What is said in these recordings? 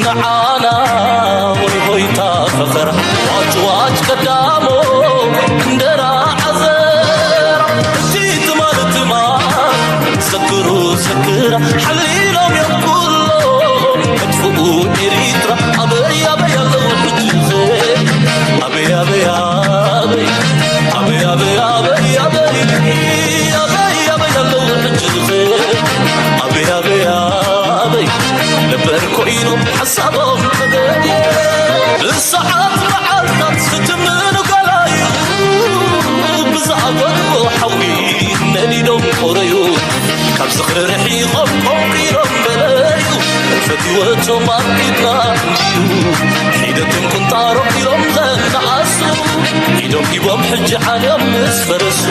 ንዓና ወይ ሆይታ ፈኸራ ዋጭ ዋጭ ቀዳሞ እንደራ ዓዘራ እቲ ትማል ትማል ዘክሩ ዘክራ ሓሊሎም እዮም ኩሎም መጥፍኡ ኤሪትራ ኣበይ ኣበይ ኣለዉ ሕጂ ኸ ኣበይ ኣበይ ኣበይ ኣበይ ኣበይ ኣበይ ኣበይ ኣበይ ኣበይ ኣለዉ ሕጂ ኸ ኣበይ ኣበይ ኣበይ ነበር ኮይኑ ሓሳቦም ተገድየ ብሰዓት መዓልታት ክትምኑ ገላዩ ብዝኣበልዎ ሓዊ ነዲዶም ቆረዩ ካብ ዝኽሪ ርሒቖም ቆንቂሮም በለዩ ፈትወቶም ኣብ ኢድና እንድዩ ሒደቶም ቁንጣሮም ኢሎም ዘነኣሱ ኢዶም ሂቦም ሕጂ ዓልዮም ምስ ፈረሱ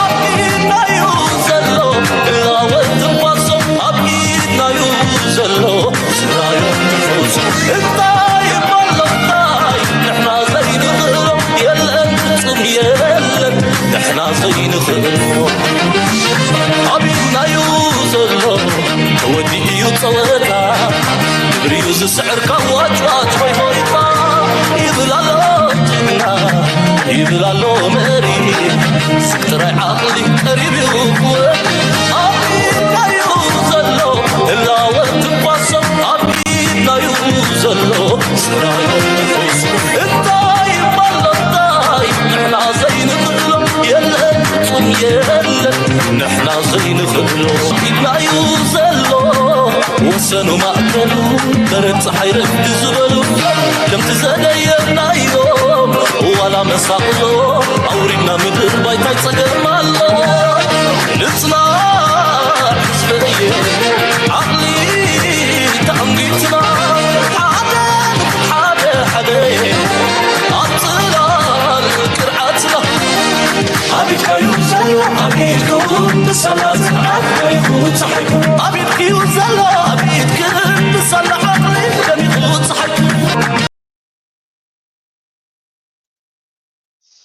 ኣብ ኢድናዩ ዘሎ እላወት ትንፋሶም ኣብ ኢድናዩ ዘሎ ስራዮም ትንፋሶም እንታይ እሞ ኣሎ እንታይ ንሕና ዘይንኽእሎ የለን ፍጹም የለን ንሕና ዘይንኽእሎ ኣብ ኢድናዩ ዘሎ ተወዲኡ እዩ ጸወታ ግብሪዩ ዝስዕር ካብ ዋጭዋጭ ሆይ ሆይታ ይብል ኣሎ ጅግና ይብል ኣሎ መሪ ስክትራይ ዓቕሊ ቀሪብ እዩ ክወድ ኣብ ኢድናዩ ዘሎ እላወት ትንፋሶም ኣብ ኢድናዩ ዘሎ ስራዮም ትንፋሶም እንታይ እሞ ኣሎ እንታይ ንሕና ዘይንኽእሎ የለን ፍጹም የለን ንሕና ዘይንኽእሎ ኢድናዩ ዘሎ ወሰኑ ማእከሉ በረድ ፀሓይ ረፍዲ ዝበሉ ከምቲ ዘደየብናዮም ዋላ መሳቕሎ ኣውሪድና ምድር ባይታይ ፀገም ኣሎ ንፅናዕ ህዝበየ ዓቕሊ ተኣንጊትና ሓደ ሓደ ሓደ ኣብ ፅላል ቅርዓትና ኣቢድካዩ ዘሎ ኣቢድኩም ብሰላት ኣቢድኩ ፀሓይኩ ኣቢድክዩ ዘሎ ኣቢድክን ብሰላ ዓቕሊ ደሚቑ ፀሓይኩ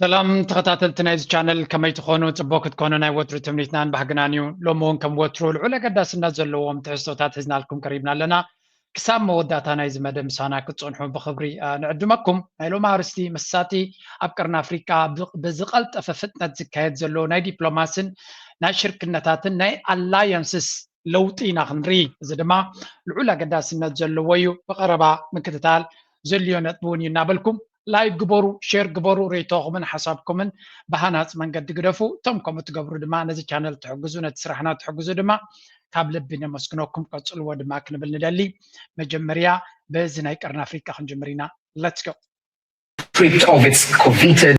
ሰላም ተኸታተልቲ ናይዚ ቻነል ከመይ ትኾኑ? ፅቡቅ ክትኮኑ ናይ ወትሩ ትምኒትናን ባህግናን እዩ። ሎሚ እውን ከም ወትሩ ልዑል ኣገዳስነት ዘለዎም ትሕዝቶታት ሒዝናልኩም ቀሪብና ኣለና። ክሳብ መወዳእታ ናይዚ መደብ ምሳና ክትፀንሑ ብኽብሪ ንዕድመኩም። ናይ ሎሚ ኣርስቲ መሳጢ ኣብ ቀርኒ ኣፍሪቃ ብዝቐልጠፈ ፍጥነት ዝካየድ ዘሎ ናይ ዲፕሎማስን ናይ ሽርክነታትን ናይ ኣላያንስስ ለውጢ ኢና ክንርኢ። እዚ ድማ ልዑል ኣገዳስነት ዘለዎ እዩ። ብቐረባ ምክትታል ዘድልዮ ነጥቢ እውን እዩ እናበልኩም ላይክ ግበሩ፣ ሼር ግበሩ፣ ሬቶኹምን ሓሳብኩምን ብሃናፂ መንገዲ ግደፉ። እቶም ከምኡ ትገብሩ ድማ ነዚ ቻነል ትሕግዙ፣ ነቲ ስራሕና ትሕግዙ ድማ ካብ ልቢ ነመስግነኩም። ቀፅልዎ ድማ ክንብል ንደሊ። መጀመርያ በዚ ናይ ቀርኒ ኣፍሪቃ ክንጅምር ኢና። Let's go. Stripped of its coveted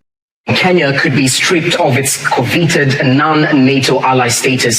Kenya could be stripped of its coveted non-NATO ally status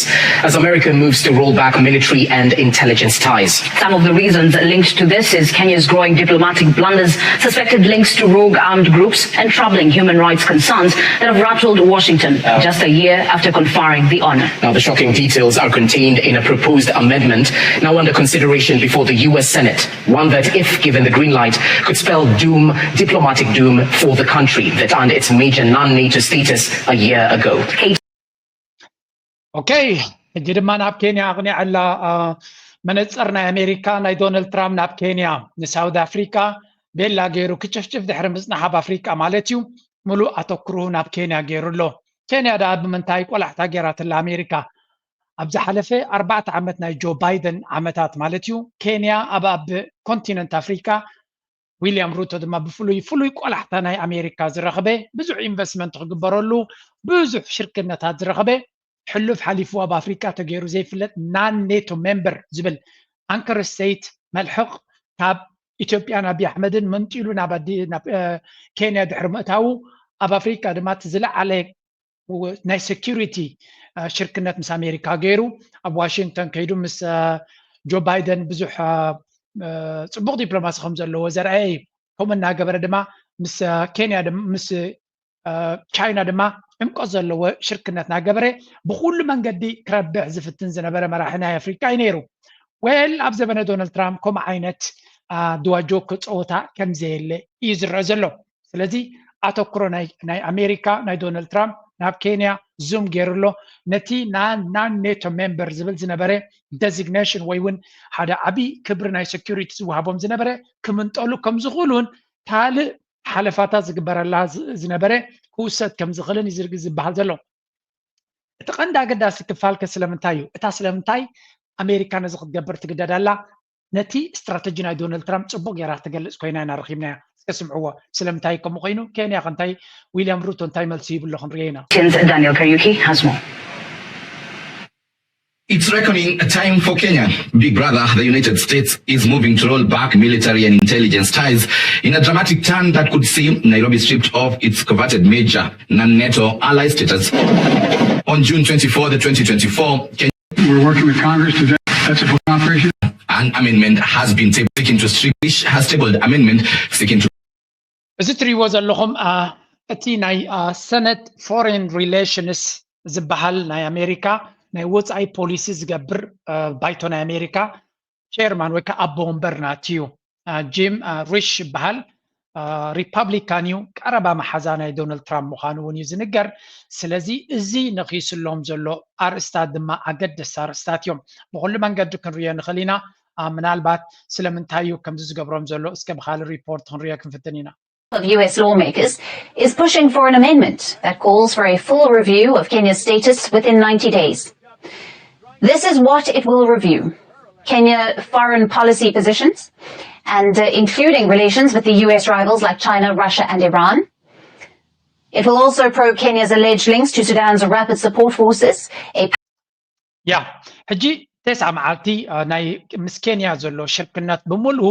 as America moves to roll back military and intelligence ties. Some of the reasons linked to this is Kenya's growing diplomatic blunders, suspected links to rogue armed groups, and troubling human rights concerns that have rattled Washington just a year after conferring the honor. Now, the shocking details are contained in a proposed amendment now under consideration before the U S Senate. One that, if given the green light, could spell doom, diplomatic doom for the country that earned its major non-NATO status a year ago. ኦኬ፣ ሕጂ ድማ ናብ ኬንያ ኣቕኒዐላ። መነፀር ናይ ኣሜሪካ ናይ ዶናልድ ትራምፕ ናብ ኬንያ ንሳውት ኣፍሪካ ቤላ ገይሩ ክጭፍጭፍ ድሕሪ ምፅናሕ ኣብ ኣፍሪካ ማለት እዩ ሙሉእ ኣተኩርኡ ናብ ኬንያ ገይሩ ኣሎ። ኬንያ ደኣ ብምንታይ ቆላሕታ ገይራትላ ኣሜሪካ? ኣብ ዝሓለፈ ኣርባዕተ ዓመት ናይ ጆ ባይደን ዓመታት ማለት እዩ ኬንያ ኣብ ኣብ ኮንቲነንት ኣፍሪካ ዊልያም ሩቶ ድማ ብፍሉይ ፍሉይ ቆላሕታ ናይ ኣሜሪካ ዝረኸበ ብዙሕ ኢንቨስትመንት ክግበረሉ ብዙሕ ሽርክነታት ዝረኸበ ሕሉፍ ሓሊፉ ኣብ ኣፍሪካ ተገይሩ ዘይፍለጥ ናን ኔቶ ሜምበር ዝብል ኣንከር ስቴት መልሕቕ ካብ ኢትዮጵያን ኣቢ ኣሕመድን መንጢሉ ናብ ኬንያ ድሕሪ ምእታዉ ኣብ ኣፍሪካ ድማ እቲ ዝለዓለ ናይ ሴኪሪቲ ሽርክነት ምስ ኣሜሪካ ገይሩ ኣብ ዋሽንግተን ከይዱ ምስ ጆ ባይደን ብዙሕ ፅቡቕ ዲፕሎማሲ ከም ዘለዎ ዘርኣየ እዩ። ከምኡ እናገበረ ድማ ምስ ኬንያ ምስ ቻይና ድማ ዕምቆት ዘለዎ ሽርክነት እናገበረ ብኩሉ መንገዲ ክረብሕ ዝፍትን ዝነበረ መራሒ ናይ ኣፍሪካ እዩ ነይሩ። ዌል ኣብ ዘበነ ዶናልድ ትራምፕ ከምኡ ዓይነት ድዋጆ ክፀወታ ከምዘየለ እዩ ዝረአ ዘሎ። ስለዚ ኣተኩሮ ናይ ኣሜሪካ ናይ ዶናልድ ትራምፕ ናብ ኬንያ ዙም ገይሩ ኣሎ። ነቲ ናን ኔቶ ሜምበር ዝብል ዝነበረ ደዚግኔሽን ወይ እውን ሓደ ዓብዪ ክብሪ ናይ ሴኩሪቲ ዝወሃቦም ዝነበረ ክምንጠሉ ከም ዝኽእሉ እውን ካልእ ሓለፋታት ዝግበረላ ዝነበረ ክውሰድ ከም ዝኽእልን እዩ ዝበሃል ዘሎ። እቲ ቀንዲ ኣገዳሲ ክፋል ከ ስለምንታይ እዩ? እታ ስለምንታይ ኣሜሪካ ነዚ ክትገብር ትግደድ ኣላ? ነቲ ስትራተጂ ናይ ዶናልድ ትራምፕ ጽቡቕ ገይራ ትገልጽ ኮይና ኢና ረኺብናያ። እስከ ስምዕዎ። ስለምንታይ ከምኡ ኮይኑ? ኬንያ ከ እንታይ፣ ዊልያም ሩቶ እንታይ መልሲ ይብሎ ክንሪኦ ኢና። Daniel Kariuki has more. It's reckoning time for Kenya. Big brother, the United States, is moving to roll back military and intelligence ties in a dramatic turn that could see Nairobi stripped of its coveted major non-NATO ally status. On June twenty-fourth, twenty twenty-four, Kenya We're working with Congress to, that's a full operation. An amendment has been tabled seeking to strip, which has tabled amendment seeking to እዚ ትሪእዎ ዘለኹም እቲ ናይ ሰነት ፎሬን ሪሌሽንስ ዝበሃል ናይ ኣሜሪካ ናይ ወፃኢ ፖሊሲ ዝገብር ባይቶ ናይ ኣሜሪካ ቸርማን ወይ ከዓ ኣቦ ወንበር ናትዩ ጂም ሪሽ ይበሃል። ሪፓብሊካን እዩ። ቀረባ መሓዛ ናይ ዶናልድ ትራምፕ ምዃኑ እውን እዩ ዝንገር። ስለዚ እዚ ነኺስሎም ዘሎ ኣርእስታት ድማ ኣገደስቲ ኣርእስታት እዮም። ብኹሉ መንገዲ ክንሪኦ ንኽእል ኢና። ምናልባት ስለምንታይ እዩ ከምዚ ዝገብሮም ዘሎ እስከ ብኻልእ ሪፖርት ክንሪኦ ክንፍትን ኢና። of U S lawmakers is pushing for an amendment that calls for a full review of Kenya's status within ninety days. This is what it will review: Kenya foreign policy positions, and uh, including relations with the U S rivals like China, Russia, and Iran. It will also probe Kenya's alleged links to Sudan's Rapid Support Forces, a ያ ሕጂ ተስዓ መዓልቲ ናይ ምስ ኬንያ ዘሎ ሽርክነት ብምልኡ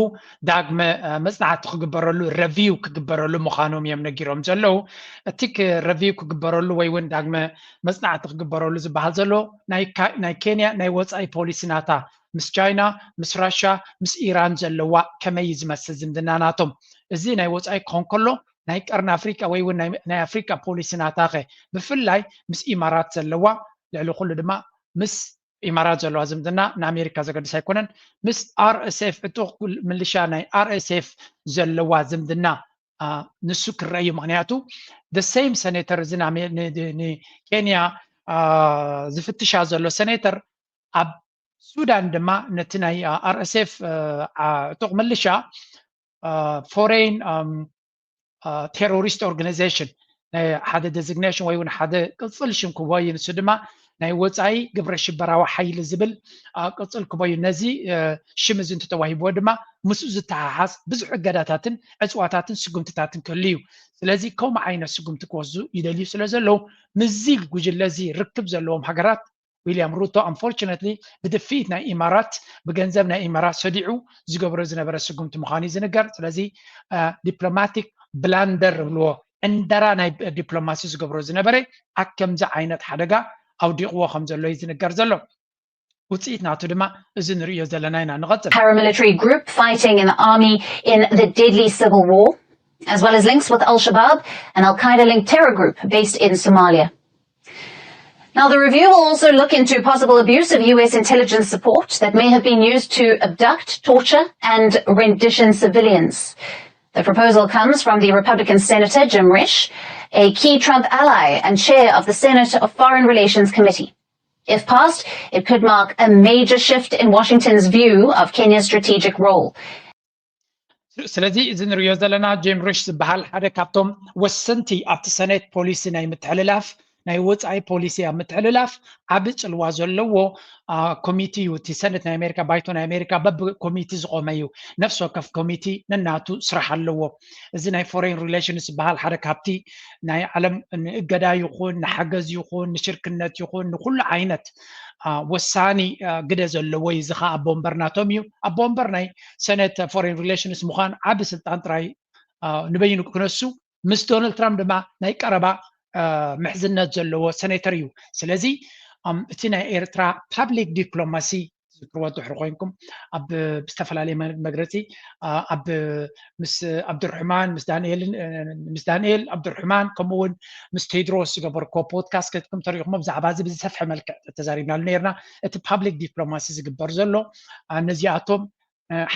ዳግመ መፅናዕቲ ክግበረሉ ረቪው ክግበረሉ ምዃኖም እዮም ነጊሮም ዘለዉ። እቲ ረቪው ክግበረሉ ወይ እውን ዳግመ መፅናዕቲ ክግበረሉ ዝበሃል ዘሎ ናይ ኬንያ ናይ ወፃኢ ፖሊሲ ናታ ምስ ቻይና፣ ምስ ራሻ፣ ምስ ኢራን ዘለዋ ከመይ ዝመስል ዝምድና ናቶም። እዚ ናይ ወፃኢ ክኾን ከሎ ናይ ቀርኒ ኣፍሪቃ ወይ እውን ናይ ኣፍሪቃ ፖሊሲ ናታኸ ብፍላይ ምስ ኢማራት ዘለዋ ልዕሊ ኩሉ ድማ ምስ ኢማራት ዘለዋ ዝምድና ንኣሜሪካ ዘገድስ ኣይኮነን። ምስ ኣር ኤስ ኤፍ ዕጡቕ ምልሻ ናይ ኣር ኤስ ኤፍ ዘለዋ ዝምድና ንሱ ክረአ እዩ። ምክንያቱ the same senator እዚ ንኬንያ ዝፍትሻ ዘሎ senator ኣብ ሱዳን ድማ ነቲ ናይ ኣር ኤስ ኤፍ ዕጡቕ ምልሻ ፎሬን ቴሮሪስት ኦርጋናይዜሽን ናይ ሓደ designation ወይ እውን ሓደ ቅፅል ሽም ክቦ እዩ። ንሱ ድማ ናይ ወፃኢ ግብረ ሽበራዊ ሓይሊ ዝብል ቅፅል ክቦ እዩ። ነዚ ሽም እዚ እንተተዋሂብዎ ድማ ምስኡ ዝተሓሓዝ ብዙሕ እገዳታትን ዕፅዋታትን ስጉምትታትን ክህሉ እዩ። ስለዚ ከምኡ ዓይነት ስጉምቲ ክወስዱ ይደልዩ ስለ ዘለዉ ምስዚ ጉጅለ እዚ ርክብ ዘለዎም ሃገራት ዊልያም ሩቶ unfortunately ብድፍኢት ናይ ኢማራት ብገንዘብ ናይ ኢማራት ሰዲዑ ዝገብሮ ዝነበረ ስጉምቲ ምዃኑ እዩ ዝንገር። ስለዚ diplomatic blunder ይብልዎ ዕንደራ ናይ ዲፕሎማሲ ዝገብሮ ዝነበረ ኣብ ከምዚ ዓይነት ሓደጋ ኣውዲቕዎ ከም ዘሎ እዩ ዝንገር ዘሎ። ውፅኢት ናቱ ድማ እዚ ንርእዮ ዘለና ኢና። ንቐፅል። Paramilitary group fighting in the army in the deadly civil war, as well as links with Al Shabaab, an Al Qaeda linked terror group based in Somalia. Now, the review will also look into possible abuse of U S intelligence support that may have been used to abduct, torture, and rendition civilians. The proposal comes from the Republican Senator Jim Risch, a key Trump ally and chair of the Senate Foreign Relations Committee. If passed, it could mark a major shift in Washington's view of Kenya's strategic role. ስለዚ እዚ ንሪኦ ዘለና ጂም ሪሽ ዝበሃል ሓደ ካብቶም ወሰንቲ ኣብቲ ሰኔት ፖሊሲ ናይ ምትሕልላፍ ናይ ወፃኢ ፖሊሲ ኣብ ምትሕልላፍ ዓቢ ፅልዋ ዘለዎ ኮሚቲ እዩ። እቲ ሰኔት ናይ ኣሜሪካ ባይቶ ናይ ኣሜሪካ በቢ ኮሚቲ ዝቆመ እዩ። ነፍሲ ወከፍ ኮሚቲ ነናቱ ስራሕ ኣለዎ። እዚ ናይ ፎሬን ሪሌሽንስ ዝበሃል ሓደ ካብቲ ናይ ዓለም ንእገዳ ይኹን ንሓገዝ ይኹን ንሽርክነት ይኹን ንኩሉ ዓይነት ወሳኒ ግደ ዘለዎ እዩ። እዚ ከዓ ኣቦ ወንበር ናቶም እዩ። ኣቦ ወንበር ናይ ሰኔት ፎሬን ሪሌሽንስ ምዃን ዓቢ ስልጣን ጥራይ ንበይኑ ክነሱ ምስ ዶናልድ ትራምፕ ድማ ናይ ቀረባ ምሕዝነት ዘለዎ ሰኔተር እዩ። ስለዚ እቲ ናይ ኤርትራ ፓብሊክ ዲፕሎማሲ ትዝክርዎ ድሕሪ ኮይንኩም ኣብ ብዝተፈላለየ መግለፂ ኣብ ምስ ኣብዱርሕማን ምስ ዳንኤልን ምስ ዳንኤል ኣብዱርሕማን ከምኡ እውን ምስ ቴድሮስ ዝገበርክዎ ፖድካስት ከትኩም ተሪእኹሞ ብዛዕባ እዚ ብዝሰፍሐ መልክዕ ተዛሪብናሉ ነርና። እቲ ፓብሊክ ዲፕሎማሲ ዝግበር ዘሎ ነዚኣቶም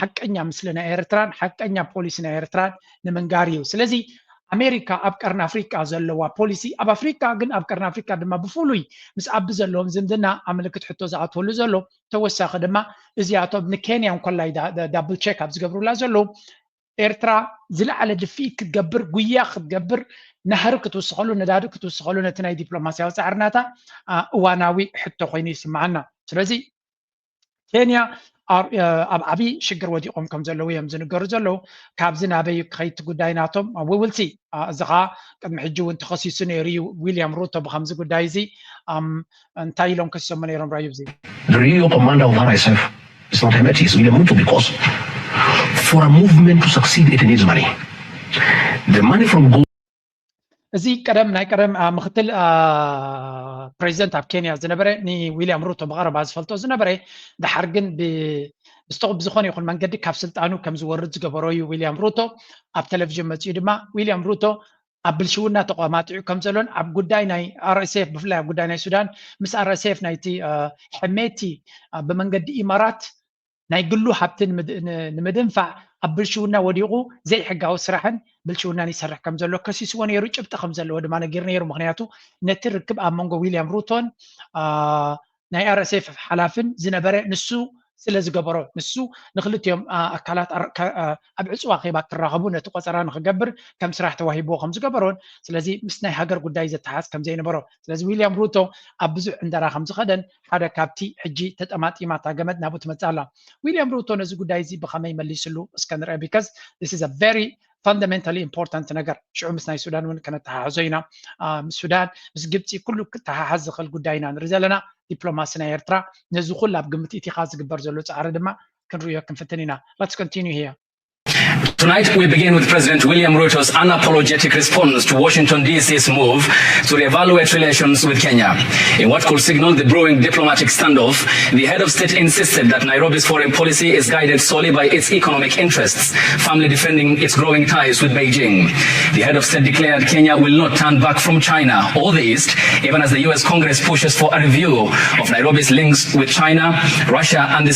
ሓቀኛ ምስሊ ናይ ኤርትራን ሓቀኛ ፖሊሲ ናይ ኤርትራን ንምንጋር እዩ። ስለዚ ኣሜሪካ ኣብ ቀርኒ ኣፍሪቃ ዘለዋ ፖሊሲ ኣብ ኣፍሪቃ ግን ኣብ ቀርኒ ኣፍሪቃ ድማ ብፍሉይ ምስ ኣቢ ዘለዎም ዝምድና ኣብ ምልክት ሕቶ ዝኣትወሉ ዘሎ ተወሳኺ ድማ እዚኣቶም ንኬንያ እንኮላይ ዳብል ቸክ ኣብ ዝገብሩላ ዘለዉ ኤርትራ ዝለዓለ ድፍኢት ክትገብር ጉያ ክትገብር ናህሪ ክትውስኸሉ ነዳዲ ክትውስኸሉ ነቲ ናይ ዲፕሎማስያዊ ፃዕርናታ እዋናዊ ሕቶ ኮይኑ ይስምዓና። ስለዚ ኬንያ ኣብ ዓብዪ ሽግር ወዲቖም ከም ዘለዉ እዮም ዝንገሩ ዘለዉ። ካብዚ ናበይ ክኸይድ ጉዳይ ናቶም ውውልሲ እዚ ኸዓ ቅድሚ ሕጂ እውን ተኸሲሱ ነይሩ እዩ። ዊልያም ሩቶ ብከምዚ ጉዳይ እዚ እንታይ ኢሎም ከሲሶሞ ነይሮም? ራዩ እዚ The real commander of R S F is not Hemeti, it's William Ruto because for a movement to succeed it needs money. The money from gold እዚ ቀደም ናይ ቀደም ምክትል ፕሬዚደንት ኣብ ኬንያ ዝነበረ ንዊልያም ሩቶ ብቐረባ ዝፈልጦ ዝነበረ ድሓር ግን ብዝተቑ ብዝኾነ ይኹን መንገዲ ካብ ስልጣኑ ከም ዝወርድ ዝገበሮ እዩ ዊልያም ሩቶ። ኣብ ቴሌቪዥን መፂኡ ድማ ዊልያም ሩቶ ኣብ ብልሽውና ተቋማጢዑ ከም ዘሎን ኣብ ጉዳይ ናይ ኣር ኤስ ኤፍ ብፍላይ ኣብ ጉዳይ ናይ ሱዳን ምስ ኣር ኤስ ኤፍ ናይቲ ሕሜቲ ብመንገዲ ኢማራት ናይ ግሉ ሃብቲ ንምድንፋዕ ኣብ ብልሽውና ወዲቑ ዘይሕጋዊ ስራሕን ብልሽውናን ይሰርሕ ከም ዘሎ ከሲስዎ ነይሩ። ጭብጢ ከም ዘለዎ ድማ ነጊሩ ነይሩ። ምክንያቱ ነቲ ርክብ ኣብ መንጎ ዊልያም ሩቶን ናይ ኣር ኤስ ኤፍ ሓላፍን ዝነበረ ንሱ ስለ ዝገበሮ ንሱ ንክልቲኦም ኣካላት ኣብ ዕፅዋ ኬባ ክራኸቡ ነቲ ቆፀራ ንክገብር ከም ስራሕ ተዋሂብዎ ከም ዝገበሮን ስለዚ ምስ ናይ ሃገር ጉዳይ ዘተሓዝ ከም ዘይነበሮ ስለዚ ዊልያም ሩቶ ኣብ ብዙሕ ዕንደራ ከም ዝኸደን ሓደ ካብቲ ሕጂ ተጠማጢማ እታ ገመድ ናብኡ ትመጽእ ኣላ። ዊልያም ሩቶ ነዚ ጉዳይ እዚ ብኸመይ መሊስሉ እስከ ንርአ because this is a very fundamentally important ነገር ሽዑ ምስ ናይ ሱዳን እውን ከነተሓሕዞ ኢና። ምስ ሱዳን ምስ ግብፂ ኩሉ ክተሓሓዝ ዝኽእል ጉዳይ ኢና ንርኢ ዘለና። ዲፕሎማሲ ናይ ኤርትራ ነዚ ኩሉ ኣብ ግምት ኢቲኻ ዝግበር ዘሎ ጻዕሪ ድማ ክንርእዮ ክንፍትን ኢና። Let's continue here. Tonight, we begin with President William Ruto's unapologetic response to Washington, D C's move to reevaluate relations with Kenya. In what could signal the brewing diplomatic standoff, the head of state insisted that Nairobi's foreign policy is guided solely by its economic interests, firmly defending its growing ties with Beijing. The head of state declared Kenya will not turn back from China or the East, even as the U S Congress pushes for a review of Nairobi's links with China, Russia, and the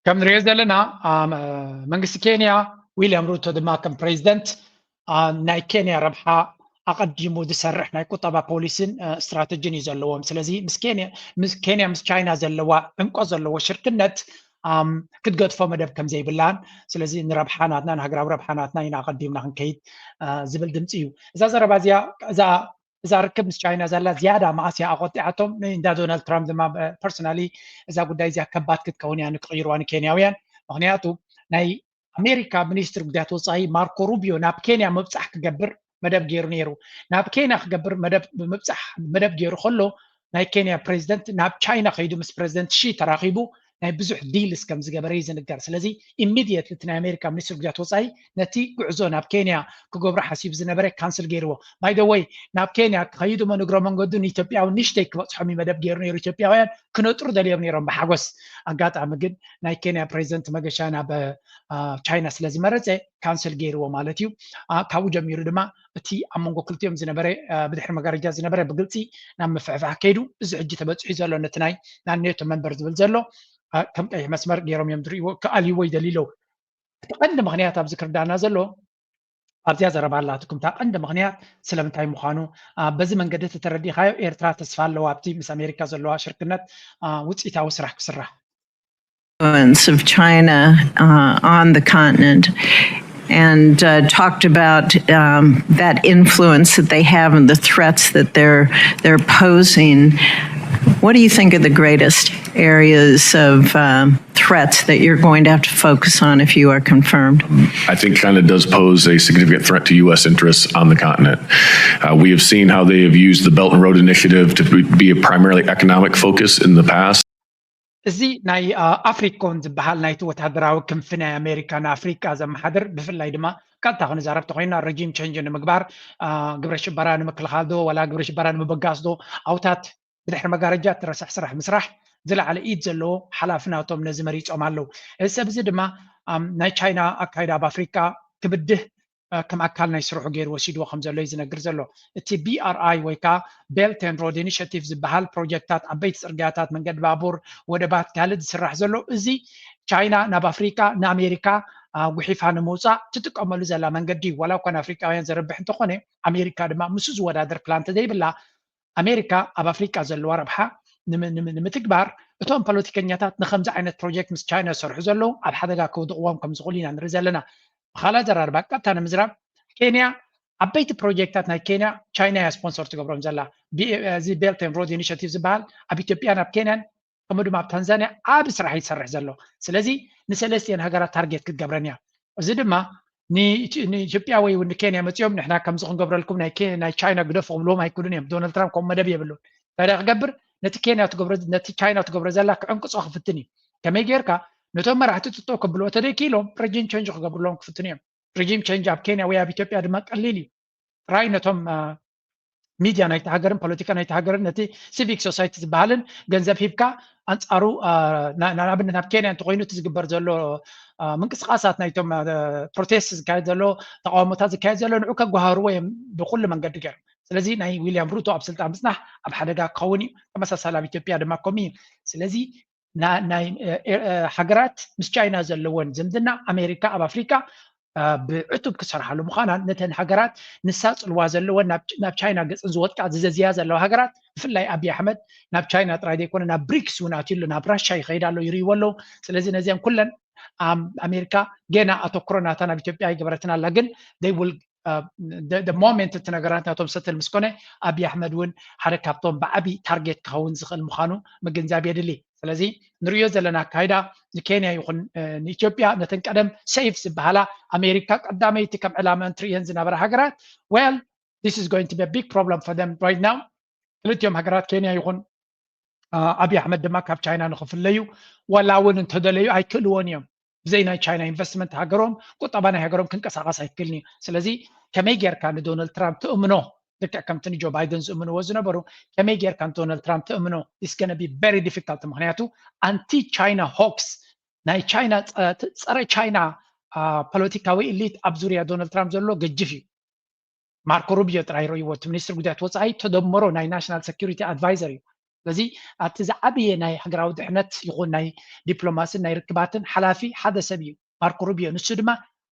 ከም ንሪኦ ዘለና መንግስቲ ኬንያ ዊልያም ሩቶ ድማ ከም ፕሬዚደንት ናይ ኬንያ ረብሓ ኣቐዲሙ ዝሰርሕ ናይ ቁጠባ ፖሊሲን ስትራተጂን እዩ ዘለዎም። ስለዚ ምስ ኬንያ ምስ ቻይና ዘለዋ ዕምቆ ዘለዎ ሽርክነት ክትገድፎ መደብ ከም ዘይብላን ስለዚ ንረብሓ ናትና ንሃገራዊ ረብሓ ናትና ኢና ኣቐዲምና ክንከይድ ዝብል ድምፂ እዩ። እዛ ዘረባ እዚኣ እዛ እዛ ርክብ ምስ ቻይና ዘላ ዝያዳ መኣስ እያ ኣቆጢዓቶም ንእንዳ ዶናልድ ትራምፕ ድማ ፐርሶናሊ እዛ ጉዳይ እዚኣ ከባድ ክትከውን እያ ንክቕይርዋ ንኬንያውያን ምክንያቱ ናይ ኣሜሪካ ሚኒስትር ጉዳያት ወፃኢ ማርኮ ሩቢዮ ናብ ኬንያ ምብፃሕ ክገብር መደብ ገይሩ ነይሩ ናብ ኬንያ ክገብር ምብፃሕ መደብ ገይሩ ከሎ ናይ ኬንያ ፕሬዚደንት ናብ ቻይና ከይዱ ምስ ፕሬዚደንት ሺ ተራኺቡ ናይ ብዙሕ ዲልስ ከም ዝገበረ እዩ ዝንገር ስለዚ ኢሚድየትሊ እቲ ናይ ኣሜሪካ ሚኒስትር ጉዳያት ወፃኢ ነቲ ጉዕዞ ናብ ኬንያ ክገብሮ ሓሲቡ ዝነበረ ካንስል ገይርዎ by the way ናብ ኬንያ ክኸይዱ መን እግረ መንገዱ ንኢትዮጵያዊ ንሽተይ ክበፅሖም እዩ መደብ ገይሩ ነይሩ ኢትዮጵያውያን ክነጥሩ ደልዮም ነይሮም ብሓጎስ ኣጋጣሚ ግን ናይ ኬንያ ፕሬዚደንት መገሻ ናብ ቻይና ስለ ዝመረፀ ካንስል ገይርዎ ማለት እዩ ካብኡ ጀሚሩ ድማ እቲ ኣብ መንጎ ክልቲኦም ዝነበረ ብድሕሪ መጋረጃ ዝነበረ ብግልፂ ናብ ምፍሕፋሕ ከይዱ እዚ ሕጂ ተበፂሑ ዘሎ ነቲ ናይ ናኔቶ መንበር ዝብል ዘሎ ከም ቀይሕ መስመር ገይሮም እዮም ዝርእይዎ ክኣልይዎ ይደልዩ ኣለዉ እቲ ቀንዲ ምክንያት ኣብዚ ክርዳና ዘሎ ኣብዚኣ ዘረባ ኣላትኩም እታ ቀንዲ ምክንያት ስለምንታይ ምዃኑ በዚ መንገዲ ተተረዲኻዮ ኤርትራ ተስፋ ኣለዋ ኣብቲ ምስ ኣሜሪካ ዘለዋ ሽርክነት ውፅኢታዊ ስራሕ ክስራሕ influence of China uh, on the continent and uh, talked about um, that influence that they have and the threats that they're they're posing. What do you think are the greatest areas of um, threats that you're going to have to focus on if you are confirmed? I think China does pose a significant threat to U S interests on the continent. Uh, we have seen how they have used the Belt and Road Initiative to be a primarily economic focus in the past. እዚ ናይ ኣፍሪኮን ዝበሃል ናይቲ ወታደራዊ ክንፊ ናይ ኣሜሪካ ንኣፍሪቃ ዘመሓድር ብፍላይ ድማ ቀጥታ ክንዛረብ ተኮይና ረጂም ቸንጅ ንምግባር ግብረ ሽበራ ንምክልኻል ዶ ዋላ ግብረ ሽበራ ንምብጋስ ዶ ኣውታት ብድሕሪ መጋረጃ እትረስሕ ስራሕ ምስራሕ ዝለዓለ ኢድ ዘለዎ ሓላፊ ናቶም ነዚ መሪፆም ኣለዉ። እዚ ሰብ እዚ ድማ ናይ ቻይና ኣካይዳ ኣብ ኣፍሪቃ ክብድህ ከም ኣካል ናይ ስርሑ ገይሩ ወሲድዎ ከም ዘሎ እዩ ዝነግር ዘሎ። እቲ ቢ ኣር ኣይ ወይ ከዓ ቤልት ኤንድ ሮድ ኢኒሽቲቭ ዝበሃል ፕሮጀክታት ዓበይቲ ፅርግያታት፣ መንገዲ ባቡር፣ ወደባት ካልእ ዝስራሕ ዘሎ እዚ ቻይና ናብ ኣፍሪቃ ንኣሜሪካ ጉሒፋ ንምውፃእ ትጥቀመሉ ዘላ መንገዲ እዩ። ዋላ እኳ ንኣፍሪቃውያን ዘርብሕ እንተኾነ፣ ኣሜሪካ ድማ ምስኡ ዝወዳደር ፕላን ተዘይብላ፣ ኣሜሪካ ኣብ ኣፍሪቃ ዘለዋ ረብሓ ንምትግባር፣ እቶም ፖለቲከኛታት ንከምዚ ዓይነት ፕሮጀክት ምስ ቻይና ዝሰርሑ ዘለዉ ኣብ ሓደጋ ከውድቕዎም ከም ዝኽእሉ ኢና ንርኢ ዘለና። ብኻልእ ኣዘራርባ፣ ቀጥታ ንምዝራብ፣ ኬንያ፣ ዓበይቲ ፕሮጀክታት ናይ ኬንያ ቻይና እያ ስፖንሰር ትገብሮም ዘላ። እዚ ቤልት ኤንድ ሮድ ኢኒሽቲቭ ዝበሃል ኣብ ኢትዮጵያ፣ ናብ ኬንያን ከምኡ ድማ ኣብ ታንዛንያ ዓቢ ስራሕ ይሰርሕ ዘሎ። ስለዚ ንሰለስቲኤን ሃገራት ታርጌት ክትገብረን እያ። እዚ ድማ ንኢትዮጵያ ወይ እውን ንኬንያ መፂኦም ንሕና ከምዚ ክንገብረልኩም ናይ ቻይና ግደፉ ክብልዎም ኣይክእሉን እዮም። ዶናልድ ትራምፕ ከምኡ መደብ የብሉን። እንታይ ክገብር? ነቲ ኬንያ ትገብሮ፣ ነቲ ቻይና ትገብሮ ዘላ ክዕንቅፆ ክፍትን እዩ። ከመይ ጌርካ ነቶም መራሕቲ ጥጦ ክብልዎ ተደይክኢሎም፣ ሬጂም ቸንጅ ክገብርሎም ክፍትን እዮም። ሬጂም ቸንጅ ኣብ ኬንያ ወይ ኣብ ኢትዮጵያ ድማ ቀሊል እዩ። ጥራይ ነቶም ሚድያ ናይቲ ሃገርን ፖለቲካ ናይቲ ሃገርን ነቲ ሲቪክ ሶሳይቲ ዝበሃልን ገንዘብ ሂብካ ኣንፃሩ፣ ንኣብነት ኣብ ኬንያ እንተኮይኑ እቲ ዝግበር ዘሎ ምንቅስቃሳት ናይቶም ፕሮቴስት ዝካየድ ዘሎ፣ ተቃውሞታት ዝካየድ ዘሎ ንዑ ከጓሃርዎ እዮም ብኩሉ መንገዲ ገይሮም። ስለዚ ናይ ዊልያም ሩቶ ኣብ ስልጣን ምፅናሕ ኣብ ሓደጋ ክኸውን እዩ። ተመሳሳሊ ኣብ ኢትዮጵያ ድማ ከምኡ እዩ። ስለዚ ናይ ሃገራት ምስ ቻይና ዘለወን ዝምድና ኣሜሪካ ኣብ ኣፍሪካ ብዕቱብ ክሰርሓሉ ምዃናን ነተን ሃገራት ንሳ ፅልዋ ዘለወን ናብ ቻይና ገፅን ዝወጥቃ ዝዘዝያ ዘለዋ ሃገራት፣ ብፍላይ ኣብይ ኣሕመድ ናብ ቻይና ጥራይ ዘይኮነ ናብ ብሪክስ እውን ኣትዩ ኣሎ፣ ናብ ራሻ ይኸይድ ኣሎ፣ ይርእይዎ ኣለዉ። ስለዚ ነዚኣን ኩለን ኣሜሪካ ገና ኣተኩሮ ናታ ናብ ኢትዮጵያ ኣይገበረትን ኣላ፣ ግን ሞመንት እቲ ነገራት ናቶም ሰትል ምስ ኮነ ኣብይ ኣሕመድ እውን ሓደ ካብቶም ብዓቢ ታርጌት ክኸውን ዝኽእል ምዃኑ ምግንዛብ የድሊ። ስለዚ ንርእዮ ዘለና ኣካይዳ ንኬንያ ይኹን ንኢትዮጵያ ነተን ቀደም ሴፍ ዝበሃላ ኣሜሪካ ቀዳመይቲ ከም ዕላማ እንትርእየን ዝነበራ ሃገራት well this is going to be a big problem for them right now። ክልቲኦም ሃገራት ኬንያ ይኹን ኣብይ ኣሕመድ ድማ ካብ ቻይና ንክፍለዩ ዋላ እውን እንተደለዩ ኣይክእልዎን እዮም። ብዘይ ናይ ቻይና ኢንቨስትመንት ሃገሮም ቁጠባ ናይ ሃገሮም ክንቀሳቀስ ኣይክእልን እዩ። ስለዚ ከመይ ጌርካ ንዶናልድ ትራምፕ ትእምኖ? ልክዕ ከምቲ ንጆ ባይደን ዝእምንዎ ዝነበሩ ከመይ ጌርካ ንዶናልድ ትራምፕ ትእምኖ? It's gonna be very difficult። ምክንያቱ ኣንቲ ቻይና ሆክስ ናይ ቻይና ጸረ ቻይና ፖለቲካዊ ኢሊት ኣብ ዙርያ ዶናልድ ትራምፕ ዘሎ ገጅፍ እዩ። ማርኮ ሩቢዮ ጥራይ ረእይዎ፣ እቲ ሚኒስትር ጉዳያት ወፃኢ ተደመሮ ናይ ናሽናል ሰኪሪቲ ኣድቫይዘር እዩ። ስለዚ ኣብቲ ዝዓበየ ናይ ሃገራዊ ድሕነት ይኹን ናይ ዲፕሎማስን ናይ ርክባትን ሓላፊ ሓደ ሰብ እዩ፣ ማርኮ ሩቢዮ። ንሱ ድማ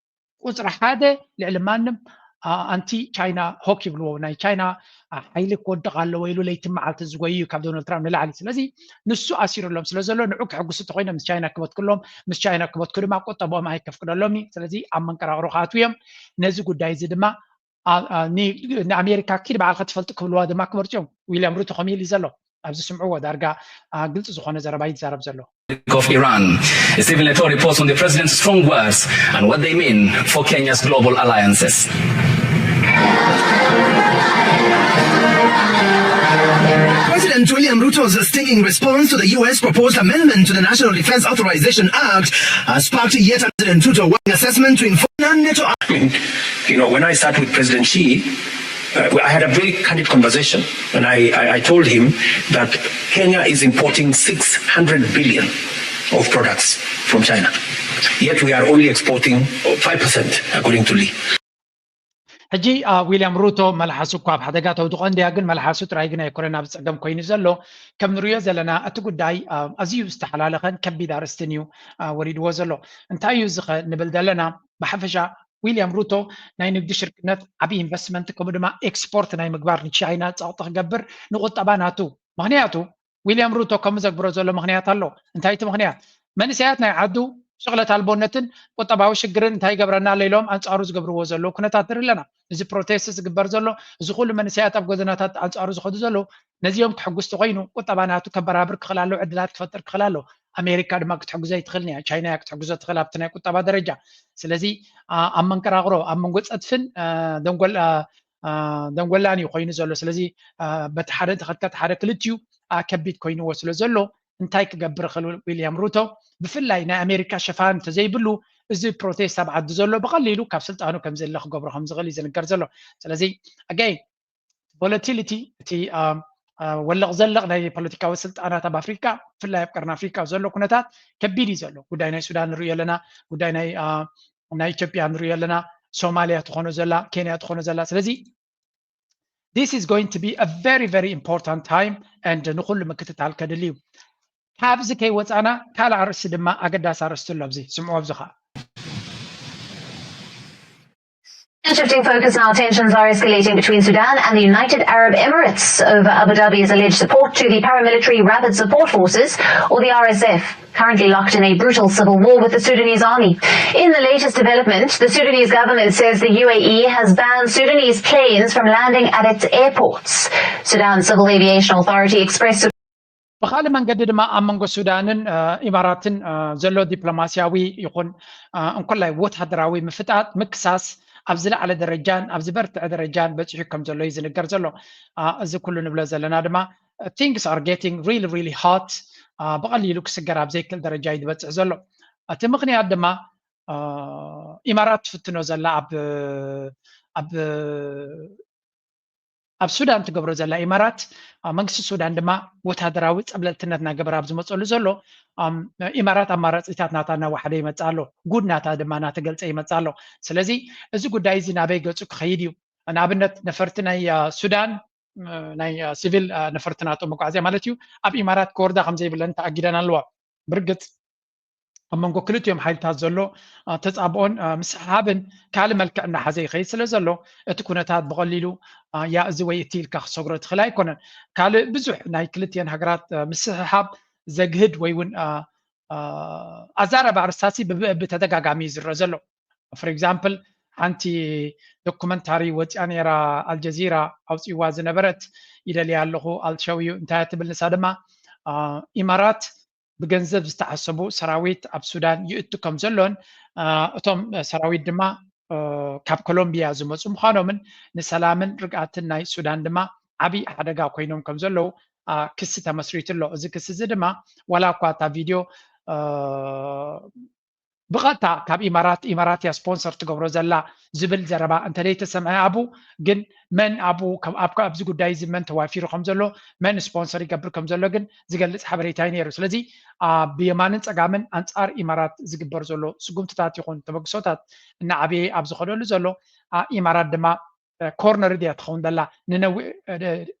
ቁፅሪ ሓደ ልዕሊ ማንም ኣንቲ ቻይና ሆክ ይብልዎ። ናይ ቻይና ሓይሊ ክወድቕ ኣለዎ ኢሉ ለይቲ መዓልቲ ዝጎይ እዩ ካብ ዶናልድ ትራምፕ ንላዕሊ። ስለዚ ንሱ ኣሲሩሎም ስለ ዘሎ ንዑ ክሕጉሱ እንተኮይኖም ምስ ቻይና ክበትክሎም፣ ምስ ቻይና ክበትኩ ድማ ቁጠብኦም ኣይከፍቅደሎም እዩ። ስለዚ ኣብ መንቀራቅሮ ክኣትዉ እዮም። ነዚ ጉዳይ እዚ ድማ ንኣሜሪካ ኪድ በዓልካ ትፈልጥ ክብልዋ ድማ ክመርፅዮም። ዊልያም ሩቶ ከምኡ ኢሉ ዘሎ ኣብዚ ስምዕዎ ዳርጋ ግልፂ ዝኾነ ዘረባ ይዛረብ ዘሎ። Of Iran. Stephen Ettori reports on the president's strong words and what they mean for Kenya's global alliances. President William Ruto's stinging response to the U S proposed amendment to the National Defense Authorization Act has sparked yet another President Ruto assessment to inform non-NATO. You know, when I sat with President Xi, uh, I had a very candid conversation, and I, I, I told him that Kenya is importing six hundred billion of products from China, yet we are only exporting five percent, according to Lee. ሕጂ ዊልያም ሩቶ መልሓሱ እኳ ኣብ ሓደጋ ተውድቆ እንድያ፣ ግን መልሓሱ ጥራይ ግን ኣይኮነን ኣብ ፀገም ኮይኑ ዘሎ። ከም ንሪኦ ዘለና እቲ ጉዳይ ኣዝዩ ዝተሓላለኸን ከቢድ ኣርእስትን እዩ ወሪድዎ ዘሎ። እንታይ እዩ እዚ ንብል ዘለና? ብሓፈሻ ዊልያም ሩቶ ናይ ንግዲ ሽርክነት፣ ዓብዪ ኢንቨስትመንት፣ ከምኡ ድማ ኤክስፖርት ናይ ምግባር ንቻይና ፀቕጢ ክገብር ንቁጠባ ናቱ። ምክንያቱ ዊልያም ሩቶ ከምኡ ዘግብሮ ዘሎ ምክንያት ኣሎ። እንታይ እቲ ምክንያት? መንእሰያት ናይ ዓዱ ሽቕለት ኣልቦነትን ቁጠባዊ ሽግርን እንታይ ይገብረና ኣሎ ኢሎም ኣንፃሩ ዝገብርዎ ዘለዉ ኩነታት ንርኢ ኣለና። እዚ ፕሮቴስት ዝግበር ዘሎ፣ እዚ ኩሉ መንእሰያት ኣብ ጎደናታት ኣንፃሩ ዝኸዱ ዘለዉ፣ ነዚኦም ክሕጉስ ተኮይኑ ቁጠባ ናቱ ከበራብር ክኽእል ኣለዎ፣ ዕድላት ክፈጥር ክኽእል ኣለዎ። ኣሜሪካ ድማ ክትሕግዞ ኣይትኽእልን እያ። ቻይና እያ ክትሕግዞ ትኽእል ኣብቲ ናይ ቁጠባ ደረጃ። ስለዚ ኣብ መንቀራቕሮ፣ ኣብ መንጎ ፀድፍን ደንጎላን እዩ ኮይኑ ዘሎ። ስለዚ በቲ ሓደ እንተኸትካ እቲ ሓደ ክልቲኡ ከቢድ ኮይንዎ ስለ ዘሎ እንታይ ክገብር ይኽእል ዊልያም ሩቶ? ብፍላይ ናይ ኣሜሪካ ሽፋን እንተዘይብሉ እዚ ፕሮቴስት ኣብ ዓዲ ዘሎ ብቐሊሉ ካብ ስልጣኑ ከም ዘለ ክገብሮ ከም ዝኽእል እዩ ዝንገር ዘሎ። ስለዚ ኣጋይ ቮለቲሊቲ እቲ ወለቕ ዘለቕ ናይ ፖለቲካዊ ስልጣናት ኣብ ኣፍሪካ ብፍላይ ኣብ ቀርኒ ኣፍሪካ ዘሎ ኩነታት ከቢድ እዩ ዘሎ። ጉዳይ ናይ ሱዳን ንሪኦ ኣለና፣ ጉዳይ ናይ ናይ ኢትዮጵያ ንሪኦ ኣለና፣ ሶማሊያ ትኾኖ ዘላ፣ ኬንያ ትኾኖ ዘላ። ስለዚ this is going to be a very very important time and ንኩሉ ምክትታል ከድሊ እዩ። ካብዚ ከይወፃና ካልእ ኣርእስቲ ድማ ኣገዳሲ ኣርእስቲ ኣሎ ኣብዚ ስምዑ። ኣብዚ ከዓ And shifting focus now, tensions are escalating between Sudan and the United Arab Emirates over Abu Dhabi's alleged support to the paramilitary Rapid Support Forces, or the R S F, currently locked in a brutal civil war with the Sudanese army. In the latest development, the Sudanese government says the U A E has banned Sudanese planes from landing at its airports. Sudan's Civil Aviation Authority expressed ብካልእ መንገዲ ድማ ኣብ መንጎ ሱዳንን ኢማራትን ዘሎ ዲፕሎማስያዊ ይኹን እንኮላይ ወታደራዊ ምፍጣጥ ምክሳስ ኣብ ዝለዓለ ደረጃን ኣብ ዝበርትዐ ደረጃን በፂሑ ከም ዘሎ እዩ ዝንገር ዘሎ። እዚ ኩሉ ንብሎ ዘለና ድማ things are getting really really hot። ብቐሊሉ ክስገር ኣብ ዘይክእል ደረጃ እዩ ዝበፅሕ ዘሎ። እቲ ምክንያት ድማ ኢማራት ትፍትኖ ዘላ ኣብ ኣብ ኣብ ሱዳን ትገብሮ ዘላ ኢማራት መንግስቲ ሱዳን ድማ ወታደራዊ ፀብለልትነት እናገበረ ኣብ ዝመፀሉ ዘሎ ኢማራት ኣማራፂታት ናታ እናወሓደ ይመፅእ ኣሎ። ጉድ ናታ ድማ እናተገልፀ ይመፅእ ኣሎ። ስለዚ እዚ ጉዳይ እዚ ናበይ ገፁ ክኸይድ እዩ? ንኣብነት ነፈርቲ ናይ ሱዳን ናይ ሲቪል ነፈርቲ ናቶ መጓዓዝያ ማለት እዩ ኣብ ኢማራት ክወርዳ ከምዘይብለን ተኣጊደን ኣለዋ። ብርግፅ ኣብ መንጎ ክልቲኦም ሓይልታት ዘሎ ተፃብኦን ምስሕሓብን ካልእ መልክዕ እናሓዘ ይኸይድ ስለ ዘሎ እቲ ኩነታት ብቐሊሉ ያ እዚ ወይ እቲ ኢልካ ክሰግሮ ትኽእል ኣይኮነን። ካልእ ብዙሕ ናይ ክልቲኤን ሃገራት ምስሕሓብ ዘግህድ ወይ እውን ኣዛረባ ኣርሳሲ ብተደጋጋሚ እዩ ዝረአ ዘሎ። For example ሓንቲ ዶኩመንታሪ ወፂኣ ነይራ ኣልጀዚራ ኣውፅዋ ዝነበረት ይደልያ ኣለኹ ኣልሸው እዩ እንታይ ትብል ንሳ ድማ ኢማራት ብገንዘብ ዝተዓሰቡ ሰራዊት ኣብ ሱዳን ይእቱ ከም ዘሎን እቶም ሰራዊት ድማ ካብ ኮሎምቢያ ዝመፁ ምዃኖምን ንሰላምን ርግኣትን ናይ ሱዳን ድማ ዓብዪ ሓደጋ ኮይኖም ከም ዘለዉ ክሲ ተመስሪቱ ኣሎ። እዚ ክሲ እዚ ድማ ዋላ እኳ እታ ቪድዮ ብቐጥታ ካብ ኢማራት ኢማራት እያ ስፖንሰር ትገብሮ ዘላ ዝብል ዘረባ እንተደይ ተሰምዐ ኣቡ ግን መን ኣቡ ኣብዚ ጉዳይ እዚ መን ተዋፊሩ ከም ዘሎ መን ስፖንሰር ይገብር ከም ዘሎ ግን ዝገልፅ ሓበሬታ እዩ ነይሩ። ስለዚ ብየማንን ፀጋምን ኣንፃር ኢማራት ዝግበር ዘሎ ስጉምትታት ይኹን ተበግሶታት እናዓበየ ኣብ ዝኸደሉ ዘሎ ኢማራት ድማ ኮርነር ድያ ትኸውን ዘላ ንነዊሕ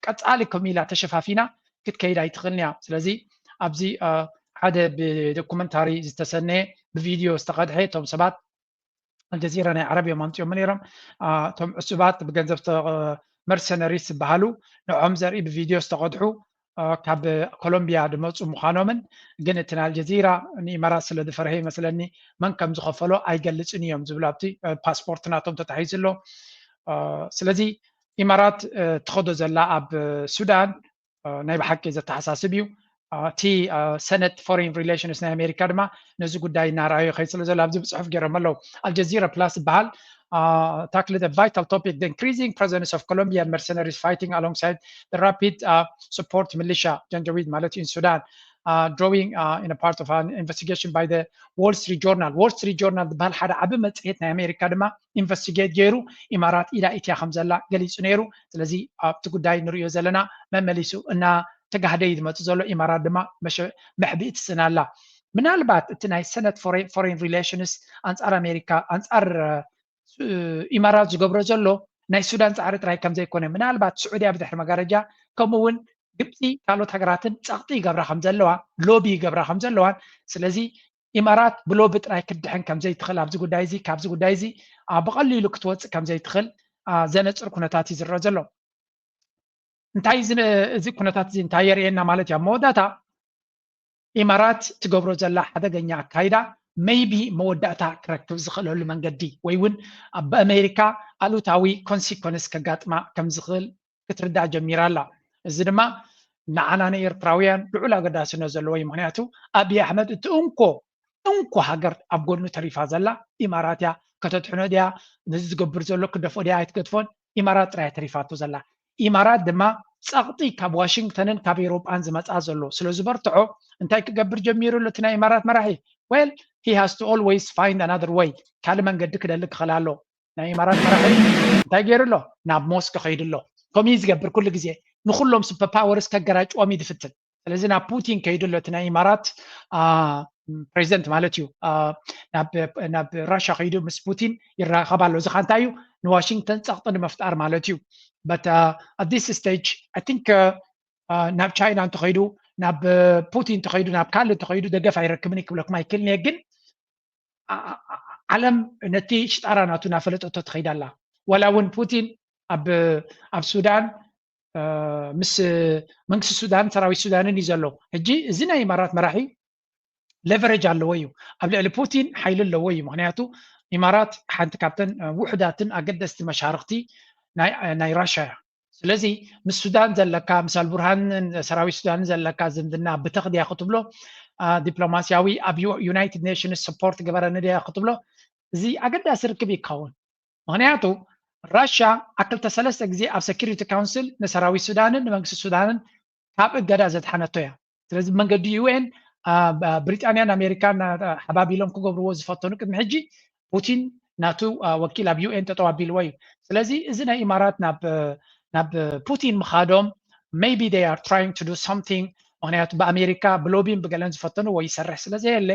ቀፃሊ ከም ኢላ ተሸፋፊና ክትከይድ ኣይትኽእልን እያ። ስለዚ ኣብዚ ሓደ ብዶኩመንታሪ ዝተሰነየ ብቪድዮ ዝተቐድሐ እቶም ሰባት ኣልጀዚራ ናይ ዓረብ እዮም ኣምፅኦም ነይሮም። እቶም ዕሱባት ብገንዘብ መርሰነሪስ ዝበሃሉ ንዖም ዘርኢ ብቪድዮ ዝተቐድሑ ካብ ኮሎምቢያ ዝመፁ ምዃኖምን ግን እቲ ናይ ኣልጀዚራ ንኢማራት ስለ ዝፈርሀ ይመስለኒ መን ከም ዝኸፈሎ ኣይገልፅን እዮም ዝብሉ ኣብቲ ፓስፖርት ናቶም ተታሒዙ ኣሎ። ስለዚ ኢማራት ትኸዶ ዘላ ኣብ ሱዳን ናይ ብሓቂ ዘተሓሳስብ እዩ። እቲ ሰነት ፎሬን ሪሌሽንስ ናይ ኣሜሪካ ድማ ነዚ ጉዳይ እናረኣዩ ከይ ስለ ዘሎ ኣብዚ ብፅሑፍ ገይሮም ኣለዉ። ኣልጀዚራ ፕላስ ዝበሃል tackle the vital topic the increasing presence of Colombian mercenaries fighting alongside the Rapid Support Militia Janjaweed ማለት in Sudan drawing in a part of an investigation by the Wall Street Journal. Wall Street Journal ዝበሃል ሓደ ዓቢ መፅሄት ናይ ኣሜሪካ ድማ ኢንቨስቲጌት ገይሩ ኢማራት ኢዳ ኢትያ ከም ዘላ ገሊፁ ነይሩ። ስለዚ ኣብቲ ጉዳይ ንሪኦ ዘለና መመሊሱ እናተጋህደ እዩ ዝመፅእ ዘሎ። ኢማራት ድማ መሕብኢ ትስእን ኣላ። ምናልባት እቲ ናይ ሰነት ፎሬን ሪሌሽንስ ኣንፃር ኣሜሪካ ኣንፃር ኢማራት ዝገብሮ ዘሎ ናይ ሱዳን ፃዕሪ ጥራይ ከም ዘይኮነ ምናልባት ስዑድያ ብድሕሪ መጋረጃ ከምኡ እውን ግብፂ ካልኦት ሃገራትን ፀቕጢ ይገብራ ከም ዘለዋ ሎቢ ይገብራ ከም ዘለዋን ስለዚ ኢማራት ብሎቢ ጥራይ ክትድሕን ከም ዘይትኽእል ኣብዚ ጉዳይ እዚ ካብዚ ጉዳይ እዚ ብቐሊሉ ክትወፅእ ከም ዘይትኽእል ዘነፅር ኩነታት እዩ ዝረአ ዘሎ። እንታይ እዚ ኩነታት እዚ እንታይ የርእየና ማለት እዩ? ኣብ መወዳእታ ኢማራት ትገብሮ ዘላ ሓደገኛ ኣካይዳ maybe መወዳእታ ክረክብ ዝኽእለሉ መንገዲ ወይ እውን ብኣሜሪካ ኣሉታዊ ኮንሲኮንስ ከጋጥማ ከም ዝኽእል ክትርዳእ ጀሚራ ኣላ። እዚ ድማ ንዓና ንኤርትራውያን ልዑል ኣገዳስነት ዘለዎ እዩ። ምክንያቱ ኣብይ ኣሕመድ እቲ እንኮ እንኮ ሃገር ኣብ ጎኑ ተሪፋ ዘላ ኢማራት እያ። ከተድሕኖ ድያ? ነዚ ዝገብር ዘሎ ክደፎ ድያ ኣይትገድፎን? ኢማራት ጥራይ ተሪፋቶ ዘላ። ኢማራት ድማ ጸቕጢ ካብ ዋሽንግተንን ካብ ኤውሮጳን ዝመጽኣ ዘሎ ስለ ዝበርትዖ እንታይ ክገብር ጀሚሩ ኣሎ እቲ ናይ ኢማራት መራሒ? Well he has to always find another way ካልእ መንገዲ ክደሊ ክኽእል ኣሎ። ናይ ኢማራት መራሒ እንታይ ገይሩ ኣሎ? ናብ ሞስኮ ከይዱ ኣሎ። ከምኡ እዩ ዝገብር ኩሉ ግዜ ንኩሎም ሱፐር ፓወርስ ከገራጭዎም እዩ ዝፍትን። ስለዚ ናብ ፑቲን ከይዱ ኣሎ እቲ ናይ ኢማራት ፕሬዚደንት ማለት እዩ። ናብ ራሻ ከይዱ ምስ ፑቲን ይራኸብ ኣሎ። እዚ ከዓ እንታይ እዩ ንዋሽንግተን ፀቕጢ ንምፍጣር ማለት እዩ። But at this stage I think ናብ ቻይና እንተኸይዱ ናብ ፑቲን እንተኸይዱ ናብ ካልእ እንተኸይዱ ደገፍ ኣይረክብን ክብለኩም ኣይክእልን እየ። ግን ዓለም ነቲ ሽጣራ ናቱ እናፈለጠቶ ትኸይድ ኣላ። ዋላ እውን ፑቲን ኣብ ኣብ ሱዳን ምስ መንግስቲ ሱዳን ሰራዊት ሱዳንን እዩ ዘሎ። ሕጂ እዚ ናይ ኢማራት መራሒ ሌቨሬጅ ኣለዎ እዩ፣ ኣብ ልዕሊ ፑቲን ሓይሊ ኣለዎ እዩ። ምክንያቱ ኢማራት ሓንቲ ካብተን ውሕዳትን ኣገደስቲ መሻርክቲ ናይ ራሻ እያ። ስለዚ ምስ ሱዳን ዘለካ፣ ምስ ኣልቡርሃንን ሰራዊት ሱዳንን ዘለካ ዝምድና ብተኽ ድያ ክትብሎ፣ ዲፕሎማሲያዊ ኣብ ዩናይትድ ኔሽንስ ሰፖርት ገበረኒ ድያ ክትብሎ፣ እዚ ኣገዳሲ ርክብ ይከውን። ምክንያቱ ራሻ ኣብ ክልተ ሰለስተ ግዜ ኣብ ሰኪሪቲ ካውንስል ንሰራዊት ሱዳንን ንመንግስቲ ሱዳንን ካብ እገዳ ዘድሓነቶ እያ። ስለዚ ብመንገዲ ዩኤን ብሪጣንያን ኣሜሪካን ሓባቢሎም ክገብርዎ ዝፈተኑ ቅድሚ ሕጂ ፑቲን ናቱ ወኪል ኣብ ዩኤን ጠጠው ኣቢልዎ እዩ። ስለዚ እዚ ናይ ኢማራት ናብ ናብ ፑቲን ምኻዶም maybe they are trying to do something። ምክንያቱ ብኣሜሪካ ብሎቢን ብገለን ዝፈተንዎ ይሰርሕ ስለ ዘየለ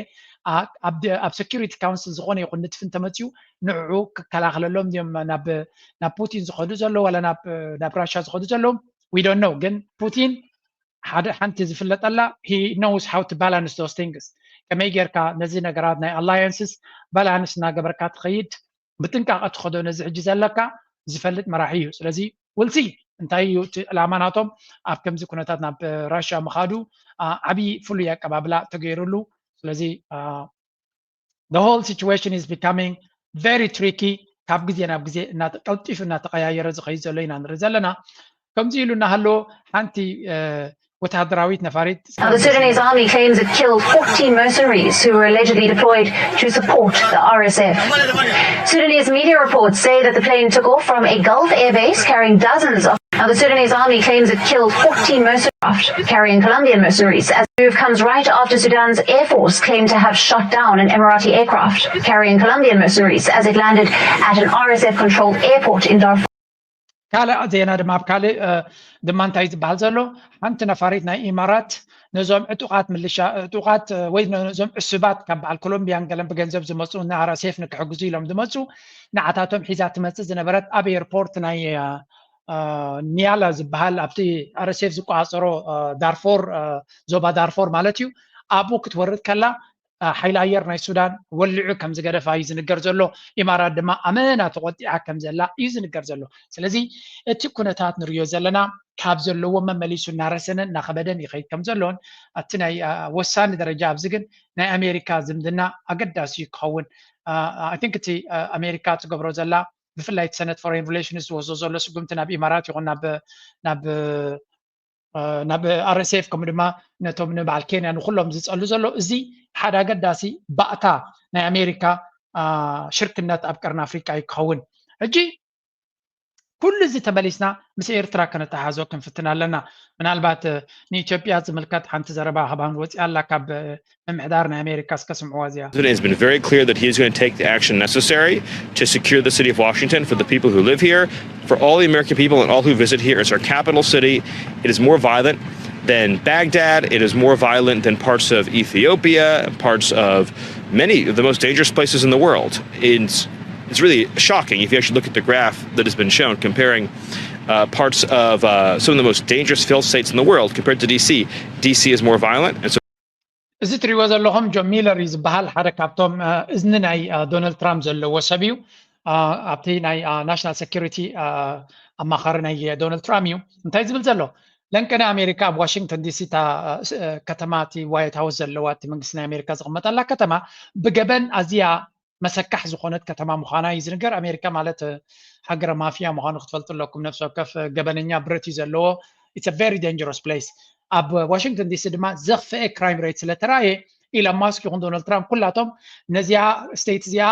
ኣብ security council ዝኾነ ይኹን ንጥፊ እንተመፅኡ ንዕኡ ክከላኸለሎም እዮም ናብ ናብ ፑቲን ዝኸዱ ዘለዉ ዋላ ናብ ናብ ራሻ ዝኸዱ ዘለዉ we don't know። ግን ፑቲን ሓደ ሓንቲ ዝፍለጠላ he knows how to balance those things። ከመይ ጌርካ ነዚ ነገራት ናይ ኣላያንስስ ባላንስ እናገበርካ ትኸይድ ብጥንቃቐ ትኸዶ ነዚ ሕጂ ዘለካ ዝፈልጥ መራሒ እዩ። ስለዚ ውልሲ እንታይ እዩ እቲ ዕላማ ናቶም ኣብ ከምዚ ኩነታት ናብ ራሽያ ምኻዱ ዓብዪ ፍሉይ ኣቀባብላ ተገይሩሉ። ስለዚ the whole situation is becoming very tricky። ካብ ግዜ ናብ ግዜ ቀልጢፉ እናተቀያየረ ዝኸይድ ዘሎ ኢና ንርኢ ዘለና። ከምዚ ኢሉ እናሃለዎ ሓንቲ ወታደራዊት ነፋሪት Now, the Sudanese army claims it killed forty mercenaries who were allegedly deployed to support the R S F. Sudanese media reports say that the plane took off from a Gulf airbase carrying dozens of. Now, the Sudanese army claims it killed forty mercenaries carrying Colombian mercenaries. As the move comes right after Sudan's air force claimed to have shot down an Emirati aircraft carrying Colombian mercenaries as it landed at an R S F controlled airport in Darfur. ካልእ ዜና ድማ ኣብ ካልእ ድማ እንታይ ዝበሃል ዘሎ ሓንቲ ነፋሪት ናይ ኢማራት ነዞም ዕጡቓት ምልሻ ዕጡቓት ወይ ነዞም ዕሱባት ካብ በዓል ኮሎምቢያን ገለን ብገንዘብ ዝመፁ ንኣራሴፍ ንክሕግዙ ኢሎም ዝመፁ ንዓታቶም ሒዛ ትመፅእ ዝነበረት ኣብ ኤርፖርት ናይ ኒያላ ዝበሃል ኣብቲ ኣረሴፍ ዝቆፃፀሮ ዳርፎር ዞባ ዳርፎር ማለት እዩ ኣብኡ ክትወርድ ከላ ሓይሊ ኣየር ናይ ሱዳን ወሊዑ ከም ዝገደፋ እዩ ዝንገር ዘሎ። ኢማራት ድማ ኣመና ተቆጢዓ ከም ዘላ እዩ ዝንገር ዘሎ። ስለዚ እቲ ኩነታት ንሪኦ ዘለና ካብ ዘለዎ መመሊሱ እናረሰነ እናኸበደን ይኸይድ ከም ዘሎን ኣብቲ ናይ ወሳኒ ደረጃ ኣብዚ ግን ናይ ኣሜሪካ ዝምድና ኣገዳሲ እዩ ክኸውን። I think እቲ ኣሜሪካ ትገብሮ ዘላ ብፍላይ እቲ ሰነት ፎሬን ሪሌሽንስ ዝወስዶ ዘሎ ስጉምቲ ናብ ኢማራት ይኹን ናብ ናብ ናብ ኣርኤስኤፍ ከምኡ ድማ ነቶም ንበዓል ኬንያ ንኩሎም ዝፀሉ ዘሎ እዚ ሓደ ኣገዳሲ ባእታ ናይ ኣሜሪካ ሽርክነት ኣብ ቀርኒ ኣፍሪቃ እዩ ክኸውን። ሕጂ ኩሉ እዚ ተመሊስና ምስ ኤርትራ ከነተሓዞ ክንፍትን ኣለና። ምናልባት ንኢትዮጵያ ዝምልከት ሓንቲ ዘረባ ሃባን ወፂኣ ኣላ ካብ ምምሕዳር ናይ ኣሜሪካ እስከ ስምዕዋ እዚኣ። President has been very clear that he is going to take the action necessary to secure the city of Washington for the people who live here, for all the American people and all who visit here. It's our capital city. It is more violent than Baghdad. It is more violent than parts of Ethiopia and parts of many of the most dangerous places in the world. It's it's really shocking if you actually look at the graph that has been shown comparing uh, parts of uh, some of the most dangerous failed states in the world compared to D C. D C is more violent, and so እዚ ትሪእዎ ዘለኹም ጆን ሚለር እዩ ዝበሃል ሓደ ካብቶም እዝኒ ናይ ዶናልድ ትራምፕ ዘለዎ ሰብ እዩ። ኣብቲ ናይ ናሽናል ሴኪሪቲ ኣማኻሪ ናይ ዶናልድ ትራምፕ እዩ። እንታይ ዝብል ዘሎ ለንቀነ ኣሜሪካ ኣብ ዋሽንግተን ዲሲ እታ ከተማ እቲ ዋይት ሃውስ ዘለዋ እቲ መንግስቲ ናይ ኣሜሪካ ዝቕመጠላ ከተማ ብገበን ኣዝያ መሰካሕ ዝኾነት ከተማ ምዃና እዩ ዝንገር። ኣሜሪካ ማለት ሃገረ ማፍያ ምዃኑ ክትፈልጡ ኣለኩም። ነፍሲ ወከፍ ገበነኛ ብረት እዩ ዘለዎ። It's a very dangerous place። ኣብ ዋሽንግተን ዲሲ ድማ ዘኽፍአ ክራይም ሬት ስለተራእየ ኢሎን ማስክ ይኹን ዶናልድ ትራምፕ ኩላቶም ነዚኣ ስቴት እዚኣ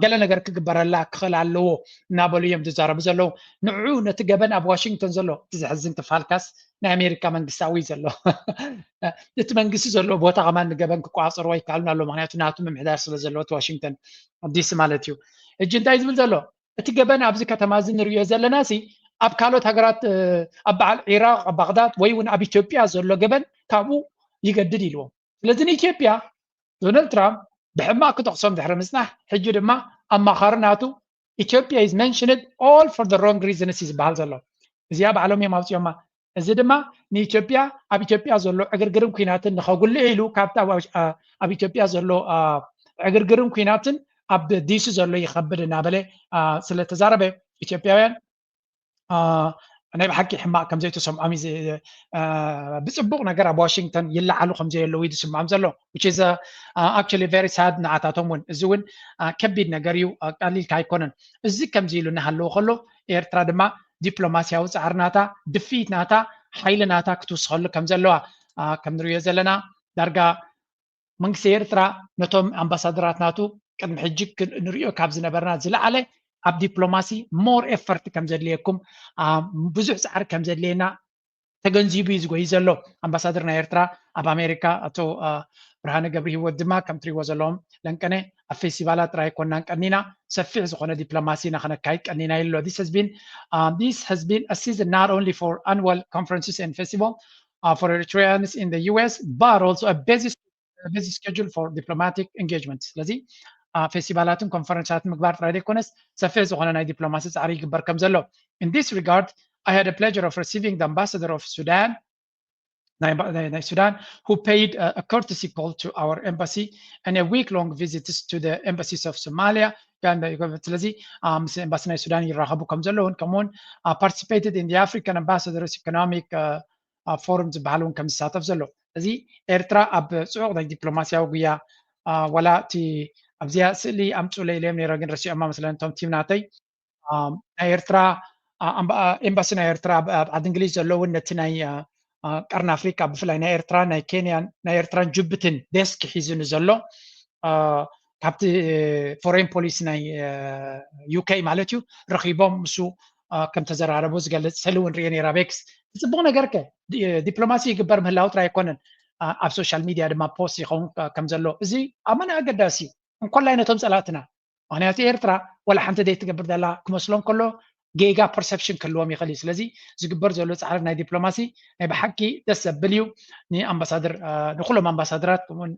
ገለ ነገር ክግበረላ ክኽእል ኣለዎ እናበሉ እዮም ዝዛረቡ ዘለዉ። ንዕኡ ነቲ ገበን ኣብ ዋሽንግተን ዘሎ እቲ ዘሕዝን ክፋልካስ ናይ ኣሜሪካ መንግስታዊ ዘሎ እቲ መንግስቲ ዘለዎ ቦታ ከማን ንገበን ክቋፀርዎ ኣይከኣሉን ኣሎ። ምክንያቱ ናቱ ምምሕዳር ስለ ዘለዎ እቲ ዋሽንግተን ዲሲ ማለት እዩ። ሕጂ እንታይ ዝብል ዘሎ እቲ ገበን ኣብዚ ከተማ እዚ ንሪኦ ዘለና ሲ ኣብ ካልኦት ሃገራት ኣብ በዓል ዒራቅ ኣብ ባግዳድ ወይ እውን ኣብ ኢትዮጵያ ዘሎ ገበን ካብኡ ይገድድ ኢልዎም። ስለዚ ንኢትዮጵያ ዶናልድ ትራምፕ ብሕማቅ ክጠቅሶም ድሕሪ ምፅናሕ ሕጂ ድማ ኣማኻሪ ናቱ ኢትዮጵያ is mentioned all for the wrong reasons እዩ ዝበሃል ዘሎ። እዚኣ ባዕሎም እዮም ኣውፅዮማ። እዚ ድማ ንኢትዮጵያ ኣብ ኢትዮጵያ ዘሎ ዕግርግርን ኩናትን ንኸጉልዕ ኢሉ ካብቲ ኣብ ኢትዮጵያ ዘሎ ዕግርግርን ኩናትን ኣብ ዲሲ ዘሎ ይኸብድ እናበለ ስለተዛረበ ኢትዮጵያውያን ናይ ብሓቂ ሕማቕ ከም ዘይተሰምዖም ብፅቡቕ ነገር ኣብ ዋሽንግተን ይለዓሉ ከም ዘየለዉ እዩ ዝስምዖም ዘሎ። Actually very sad ንዓታቶም እውን። እዚ እውን ከቢድ ነገር እዩ፣ ቀሊልካ ኣይኮነን። እዚ ከምዚ ኢሉ እናሃለዎ ከሎ ኤርትራ ድማ ዲፕሎማሲያዊ ፃዕሪ ናታ፣ ድፍኢት ናታ፣ ሓይሊ ናታ ክትውስኸሉ ከም ዘለዋ ከም ንሪኦ ዘለና ዳርጋ መንግስቲ ኤርትራ ነቶም ኣምባሳደራት ናቱ ቅድሚ ሕጂ ንሪኦ ካብ ዝነበርና ዝለዓለ ኣብ ዲፕሎማሲ more effort ከም ዘድልየኩም ብዙሕ ፃዕሪ ከም ዘድልየና ተገንዚቡ እዩ ዝጎይ ዘሎ። ኣምባሳደር ናይ ኤርትራ ኣብ ኣሜሪካ ኣቶ ብርሃነ ገብረ ህይወት ድማ ከም ትሪእዎ ዘለዎም ለንቀነ ኣብ ፌስቲቫላት ጥራይ ኮናን ቀኒና ሰፊሕ ዝኾነ ዲፕሎማሲ ኢና ከነካይድ ቀኒና ይሎ። This has been this has been a season not only for annual conferences and festival for Eritreans in the U S but also a basis busy schedule for diplomatic engagement። ስለዚ ፌስቲቫላትን ኮንፈረንሳትን ምግባር ጥራይ ዘይኮነስ ሰፊሕ ዝኾነ ናይ ዲፕሎማሲ ፃዕሪ ይግበር ከም ዘሎ። In this regard, I had a pleasure of receiving the ambassador of Sudan ናይ Sudan who paid a courtesy call to our embassy and a week long visits to the embassies of Somalia. ስለዚ ምስ ኤምባሲ ናይ ሱዳን ይራኸቡ ከም ዘለውን ከምኡውን participated in the African ambassadors economic forum ዝበሃል እውን ከም ዝሳተፍ ዘሎ። እዚ ኤርትራ ኣብ ፅዑቕ ናይ ዲፕሎማሲያዊ ጉያ ዋላ እቲ ኣብዚኣ ስእሊ ኣምፁለይ ኢለዮም ነይረ ግን ረሲዖማ መስለን እቶም ቲም ናተይ። ናይ ኤርትራ ኤምባሲ ናይ ኤርትራ ኣብ ዓዲ እንግሊዝ ዘሎ እውን ነቲ ናይ ቀርኒ ኣፍሪካ ብፍላይ ናይ ኤርትራ ናይ ኬንያን ናይ ኤርትራን ጅቡትን ዴስክ ሒዙ ንዘሎ ካብቲ ፎሬን ፖሊሲ ናይ ዩኬ ማለት እዩ ረኺቦም ምስ ከም ተዘራረቡ ዝገልፅ ስእሊ እውን ሪኤ ነይረ ኣብ ኤክስ። እቲ ፅቡቕ ነገር ከ ዲፕሎማሲ ይግበር ምህላው ጥራይ ኣይኮነን ኣብ ሶሻል ሚድያ ድማ ፖስት ይኸውን ከም ዘሎ እዚ ኣመና ኣገዳሲ እዩ። እንኮላይ ነቶም ፀላእትና ምክንያቱ ኤርትራ ዋላ ሓንቲ ዘይትገብር ዘላ ክመስሎም ከሎ ጌጋ ፐርሰፕሽን ክህልዎም ይኽእል እዩ። ስለዚ ዝግበር ዘሎ ፃዕሪ ናይ ዲፕሎማሲ ናይ ብሓቂ ደስ ዘብል እዩ። ንኣምባሳደር ንኩሎም ኣምባሳደራት ከምኡውን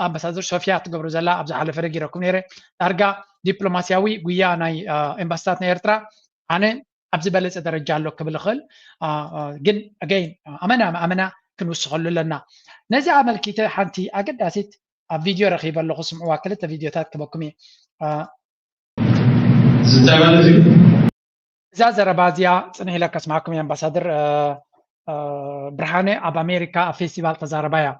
ኣምባሳደር ሶፊያ ትገብሮ ዘላ ኣብ ዝሓለፈ ነጊረኩም ነይረ ዳርጋ ዲፕሎማሲያዊ ጉያ ናይ ኤምባስታት ናይ ኤርትራ ኣነ ኣብ ዝበለፀ ደረጃ ኣሎ ክብል እኽእል። ግን ኣገይን ኣመና ኣመና ክንውስኸሉ ኣለና። ነዚ ኣመልኪተ ሓንቲ ኣገዳሲት ኣብ ቪድዮ ረኺበ ኣለኹ ስምዕዋ ክልተ ቪድዮታት ክበኩም እየ። እንታይ ማለት እዩ? እዛ ዘረባ እዚኣ ፅንሕ ኢለ ከስማዕኩም እየ ኣምባሳደር ብርሃነ ኣብ ኣሜሪካ ኣብ ፌስቲቫል ተዛረባ እያ።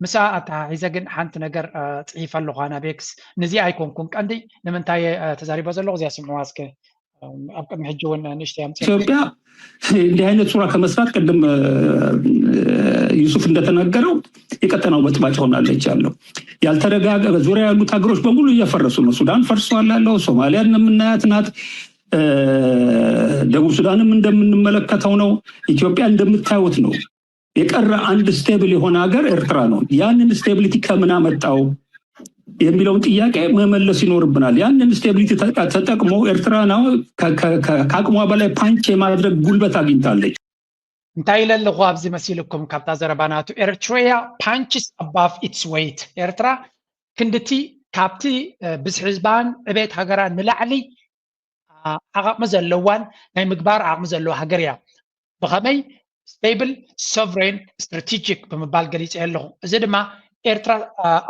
ምስኣ ኣተሓሒዘ ግን ሓንቲ ነገር ፅሒፈ ኣለኹ ናብ ኤክስ። ንዚ ኣይኮንኩን ቀንዲ ንምንታይ ተዛሪቦ ዘለኹ እዚኣ ስምዕዋ እስከ ኣብ ቅድሚ ሕጂ እውን ንእሽተይ ኣምፅእ ኢትዮጵያ እንዲህ አይነት ሱራ ከመስራት ቅድም ዩሱፍ እንደተናገረው የቀጠናው በጥባጭ ሆናለች ያለው ያልተረጋጋ ዙሪያ ያሉት ሀገሮች በሙሉ እየፈረሱ ነው። ሱዳን ፈርሷል ያለው ሶማሊያን የምናያት ናት። ደቡብ ሱዳንም እንደምንመለከተው ነው። ኢትዮጵያ እንደምታዩት ነው። የቀረ አንድ ስቴብል የሆነ ሀገር ኤርትራ ነው። ያንን ስቴቢሊቲ ከምን አመጣው የሚለውን ጥያቄ መመለስ ይኖርብናል። ያንን ስቴቢሊቲ ተጠቅሞ ኤርትራ ነው ከአቅሟ በላይ ፓንች የማድረግ ጉልበት አግኝታለች። እንታይ ኢለ ኣለኹ ኣብዚ መሲልኩም ካብታ ዘረባ ናቱ Eritrea punches above its weight። ኤርትራ ክንድቲ ካብቲ ብዝሒ ህዝባን ዕቤት ሃገራ ንላዕሊ ዓቕሚ ዘለዋን ናይ ምግባር ዓቕሚ ዘለዋ ሃገር እያ። ብኸመይ stable sovereign strategic ብምባል ገሊፀ ኣለኹ። እዚ ድማ ኤርትራ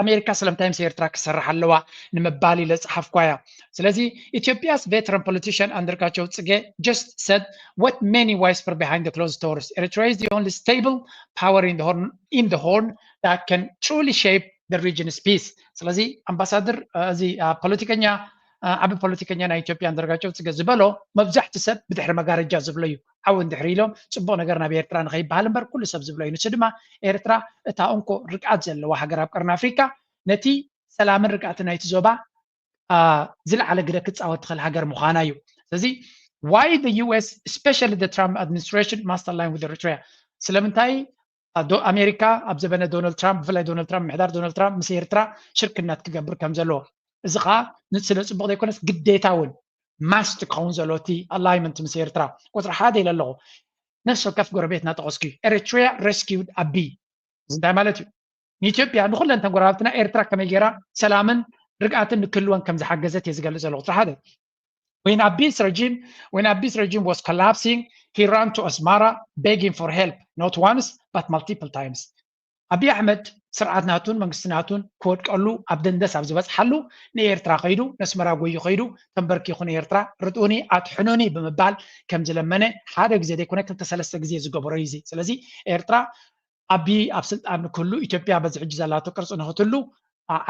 ኣሜሪካ ስለምንታይ ምስ ኤርትራ ክሰርሕ ኣለዋ ንምባል ኢለ ዝፀሓፍኳ እያ። ስለዚ ኢትዮጵያስ veteran politician Andargachew Tsege just said what many whisper behind the closed doors. Eritrea is the only stable power in the horn in the horn that can truly shape the region's peace. ስለዚ ኣምባሳደር እዚ ፖለቲከኛ ዓቢ ፖለቲከኛ ናይ ኢትዮጵያ ኣንዳርጋቸው ጽገ ዝበሎ መብዛሕቲ ሰብ ብድሕሪ መጋረጃ ዝብሎ እዩ። ዓው እንድሕሪ ኢሎም ጽቡቕ ነገር ናብ ኤርትራ ንኸይበሃል እምበር ኩሉ ሰብ ዝብሎ እዩ። ንሱ ድማ ኤርትራ እታ እንኮ ርግኣት ዘለዋ ሃገር ኣብ ቀርኒ ኣፍሪካ ነቲ ሰላምን ርግኣትን ናይቲ ዞባ ዝለዓለ ግደ ክትፃወት ትኽእል ሃገር ምዃና እዩ። ስለዚ why the U S especially the Trump administration must align with Eritrea ስለምንታይ ኣሜሪካ ኣብ ዘበነ ዶናልድ ትራምፕ ብፍላይ ዶናልድ ትራምፕ ምሕዳር ዶናልድ ትራምፕ ምስ ኤርትራ ሽርክነት ክገብር ከም ዘለዎ እዚ ከዓ ስለ ፅቡቅ ዘይኮነስ ግዴታ እውን ማስት ክኸውን ዘሎ እቲ ኣላይመንት ምስ ኤርትራ ቁፅሪ ሓደ ኢለ ኣለኹ። ነፍሲ ወከፍ ጎረቤት እናጠቀስኩ እዩ። Eritrea rescued ኣቢ እዚ እንታይ ማለት እዩ? ንኢትዮጵያ ንኩለን ተን ጎረባብትና ኤርትራ ከመይ ገይራ ሰላምን ርግኣትን ንክህልወን ከም ዝሓገዘት እየ ዝገልፅ ዘለኹ። ቁፅሪ ሓደ When Abiy's regime, when Abiy's regime was collapsing, he ran to Asmara begging for help, not once but multiple times. ኣቢ ኣሕመድ ስርዓት ናቱን መንግስቲ ናቱን ክወድቀሉ ኣብ ደንደስ ኣብ ዝበፅሓሉ ንኤርትራ ከይዱ ነስመራ ጎዩ ከይዱ ተንበርኪኹ ንኤርትራ ርድኡኒ ኣትሕኑኒ ብምባል ከም ዝለመነ ሓደ ግዜ ዘይኮነ ክልተ ሰለስተ ግዜ ዝገበሮ እዩ እዚ። ስለዚ ኤርትራ ኣቢ ኣብ ስልጣን ንክህሉ ኢትዮጵያ በዚ ሕጂ ዘላቶ ቅርፂ ንክትሉ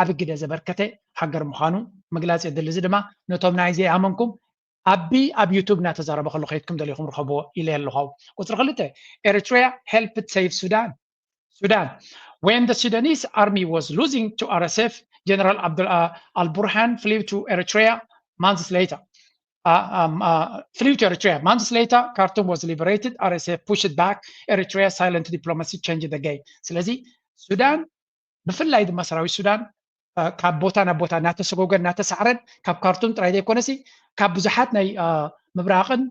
ዓቢ ግደ ዘበርከተ ሃገር ምዃኑ ምግላፅ የድሊ። እዚ ድማ ነቶም ናይ ዘይኣመንኩም ኣቢ ኣብ ዩቱብ እናተዛረበ ከሎ ከይድኩም ደሊኹም ርኸብዎ ኢለ ኣለኹ። ቁፅሪ ክልተ Eritrea helped save Sudan. Sudan. When the Sudanese army was losing to R S F, General Abdul uh, Al Burhan flew to Eritrea months later. Uh, um, uh, flew to Eritrea. Months later, Khartoum was liberated. R S F pushed back. Eritrea silent diplomacy changed the game. ስለዚ ሱዳን ብፍላይ ድማ ሰራዊት ሱዳን ካብ ቦታ ናብ ቦታ እናተሰጎገን እናተሳዕረን ካብ ካርቱም ጥራይ ዘይኮነሲ ካብ ብዙሓት ናይ ምብራቕን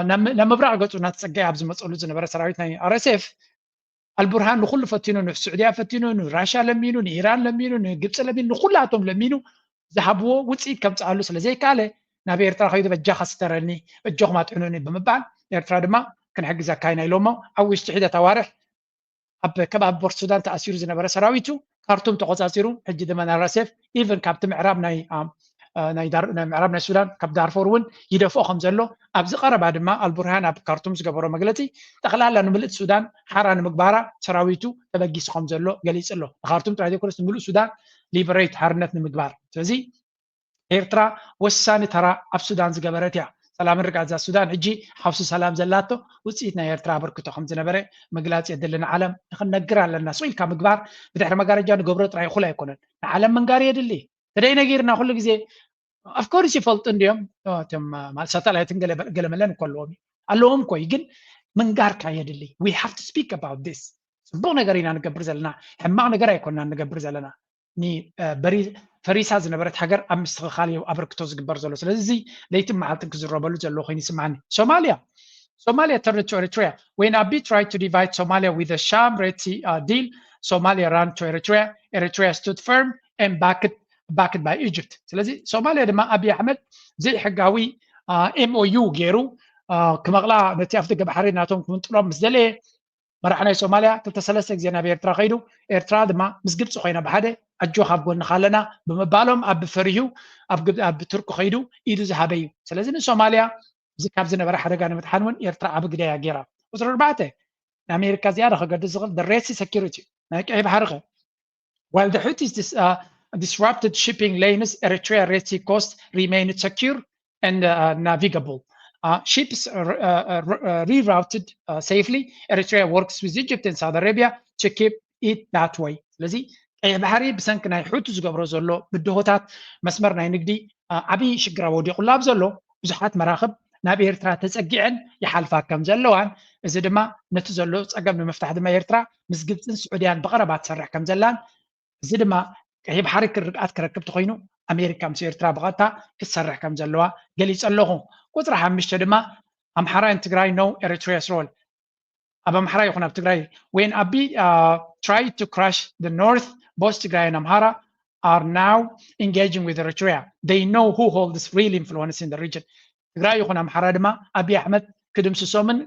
ናብ ምብራቕ ገፁ እናተፀገየ ኣብ ዝመፀሉ ዝነበረ ሰራዊት ናይ R S F ኣልቡርሃን ንኩሉ ፈቲኑ፣ ንስዑድያ ፈቲኑ፣ ንራሻ ለሚኑ፣ ንኢራን ለሚኑ፣ ንግብፂ ለሚኑ፣ ንኩላቶም ለሚኑ ዝሃብዎ ውፅኢት ከምፅኣሉ ስለዘይከኣለ ናብ ኤርትራ ከይዱ በጃኻ ስተረኒ፣ በጃኹም ኣጥዕኑኒ ብምባል ኤርትራ ድማ ክንሕግዘካ ኢና ኢሎሞ ኣብ ውሽጢ ሒደት ኣዋርሕ ኣብ ከባቢ ፖርት ሱዳን ተኣሲሩ ዝነበረ ሰራዊቱ ካርቱም ተቆፃፂሩ ሕጂ ድማ R S F even ካብቲ ምዕራብ ናይ ናይ ምዕራብ ናይ ሱዳን ካብ ዳርፎር እውን ይደፍኦ ከም ዘሎ ኣብዚ ቀረባ ድማ ኣልቡርሃን ኣብ ካርቱም ዝገበሮ መግለፂ ጠቕላላ ንምልእቲ ሱዳን ሓራ ንምግባራ ሰራዊቱ ተበጊሱ ከም ዘሎ ገሊፁ ኣሎ። ንካርቱም ጥራይ ዘይኮነስ ንምሉእ ሱዳን ሊበሬት ሓርነት ንምግባር። ስለዚ ኤርትራ ወሳኒ ተራ ኣብ ሱዳን ዝገበረት እያ። ሰላምን ርግኣት እዛ ሱዳን ሕጂ ሓውሲ ሰላም ዘላቶ ውፅኢት ናይ ኤርትራ ኣበርክቶ ከም ዝነበረ ምግላፅ የድሊ። ንዓለም ንክንነግር ኣለና። ስቕ ኢልካ ምግባር ብድሕሪ መጋረጃ ንገብሮ ጥራይ እኹል ኣይኮነን። ንዓለም ምንጋር የድሊ። ተደይ ነጊርና ኩሉ ግዜ of course ይፈልጡ እንዲዮም እቶም ሳተላይትን ገለመለን እኮ ኣለዎም ኣለዎም እኮ ግን ምንጋርካ የድሊ። We have to speak about this። ፅቡቅ ነገር ኢና ንገብር ዘለና፣ ሕማቅ ነገር ኣይኮንና ንገብር ዘለና። ፈሪሳ ዝነበረት ሃገር ኣብ ምስትኽኻል እዩ ኣበርክቶ ዝግበር ዘሎ። ስለዚ እዚ ለይትን መዓልትን ክዝረበሉ ዘለዎ ኮይኑ ይስምዓኒ። ሶማልያ Somalia turned to Eritrea. When Abiy tried to divide Somalia with the Sham Red Sea uh, deal, Somalia ran to Eritrea. Eritrea stood firm and backed, backed by Egypt. ስለዚ ሶማልያ ድማ ኣቢይ ኣሕመድ ዘይሕጋዊ M O U ገይሩ ክመቕላ ነቲ ኣፍ ደገ ባሕሪ ናቶም ክምንጥሎም ምስ ደለየ መራሕ ናይ ሶማልያ ክልተ ሰለስተ ግዜ ናብ ኤርትራ ከይዱ ኤርትራ ድማ ምስ ግብፂ ኮይና ብሓደ ኣጆ ካብ ጎንኻ ኣለና ብምባሎም ኣብ ፈሪሁ ኣብ ቱርኪ ከይዱ ኢዱ ዝሃበ እዩ። ስለዚ ንሶማልያ እዚ ካብ ዝነበረ ሓደጋ ንምድሓን እውን ኤርትራ ዓቢ ግደ እያ ገይራ። ቁፅሪ ኣርባዕተ ንኣሜሪካ ዝያዳ ከገድስ ዝኽእል the Red Sea security ናይ ቀይ ባሕሪ ከ While the Houthis dis, uh, disrupted shipping lanes, Eritrea Red Sea coast remained secure and uh, navigable. Uh, ships uh, uh, uh, rerouted uh, safely. Eritrea works with Egypt and Saudi Arabia to keep it that way. ስለዚ ቀይሕ ባሕሪ ብሰንኪ ናይ ሑቲ ዝገብሮ ዘሎ ብድሆታት መስመር ናይ ንግዲ ዓብዪ ሽግር ወዲቑሉ ኣብ ዘሎ ብዙሓት መራኽብ ናብ ኤርትራ ተፀጊዐን ይሓልፋ ከም ዘለዋን እዚ ድማ ነቲ ዘሎ ፀገም ንምፍታሕ ድማ ኤርትራ ምስ ግብፅን ስዑድያን ብቐረባ ትሰርሕ ከም ዘላን እዚ ድማ ቀይሕ ባሕሪ ርግኣት ክረክብ ተኮይኑ ኣሜሪካ ምስ ኤርትራ ብቐጥታ ክትሰርሕ ከም ዘለዋ ገሊፀ ኣለኹ። ቁፅሪ ሓሙሽተ ድማ ኣምሓራ and Tigray know Eritrea's role ኣብ ኣምሓራ ይኹን ኣብ ትግራይ when Abiy uh, tried to crush the north, both Tigray and Amhara are now engaging with Eritrea. They know who holds real influence in the region. ትግራይ ይኹን ኣምሓራ ድማ ኣቢይ ኣሕመድ ክድምስሶምን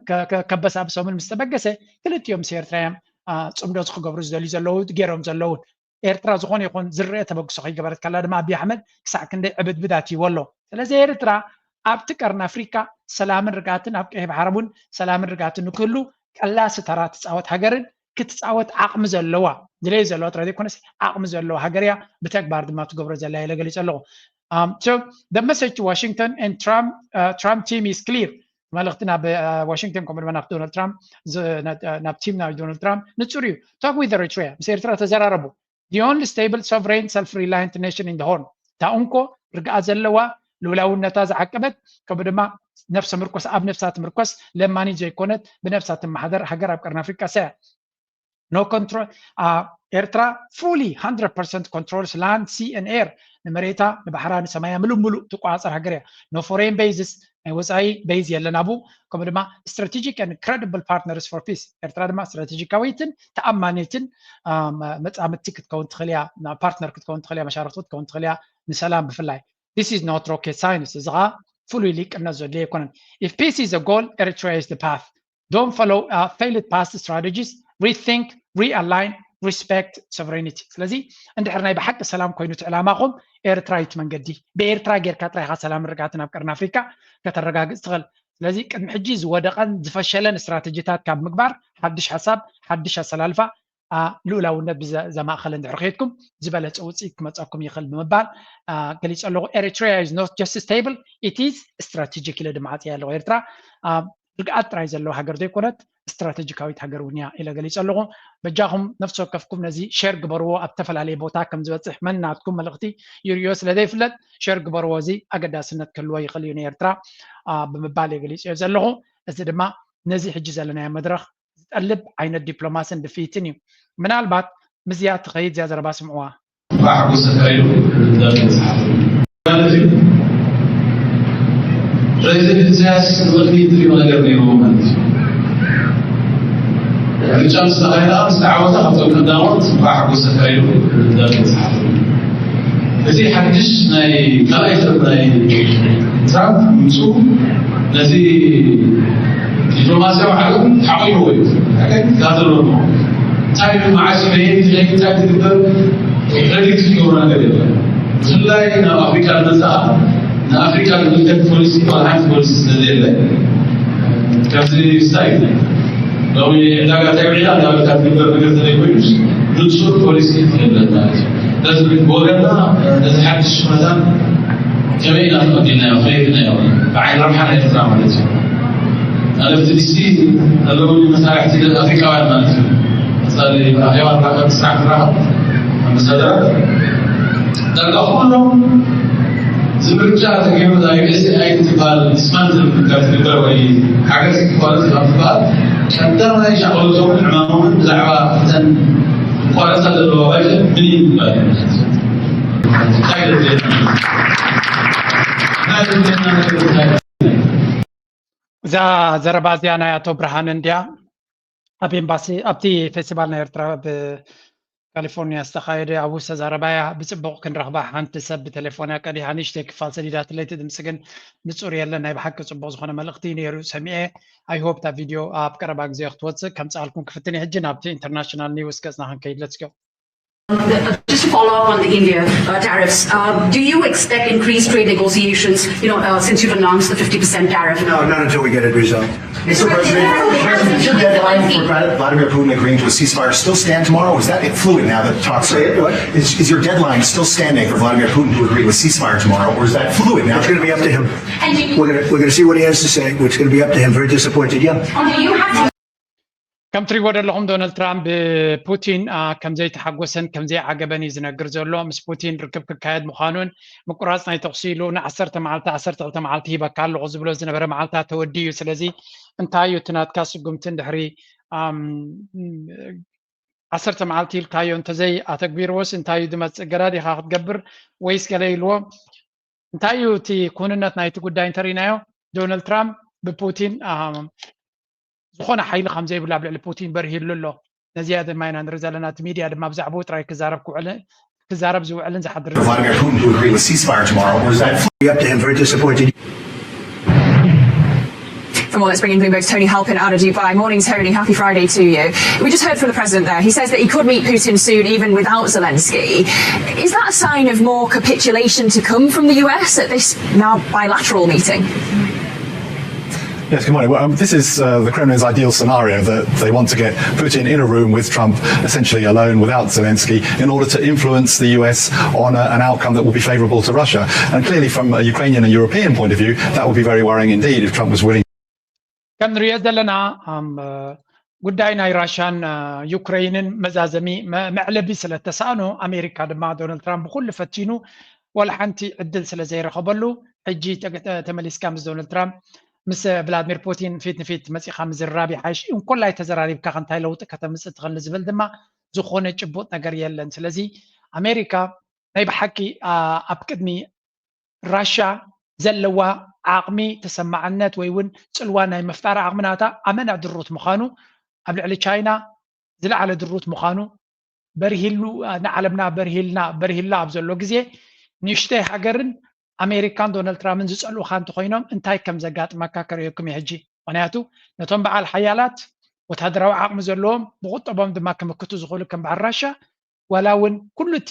ከበሳብሶምን ምስ ተበገሰ ክልቲኦም ምስ ኤርትራ እዮም ፅምዶ ክገብሩ ዝደልዩ ዘለዉ ገይሮም ዘለውን ኤርትራ ዝኾነ ይኹን ዝረአ ተበግሶ ከይገበረት ከላ ድማ ኣቢይ ኣሕመድ ክሳዕ ክንደይ ዕብድብድ ኣትይዎ ኣሎ። ስለዚ ኤርትራ ኣብቲ ቀርኒ ኣፍሪካ ሰላምን ርግኣትን ኣብ ቀይሕ ባሕሪ እውን ሰላምን ርግኣትን ንክህሉ ቀላሲ ተራ ትፃወት ሃገርን ክትፃወት ዓቕሚ ዘለዋ ድሌት ዘለዋ ጥራይ ዘይኮነስ ዓቕሚ ዘለዋ ሃገር እያ። ብተግባር ድማ ትገብሮ ዘላ ኢለ ገሊፀ ኣለኹ። Um, so the message to Washington and Trump, uh, Trump team is clear. መልእኽቲ ናብ ዋሽንግተን ከምኡ ድማ ናብ ዶናልድ ትራምፕ ናብ ቲም ናይ ዶናልድ ትራምፕ ንፁር እዩ። Talk with Eritrea ምስ ኤርትራ ተዘራረቡ። The only stable sovereign self-reliant nation in the Horn. እታ እንኮ ርግኣት ዘለዋ ልውላውነታ ዝዓቀበት ከምኡ ድማ ነብሰ ምርኮስ ኣብ ነብሳ ትምርኮስ ለማኒ ዘይኮነት ብነብሳ ትመሓደር ሃገር ኣብ ቀርኒ ኣፍሪቃ ሰያ no control uh, ኤርትራ fully one hundred percent controls land, sea and air ንመሬታ ንባሕራ ንሰማያ ምሉእ ምሉእ ትቆፃፀር ሃገር እያ። No foreign bases ናይ ወፃኢ base የለን ኣብኡ። ከምኡ ድማ strategic and credible partners for peace ኤርትራ ድማ ስትራቴጂካዊትን ተኣማኒትን መፃምድቲ ክትከውን ትኽእል እያ፣ ፓርትነር ክትከውን ትኽእል እያ፣ መሻርክቲ ክትከውን ትኽእል እያ ንሰላም ብፍላይ። This is not rocket science እዚ ከዓ ፍሉይ ሊቅነት ዘድልዮ ኣይኮነን። If peace is a goal, Eritrea is the path. Don't follow uh, failed past strategies. Rethink, realign, respect sovereignty። ስለዚ እንድሕር ናይ ብሓቂ ሰላም ኮይኑ እቲ ዕላማኹም፣ ኤርትራ እዩ እቲ መንገዲ። ብኤርትራ ጌርካ ጥራይ ኢኻ ሰላምን ርግኣትን ኣብ ቀርኒ ኣፍሪካ ከተረጋግጽ ትኽእል። ስለዚ ቅድሚ ሕጂ ዝወደቐን ዝፈሸለን ስትራተጂታት ካብ ምግባር ሓድሽ ሓሳብ፣ ሓድሽ ኣሰላልፋ፣ አ፣ ልኡላውነት ብዘ-፣ ዘማእኸለ እንድሕር ኬድኩም ዝበለጸ ውጽኢት ክመጸኩም ይኽእል ብምባል፣ አ፣ ገሊጸ ኣለኹ። Eritrea is not just stable, it is strategic ኢለ ድማ ዓጽየ ኣለኹ። ኤርትራ፣ አ፣ ርግኣት ጥራይ ዘለዋ ሃገር ዘይኮነት፣ ስትራቴጂካዊት ሃገር እውን እያ ኢለ ገሊጸ ኣለኹ። በጃኹም ነፍሲ ወከፍኩም ነዚ ሼር ግበርዎ፣ ኣብ ዝተፈላለየ ቦታ ከም ዝበጽሕ መን ናትኩም መልእኽቲ ይርእዮ ስለ ዘይፍለጥ፣ ሼር ግበርዎ፣ እዚ ኣገዳስነት ክህልዎ ይኽእል እዩ ንኤርትራ፣ አ፣ ብምባል እየ ገሊጸዮ ዘለኹ። እዚ ድማ ነዚ ሕጂ ዘለናዮ መድረኽ ዝጠልብ ዓይነት ዲፕሎማስን ድፍኢትን እዩ። ምናልባት ምስዚኣ ትኸይድ እዚኣ ዘረባ ስምዕዋ። ብሓጎስ ተካይዱ ዝዳሎ መጽሓፍ ማለት እዩ። ፕሬዚደንት ኢሳያስ ንቕድሚት ዝሪኦ ነገር ነይርዎ ማለት እዩ። ምርጫ ምስ ተኻየደ ምስ ተዓወተ ካብቶም ቀዳሞት ብሓጎስ ተካይዱ ዝዳሎ መጽሓፍ እዩ። እዚ ሓድሽ ናይ ካልኣይ ተርም ናይ ትራምፕ ምምፅኡ ነዚ ዲፕሎማስያዊ ዓለም ሓቒርዎ እዩ። እንታይ ክጋዘሎ ኣለዎ? እንታይ እዩ መዓስ እዩ መሄድ ይኽእል? እንታይ ትግበር? ፕሬዲክት ዝገብሮ ነገር የለን። ብፍላይ ናብ ኣፍሪካ ዝመፅኣ ንኣፍሪካ ዝምልከት ፖሊሲ ዋላ ሓንቲ ፖሊሲ ስለ ዘየለ ከምዚ ስታይ ሎሚ ዕዳጋ እንታይ ውዒላ እንዳበልካ ትግበር ነገር ተዘይኮይኑስ ንፁር ፖሊሲ የለን ማለት እዩ። ስለዚ ብወገንና ነዚ ሓድሽ ኩነታት ከመይ ኢና ተቐቢልናዮ? ከመይ ርኢናዮ? ብዓይኒ ረብሓ ናይ ኤርትራ ማለት እዩ። ኣነ ብትዕዝቲ ዘለውኒ መሳርሕቲ ኣፍሪቃውያን ማለት እዩ። ቀጻሊ ብራኸባ ንራኸብ፣ ብስራሕ ንራኸብ፣ ኣምባሳደራት ዳርጋ ኩሎም እዚ ምርጫ ተገይሩ እዛ ዩ ኤስ ኤ ኣይ ትበሃል ዲስማንትል ካብ ትግበር ወይ ሓገዝ ክትቋረጽ ካብ ትበሃል ቀዳማይ ሻቕሎቶምን ዕማሞምን ብዛዕባ እተን ክቋረጻ ዘለዋ ባጀት ምን እዩ ምባል እዩ። እንታይ ዘድልየና? እንታይ ዘድልየና ነገር እንታይ እዩ? እዛ ዘረባ እዚኣ ናይ ኣቶ ብርሃነ እንድያ። ኣብ ኤምባሲ፣ ኣብቲ ፌስቲቫል ናይ ኤርትራ ኣብ ካሊፎርኒያ ዝተኻየደ ኣብኡ ዝተዛረባያ ብጽቡቕ ክንረኽባ ሓንቲ ሰብ ብቴሌፎን እያ ቀዲሓ ንእሽተይ ክፋል ሰዲዳትለይ፣ እቲ ድምጺ ግን ንጹር የለን። ናይ ብሓቂ ጽቡቕ ዝኾነ መልእኽቲ ነይሩ ሰሚዐ። I hope እታ ቪድዮ ኣብ ቀረባ ግዜ ክትወጽእ ከምጽኣልኩም ክፍትን እየ። ሕጂ ናብቲ ኢንተርናሽናል ኒውስ ገጽና ክንከይድ። Let's go. Just to follow up on the India uh, tariffs, uh, do you expect increased trade negotiations, you know, uh, since you've announced the fifty percent tariff? No, not until we get a result. Mister President, President, is your deadline for Vladimir Putin agreeing to a ceasefire still stand tomorrow? Is that fluid now that talks are? What? Is, is your deadline still standing for Vladimir Putin to agree to a ceasefire tomorrow, or is that fluid now? It's going to be up to him. We're going to, we're going to see what he has to say. It's going to be up to him. Very disappointed. Yeah. Do you have ከም ትሪእዎ ዘለኹም ዶናልድ ትራምፕ ብፑቲን ከም ዘይተሓጎሰን ከም ዘይዓገበን እዩ ዝነግር ዘሎ። ምስ ፑቲን ርክብ ክካየድ ምዃኑን ምቁራፅ ናይ ተኹሲ ኢሉ ንዓሰርተ መዓልቲ ዓሰርተ ክልተ መዓልቲ ሂበካ ኣለኹ ዝብሎ ዝነበረ መዓልታት ተወዲኡ እዩ። ስለዚ እንታይ እዩ እቲ ናትካ ስጉምቲ እንድሕሪ ዓሰርተ መዓልቲ ኢልካዮ እንተዘይ ኣተግቢርዎስ እንታይ እዩ ዝመፅእ? ገዳ ዲኻ ክትገብር ወይስ ገለ ኢልዎ? እንታይ እዩ እቲ ክውንነት ናይቲ ጉዳይ እንተሪእናዮ ዶናልድ ትራምፕ ብፑቲን ዝኾነ ሓይሊ ከም ዘይብሉ ኣብ ልዕሊ ፑቲን በርሂሉ ኣሎ። ነዚኣ ድማ ኢና ንርኢ ዘለና። እቲ ሚድያ ድማ ብዛዕባኡ ጥራይ ክዛረብ ክውዕል ክዛረብ ዝውዕልን ዝሓድርን። Vladimir Putin to agree with ceasefire tomorrow, or is that? Be up to him. Very disappointed. For more, let's bring in Bloomberg's Tony Halpin out of Dubai. Morning, Tony. Happy Friday to you. We just heard from the president there. He says that he could meet Putin soon, even without Zelensky. Is that a sign of more capitulation to come from the U S at this now bilateral meeting? Yes, good morning. Well, um, this is uh, the Kremlin's ideal scenario, that they want to get Putin in a room with Trump, essentially alone, without Zelensky, in order to influence the U S on a, an outcome that will be favorable to Russia. And clearly, from a Ukrainian and European point of view, that would be very worrying indeed if Trump was willing. ከም ንሪኦ ዘለና ጉዳይ ናይ ራሽያን ዩክሬንን መዛዘሚ መዕለቢ ስለ ተሳእኖ፣ ኣሜሪካ ድማ ዶናልድ ትራምፕ ብኩሉ ፈቲኑ ዋላ ሓንቲ ዕድል ስለ ዘይረኸበሉ፣ ሕጂ ተመሊስካ ምስ ዶናልድ ትራምፕ ምስ ቭላድሚር ፑቲን ፊት ንፊት መፂኻ ምዝርራብ ይሓይሽ። እንኮላይ ተዘራሪብካ ከ እንታይ ለውጢ ከተምፅእ ትኽእል ንዝብል ድማ ዝኾነ ጭቡጥ ነገር የለን። ስለዚ ኣሜሪካ ናይ ብሓቂ ኣብ ቅድሚ ራሻ ዘለዋ ዓቕሚ ተሰማዕነት ወይ እውን ፅልዋ ናይ ምፍጣር ዓቕሚ ናታ ኣመና ድሩት ምዃኑ፣ ኣብ ልዕሊ ቻይና ዝለዓለ ድሩት ምዃኑ በርሂሉ፣ ንዓለምና በርሂልና በርሂላ ኣብ ዘሎ ግዜ ንእሽተይ ሃገርን ኣሜሪካን ዶናልድ ትራምፕን ዝፀልኡኻ እንተኾይኖም እንታይ ከም ዘጋጥመካ ከርእየኩም እየ ሕጂ። ምክንያቱ ነቶም በዓል ሓያላት ወታደራዊ ዓቕሚ ዘለዎም፣ ብቁጠቦም ድማ ክምክቱ ዝኽእሉ ከም በዓል ራሻ፣ ዋላ እውን ኩሉ እቲ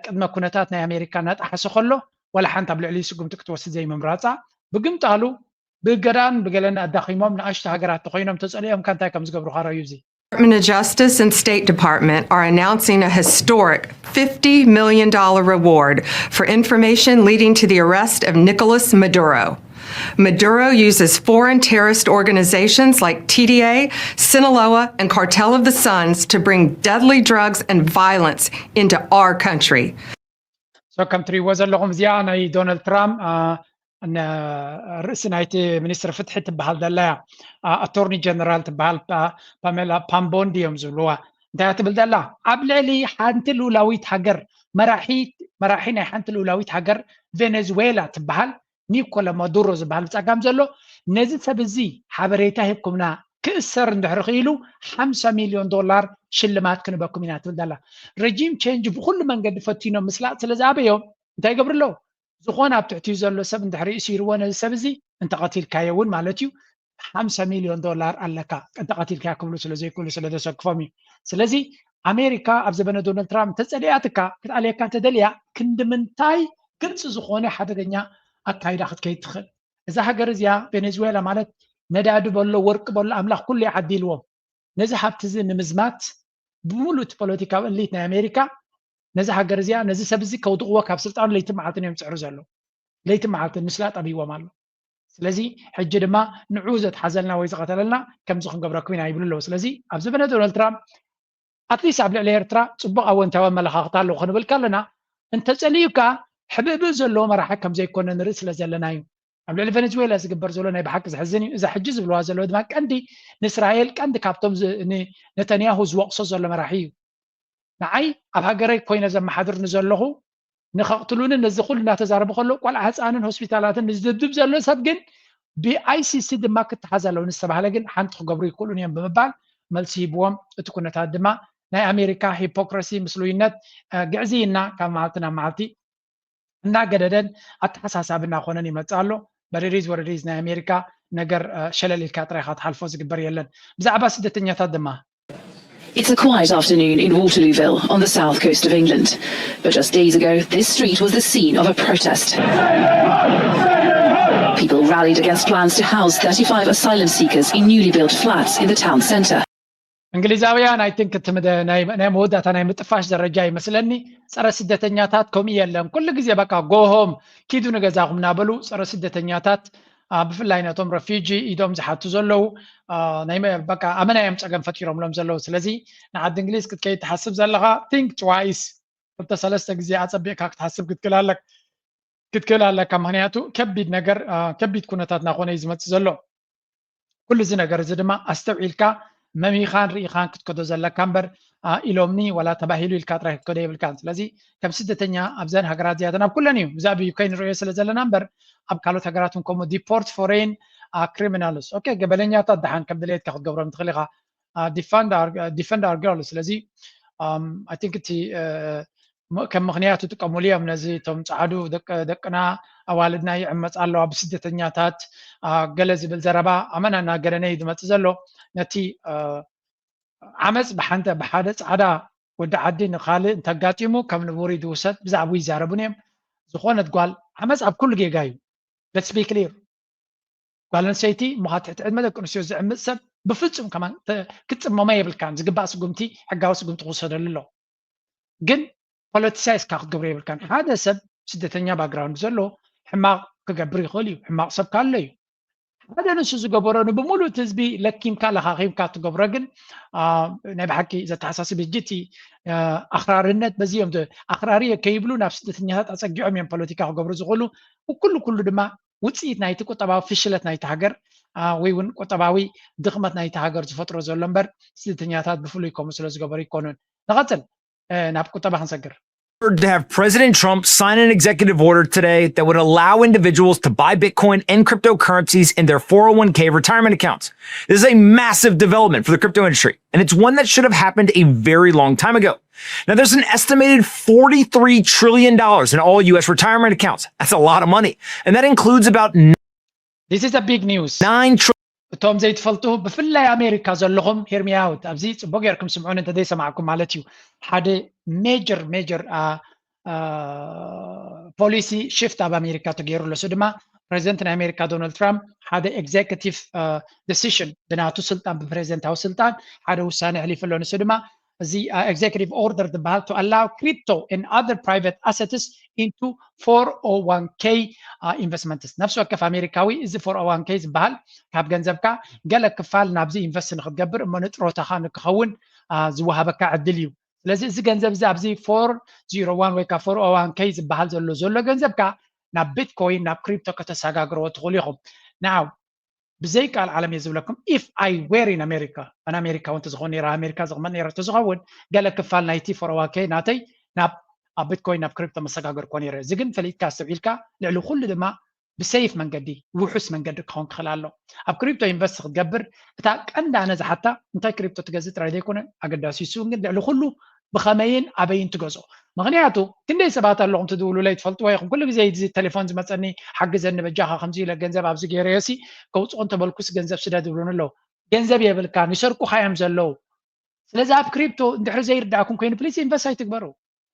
ቅድመ ኩነታት ናይ ኣሜሪካ እናጠሓሰ ከሎ ዋላ ሓንቲ ኣብ ልዕሊ ስጉምቲ ክትወስድ ዘይምምራፃ፣ ብግምጣሉ ብእገዳን ብገለን ኣዳኺሞም ንኣሽቱ ሃገራት ተኮይኖም ተፀሊኦም ከ እንታይ ከም ዝገብሩ ካረዩ እዚ Department of Justice and State Department are announcing a historic fifty million dollar reward for information leading to the arrest of Nicolas Maduro. Maduro uses foreign terrorist organizations like T D A, Sinaloa, and Cartel of the Suns to bring deadly drugs and violence into our country. So ከም ትሪእዎ ዘለኹም እዚኣ ናይ ዶናልድ ትራምፕ ርእሲ ናይቲ ሚኒስትር ፍትሒ ትበሃል ዘላ እያ። ኣቶርኒ ጀነራል ትበሃል ፓሜላ ፓምቦንዲ እዮም ዝብልዋ። እንታይ ትብል ዘላ ኣብ ልዕሊ ሓንቲ ልኡላዊት ሃገር መራሒ ናይ ሓንቲ ልኡላዊት ሃገር ቬኔዙዌላ ትበሃል ኒኮላ ማዱሮ ዝበሃል ብፀጋም ዘሎ ነዚ ሰብ እዚ ሓበሬታ ሂብኩምና ክእሰር እንድሕር ክኢሉ ሓምሳ ሚልዮን ዶላር ሽልማት ክንበኩም ኢና ትብል ዘላ። ረጂም ቼንጅ ብኩሉ መንገዲ ፈቲኖም ምስላጥ ስለ ዝኣበዮም እንታይ ይገብሩ ኣለዉ? ዝኾነ ኣብ ትሕቲኡ ዘሎ ሰብ እንድሕር ይእሲርዎ ነዚ ሰብ እዚ እንተቐቲልካዮ እውን ማለት እዩ ሓምሳ ሚልዮን ዶላር ኣለካ እንተቐቲልካዮ ክብሉ ስለ ዘይክእሉ ስለ ዘሰክፎም እዩ። ስለዚ ኣሜሪካ ኣብ ዘበነ ዶናልድ ትራምፕ እንተፀሊኣትካ ክትኣልየካ እንተደልያ ክንዲ ምንታይ ግልፂ ዝኾነ ሓደገኛ ኣካይዳ ክትከይድ ትኽእል። እዛ ሃገር እዚኣ ቬኔዙዌላ ማለት ነዳዲ በሎ ወርቂ በሎ ኣምላኽ ኩሉ ይዓዲልዎም። ነዚ ሃብቲ እዚ ንምዝማት ብምሉእ እቲ ፖለቲካዊ እሊት ናይ ኣሜሪካ ነዚ ሃገር እዚኣ ነዚ ሰብ እዚ ከውድቕዎ ካብ ስልጣኑ ለይቲ መዓልትን እዮም ዝፅዕሩ ዘለዉ። ለይቲ መዓልትን ምስላ ጠብይዎም ኣሎ። ስለዚ ሕጂ ድማ ንዑ ዘትሓዘልና ወይ ዝቐተለልና ከምዚ ክንገብረኩም ኢና ይብሉ ኣለዉ። ስለዚ ኣብ ዘበነ ዶናልድ ትራምፕ ኣትሊስት ኣብ ልዕሊ ኤርትራ ፅቡቕ ኣወንታዊ ኣመለኻኽታ ኣለዎ ክንብል ከለና እንተፀሊኡ ከዓ ሕብእብእ ዘለዎ መራሒ ከም ዘይኮነ ንርኢ ስለ ዘለና እዩ። ኣብ ልዕሊ ቨነዝዌላ ዝግበር ዘሎ ናይ ብሓቂ ዘሕዝን እዩ። እዛ ሕጂ ዝብልዋ ዘለዉ ድማ ቀንዲ ንእስራኤል ቀንዲ ካብቶም ነተንያሁ ዝወቕሶ ዘሎ መራሒ እዩ። ንዓይ ኣብ ሃገረይ ኮይነ ዘመሓድር ንዘለኹ ንኸቕትሉኒ ነዚ ኩሉ እናተዛረቡ ከሎ ቆልዓ ህፃንን ሆስፒታላትን ንዝድብድብ ዘሎ ሰብ ግን ብኣይሲሲ ድማ ክተሓዝ ኣለዎ ንዝተባህለ ግን ሓንቲ ክገብሩ ይክእሉን እዮም ብምባል መልሲ ሂብዎም። እቲ ኩነታት ድማ ናይ ኣሜሪካ ሂፖክረሲ ምስሉይነት ግዕዝይና ካብ መዓልቲ ናብ መዓልቲ እናገደደን ኣተሓሳሳቢ እናኾነን ይመፅእ ኣሎ። በሪሪዝ ወረሪዝ ናይ ኣሜሪካ ነገር ሸለል ኢልካ ጥራይ ኢኻ ትሓልፎ ዝግበር የለን። ብዛዕባ ስደተኛታት ድማ It's a quiet afternoon in Waterlooville on the south coast of England. But just days ago, this street was the scene of a protest. People rallied against plans to house thirty-five asylum seekers in newly built flats in the town centre. እንግሊዛውያን ኣይ ቲንክ ናይ መወዳእታ ናይ ምጥፋሽ ደረጃ ይመስለኒ ጸረ ስደተኛታት ከምኡ የለን ኩሉ ግዜ በቃ ጎሆም ኪዱ ንገዛኹም እናበሉ ጸረ ስደተኛታት ብፍላይ ነቶም ረፊጂ ኢዶም ዝሓቱ ዘለዉ በቃ ኣመና እዮም ጸገም ፈጢሮምሎም ዘለዉ ስለዚ ንዓዲ እንግሊዝ ክትከይድ ትሓስብ ዘለኻ ቲንክ ትዋይስ ክልተ ሰለስተ ግዜ ኣጸቢቕካ ክትሓስብ ክትክእል ኣለካ ክትክእል ኣለካ ምክንያቱ ከቢድ ነገር ከቢድ ኩነታት ናኮነ እዩ ዝመፅእ ዘሎ ኩሉ እዚ ነገር እዚ ድማ ኣስተውዒልካ መሚኻን ርኢኻን ክትከዶ ዘለካ እምበር ኢሎምኒ ወላ ተባሂሉ ኢልካ ጥራይ ክትከዶ የብልካን ስለዚ ከም ስደተኛ ኣብዘን ሃገራት እዚኣተን ኣብ ኩለን እዩ ብዛዕባ ዩክሬን ንሪኦ ስለ ዘለና እምበር ኣብ ካልኦት ሃገራት እውን ከምኡ ዲፖርት ፎሬን ክሪሚናልስ ኦኬ ገበለኛታት ደሓን ከም ድሌትካ ክትገብሮም ትኽእል ኢኻ ዲፈንድ ኣር ገርል ስለዚ ኣይ ቲንክ እቲ ከም ምኽንያት ይጥቀሙሉ እዮም ነዚ እቶም ፃዕዱ ደቅና ኣዋልድና ይዕመፃ ኣለዋ ብስደተኛታት ገለ ዝብል ዘረባ ኣመና እናገነነ እዩ ዝመፅእ ዘሎ ነቲ ዓመፅ ብሓንተ ብሓደ ፃዕዳ ወዲ ዓዲ ንካልእ እንተጋጢሙ ከም ንቡር ዝውሰድ ብዛዕባ ይዛረቡን እዮም ዝኾነት ጓል ዓመፅ ኣብ ኩሉ ጌጋ እዩ let's be clear ጓል ኣንስተይቲ እሞ ካብ ትሕቲ ዕድመ ደቂ ኣንስትዮ ዝዕምፅ ሰብ ብፍፁም ከማን ክትፅመሞ የብልካን ዝግባእ ስጉምቲ ሕጋዊ ስጉምቲ ክውሰደሉ ኣለዎ ግን ፖለቲሳይዝካ ክትገብሮ የብልካን ሓደ ሰብ ስደተኛ ባክግራውንድ ዘለዎ ሕማቕ ክገብር ይኽእል እዩ ሕማቕ ሰብ ካሎ እዩ ሓደ ንሱ ዝገበሮ ንብሙሉእ ህዝቢ ለኪምካ ለኻኺምካ ትገብሮ ግን ናይ ብሓቂ ዘተሓሳስብ ሕጂ እቲ ኣኽራርነት በዚ እዮም ኣኽራሪ ከይብሉ ናብ ስደተኛታት ኣፀጊዖም እዮም ፖለቲካ ክገብሩ ዝኽእሉ ብኩሉ ኩሉ ድማ ውፅኢት ናይቲ ቁጠባዊ ፍሽለት ናይቲ ሃገር ወይ እውን ቁጠባዊ ድኽመት ናይቲ ሃገር ዝፈጥሮ ዘሎ እምበር ስደተኛታት ብፍሉይ ከምኡ ስለ ዝገበሩ ይኮኑን ንቐፅል ናብ ቁጠባ ክንሰግር to have President Trump sign an executive order today that would allow individuals to buy Bitcoin and cryptocurrencies in their four oh one k retirement accounts. This is a massive development for the crypto industry, and it's one that should have happened a very long time ago. Now, there's an estimated forty-three trillion dollars in all U S retirement accounts. That's a lot of money. And that includes about This is a big news. nine trillion እቶም ዘይትፈልጡ ብፍላይ ኣሜሪካ ዘለኹም hear me out ኣብዚ ጽቡቅ ጌርኩም ስምዑን እንተ ዘይሰማዕኩም ማለት እዩ ሓደ major major policy shift ኣብ ኣሜሪካ ተገይሩ ኣሎ። እሱ ድማ ፕሬዚደንት ናይ ኣሜሪካ ዶናልድ ትራምፕ ሓደ executive decision ብናቱ ስልጣን ብፕሬዚደንታዊ ስልጣን ሓደ ውሳኔ ኣሕሊፉ ኣሎ። ንሱ ድማ እዚ executive order ዝበሃል to allow crypto and other private assets into four oh one k investments። ነፍሲ ወከፍ ኣሜሪካዊ እዚ four oh one k ዝበሃል ካብ ገንዘብካ ገለ ክፋል ናብዚ ኢንቨስት ንክትገብር እሞ ንጥሮታኻ ንክኸውን ዝወሃበካ ዕድል እዩ። ስለዚ እዚ ገንዘብ እዚ ኣብዚ four zero one ወይ ከዓ four oh one k ዝበሃል ዘሎ ዘሎ ገንዘብካ ናብ ቢትኮይን ናብ ክሪፕቶ ከተሰጋግርዎ ትኽእሉ ኢኹም። ናው ብዘይ ቃል ዓለም እየ ዝብለኩም if I were in America ኣነ ኣሜሪካ እውን ተዝኸውን ነራ ኣሜሪካ ዝቕመጥ ነረ ተዝኸውን ገለ ክፋል ናይቲ four oh one k ናተይ ናብ ኣብ ቢትኮይን ናብ ክሪፕቶ መሰጋገር ኮ ነረ። እዚ ግን ፈሊጥካ ኣስተውዒልካ ልዕሊ ኩሉ ድማ ብሰይፍ መንገዲ ውሑስ መንገዲ ክኸውን ክኽእል ኣሎ። ኣብ ክሪፕቶ ኢንቨስት ክትገብር እታ ቀንዲ ኣነ ዝሓታ እንታይ ክሪፕቶ ትገዝእ ጥራይ ዘይኮነ ኣገዳሲ እሱ ግን ልዕሊ ኩሉ ብኸመይን ኣበይን ትገዝኦ። ምኽንያቱ ክንደይ ሰባት ኣለኹም ትድውሉለይ ትፈልጥዎ ኢኹም። ኩሉ ግዜ እዚ ቴሌፎን ዝመፀኒ ሓግዘኒ በጃኻ ከምዚ ኢለ ገንዘብ ኣብዚ ገይረዮ ሲ ከውፅኦ እንተበልኩስ ገንዘብ ስደዱሉኒ ኣለዉ። ገንዘብ የብልካን ይሰርቁኻ እዮም ዘለዉ። ስለዚ ኣብ ክሪፕቶ እንድሕር ዘይርዳእኩም ኮይኑ ፕሊስ ኢንቨስት ኣይትግበሩ።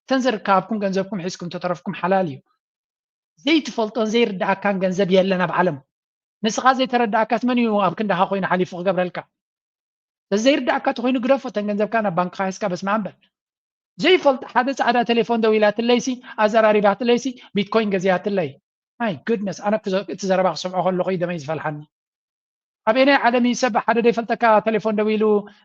እተን ዝርከብኩም ገንዘብኩም ሒዝኩም ተተረፍኩም ሓላል እዩ። ዘይትፈልጦን ዘይርዳእካን ገንዘብ የለን ኣብ ዓለም። ንስኻ ዘይተረዳእካስ መን እዩ ኣብ ክንዳኻ ኮይኑ ሓሊፉ ክገብረልካ? ስለዚ ዘይርዳእካ ተኮይኑ ግደፎ፣ እተን ገንዘብካ ናብ ባንክኻ ሒዝካ በስመ ኣብ በል። ዘይፈልጥ ሓደ ጻዕዳ ቴሌፎን ደዊላትለይሲ ኣዘራሪባትለይሲ ቢትኮይን ገዚኣትለይ። My goodness ኣነ እቲ ዘረባ ክሰምዖ ከለኹ እዩ ደመይ ዝፈልሓኒ። ኣበየናይ ዓለም እዩ ሰብ ሓደ ዘይፈልጠካ ቴሌፎን ደዊሉ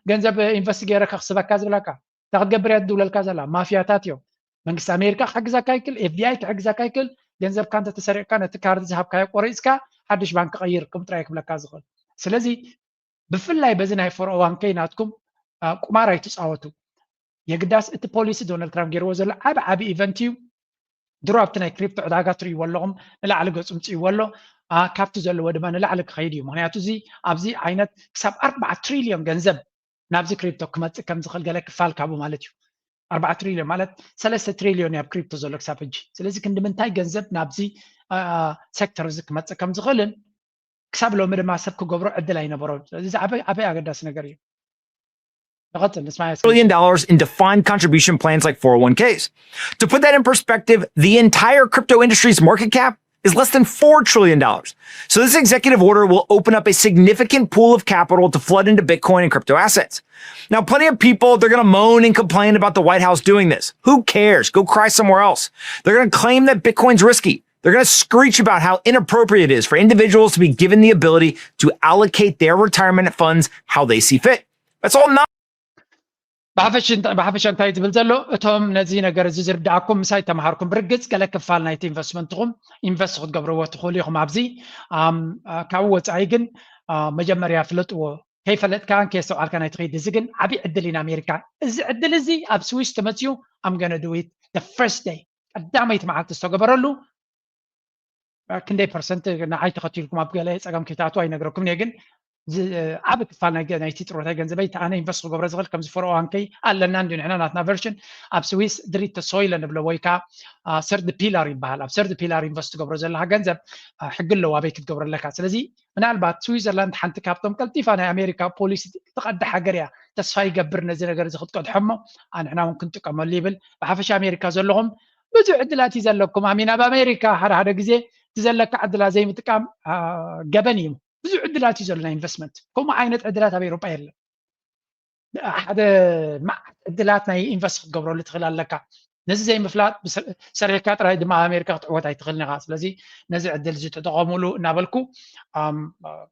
ገንዘብ ኢንቨስት ገይረ ከኽስበካ ዝብለካ? እንታይ ክትገብር እያ ትድውለልካ ዘላ? ማፍያታት እዮም። መንግስቲ ኣሜሪካ ክሕግዘካ ይክእል፣ ኤፍቢኣይ ክሕግዘካ ይክእል። ገንዘብካ እንተተሰሪቕካ ነቲ ካርድ ዝሃብካዮ ቆሪፅካ ሓድሽ ባንክ ቀይር ከም ጥራይ ክብለካ ዝኽእል። ስለዚ ብፍላይ በዚ ናይ ፎር ኦ ዋን ኬይ ናትኩም ቁማር ኣይትፃወቱ። የግዳስ እቲ ፖሊሲ ዶናልድ ትራምፕ ገይርዎ ዘሎ ዓብ ዓብ ኢቨንት እዩ። ድሮ ኣብቲ ናይ ክሪፕቶ ዕዳጋ ትርእይዎ ኣለኹም ንላዕሊ ገፁ ምፅእዎ ኣሎ። ካብቲ ዘለዎ ድማ ንላዕሊ ክኸይድ እዩ። ምክንያቱ እዚ ኣብዚ ዓይነት ክሳብ ኣርባዓ ትሪልዮን ገንዘብ ናብዚ ክሪፕቶ ክመፅእ ከም ዝኽእል ገለ ክፋል ካብኡ ማለት እዩ። ኣርባዓ ትሪልዮን ማለት ሰለስተ ትሪልዮን ኣብ ክሪፕቶ ዘሎ ክሳብ ሕጂ። ስለዚ ክንዲ ምንታይ ገንዘብ ናብዚ ሴክተር እዚ ክመፅእ ከም ዝኽእልን ክሳብ ሎሚ ድማ ሰብ ክገብሮ ዕድል ኣይነበሮን። ስለዚ ዓበይ ኣገዳሲ ነገር እዩ። ንቐፅል ንስማዕ እስኪ። Trillion dollars in defined contribution plans like four oh one k's. To put that in perspective, the entire crypto industry's market cap is less than four trillion dollars. So this executive order will open up a significant pool of capital to flood into Bitcoin and crypto assets. Now, plenty of people, they're going to moan and complain about the White House doing this. Who cares? Go cry somewhere else. They're going to claim that Bitcoin's risky. They're going to screech about how inappropriate it is for individuals to be given the ability to allocate their retirement funds how they see fit. That's all not ብሓፈሻ እንታይ ዝብል ዘሎ እቶም ነዚ ነገር እዚ ዝርዳእኩም ምሳይ ተምሃርኩም ብርግፅ ገለ ክፋል ናይቲ ኢንቨስትመንትኹም ኢንቨስት ክትገብርዎ ትኽእሉ ኢኹም ኣብዚ። ካብኡ ወፃኢ ግን መጀመርያ ፍለጥዎ። ከይፈለጥካን ከየስተውዓልካን ኣይትኸይድ። እዚ ግን ዓብዪ ዕድል እዩ ንኣሜሪካ። እዚ ዕድል እዚ ኣብ ስዊስ ተመፅዩ I'm gonna do it the first day ቀዳመይቲ መዓልቲ ዝተገበረሉ ክንደይ ፐርሰንት ንዓይ ተኸቲልኩም ኣብ ገለ ፀገም ከይትኣትዉ ኣይነግረኩም እየ። ግን ዓብ ክፋል ናይቲ ጥሮታይ ገንዘበይ ተኣነ ኢንቨስት ክገብሮ ዝኽእል ከምዚ ፎር ኦ ዋን ኬይ ኣለና እንዲ ንሕና ናትና ቨርሽን ኣብ ስዊስ ድሪት ተሶይለ ንብሎ ወይ ከዓ ሰርድ ፒላር ይበሃል። ኣብ ሰርድ ፒላር ኢንቨስት ትገብሮ ዘለካ ገንዘብ ሕጊ ኣለዎ ኣበይ ክትገብሮ ኣለካ። ስለዚ ምናልባት ስዊዘርላንድ ሓንቲ ካብቶም ቀልጢፋ ናይ ኣሜሪካ ፖሊሲ ትቐድሕ ሃገር እያ። ተስፋ ይገብር ነዚ ነገር እዚ ክትቀድሖ እሞ ንሕና እውን ክንጥቀመሉ ይብል። ብሓፈሻ ኣሜሪካ ዘለኹም ብዙሕ ዕድላት እዩ ዘለኩም። ኣሚን ኣብ ኣሜሪካ ሓደ ሓደ ግዜ እቲ ዘለካ ዕድላት ዘይምጥቃም ገበን እዩ። ብዙሕ ዕድላት እዩ ዘሎ ናይ ኢንቨስትመንት። ከምኡ ዓይነት ዕድላት ኣብ ኤውሮጳ የለን። ሓደ መዓት ዕድላት ናይ ኢንቨስት ክትገብረሉ ትኽእል ኣለካ። ነዚ ዘይምፍላጥ ሰሪሕካ ጥራይ ድማ ኣብ ኣሜሪካ ክትዕወት ኣይትኽእልን ኢኻ። ስለዚ ነዚ ዕድል እዚ ተጠቐሙሉ እናበልኩ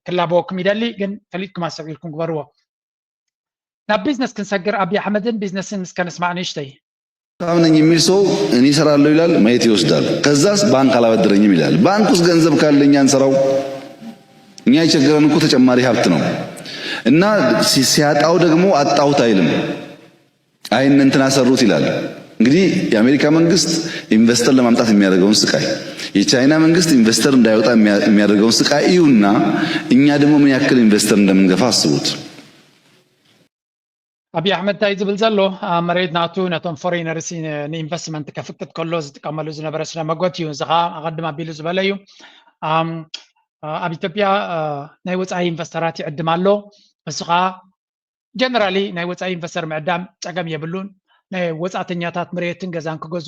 ክላበወኩም ይደሊ። ግን ፈሊጥኩም ኣስተውዒልኩም ግበርዎ። ናብ ቢዝነስ ክንሰግር ኣብይ ኣሕመድን ቢዝነስን እስከ ንስማዕ ንእሽተይ። ሀብታም ነኝ የሚል ሰው እኔ እሰራለሁ ይላል፣ መሬት ይወስዳል። ከዛስ ባንክ አላበደረኝም ይላል። ባንክ ውስጥ ገንዘብ ካለ እኛ እንሰራው። እኛ የቸገረን እኮ ተጨማሪ ሀብት ነው እና ሲያጣው ደግሞ አጣሁት አይልም። አይ እነ እንትና ሰሩት ይላል። እንግዲህ የአሜሪካ መንግስት ኢንቨስተር ለማምጣት የሚያደርገውን ስቃይ፣ የቻይና መንግስት ኢንቨስተር እንዳይወጣ የሚያደርገውን ስቃይ እዩና እኛ ደግሞ ምን ያክል ኢንቨስተር እንደምንገፋ አስቡት። ኣብይ ኣሕመድ እንታይ ዝብል ዘሎ መሬት ናቱ ነቶም ፎሬነርስ ንኢንቨስትመንት ከፍቅድ ከሎ ዝጥቀመሉ ዝነበረ ስነ መጎት እዩ። እዚ ከዓ ኣቐድም ኣቢሉ ዝበለ እዩ። ኣብ ኢትዮጵያ ናይ ወፃኢ ኢንቨስተራት ይዕድም ኣሎ። እሱ ከዓ ጀነራሊ ናይ ወፃኢ ኢንቨስተር ምዕዳም ፀገም የብሉን። ናይ ወፃእተኛታት መሬትን ገዛን ክገዙ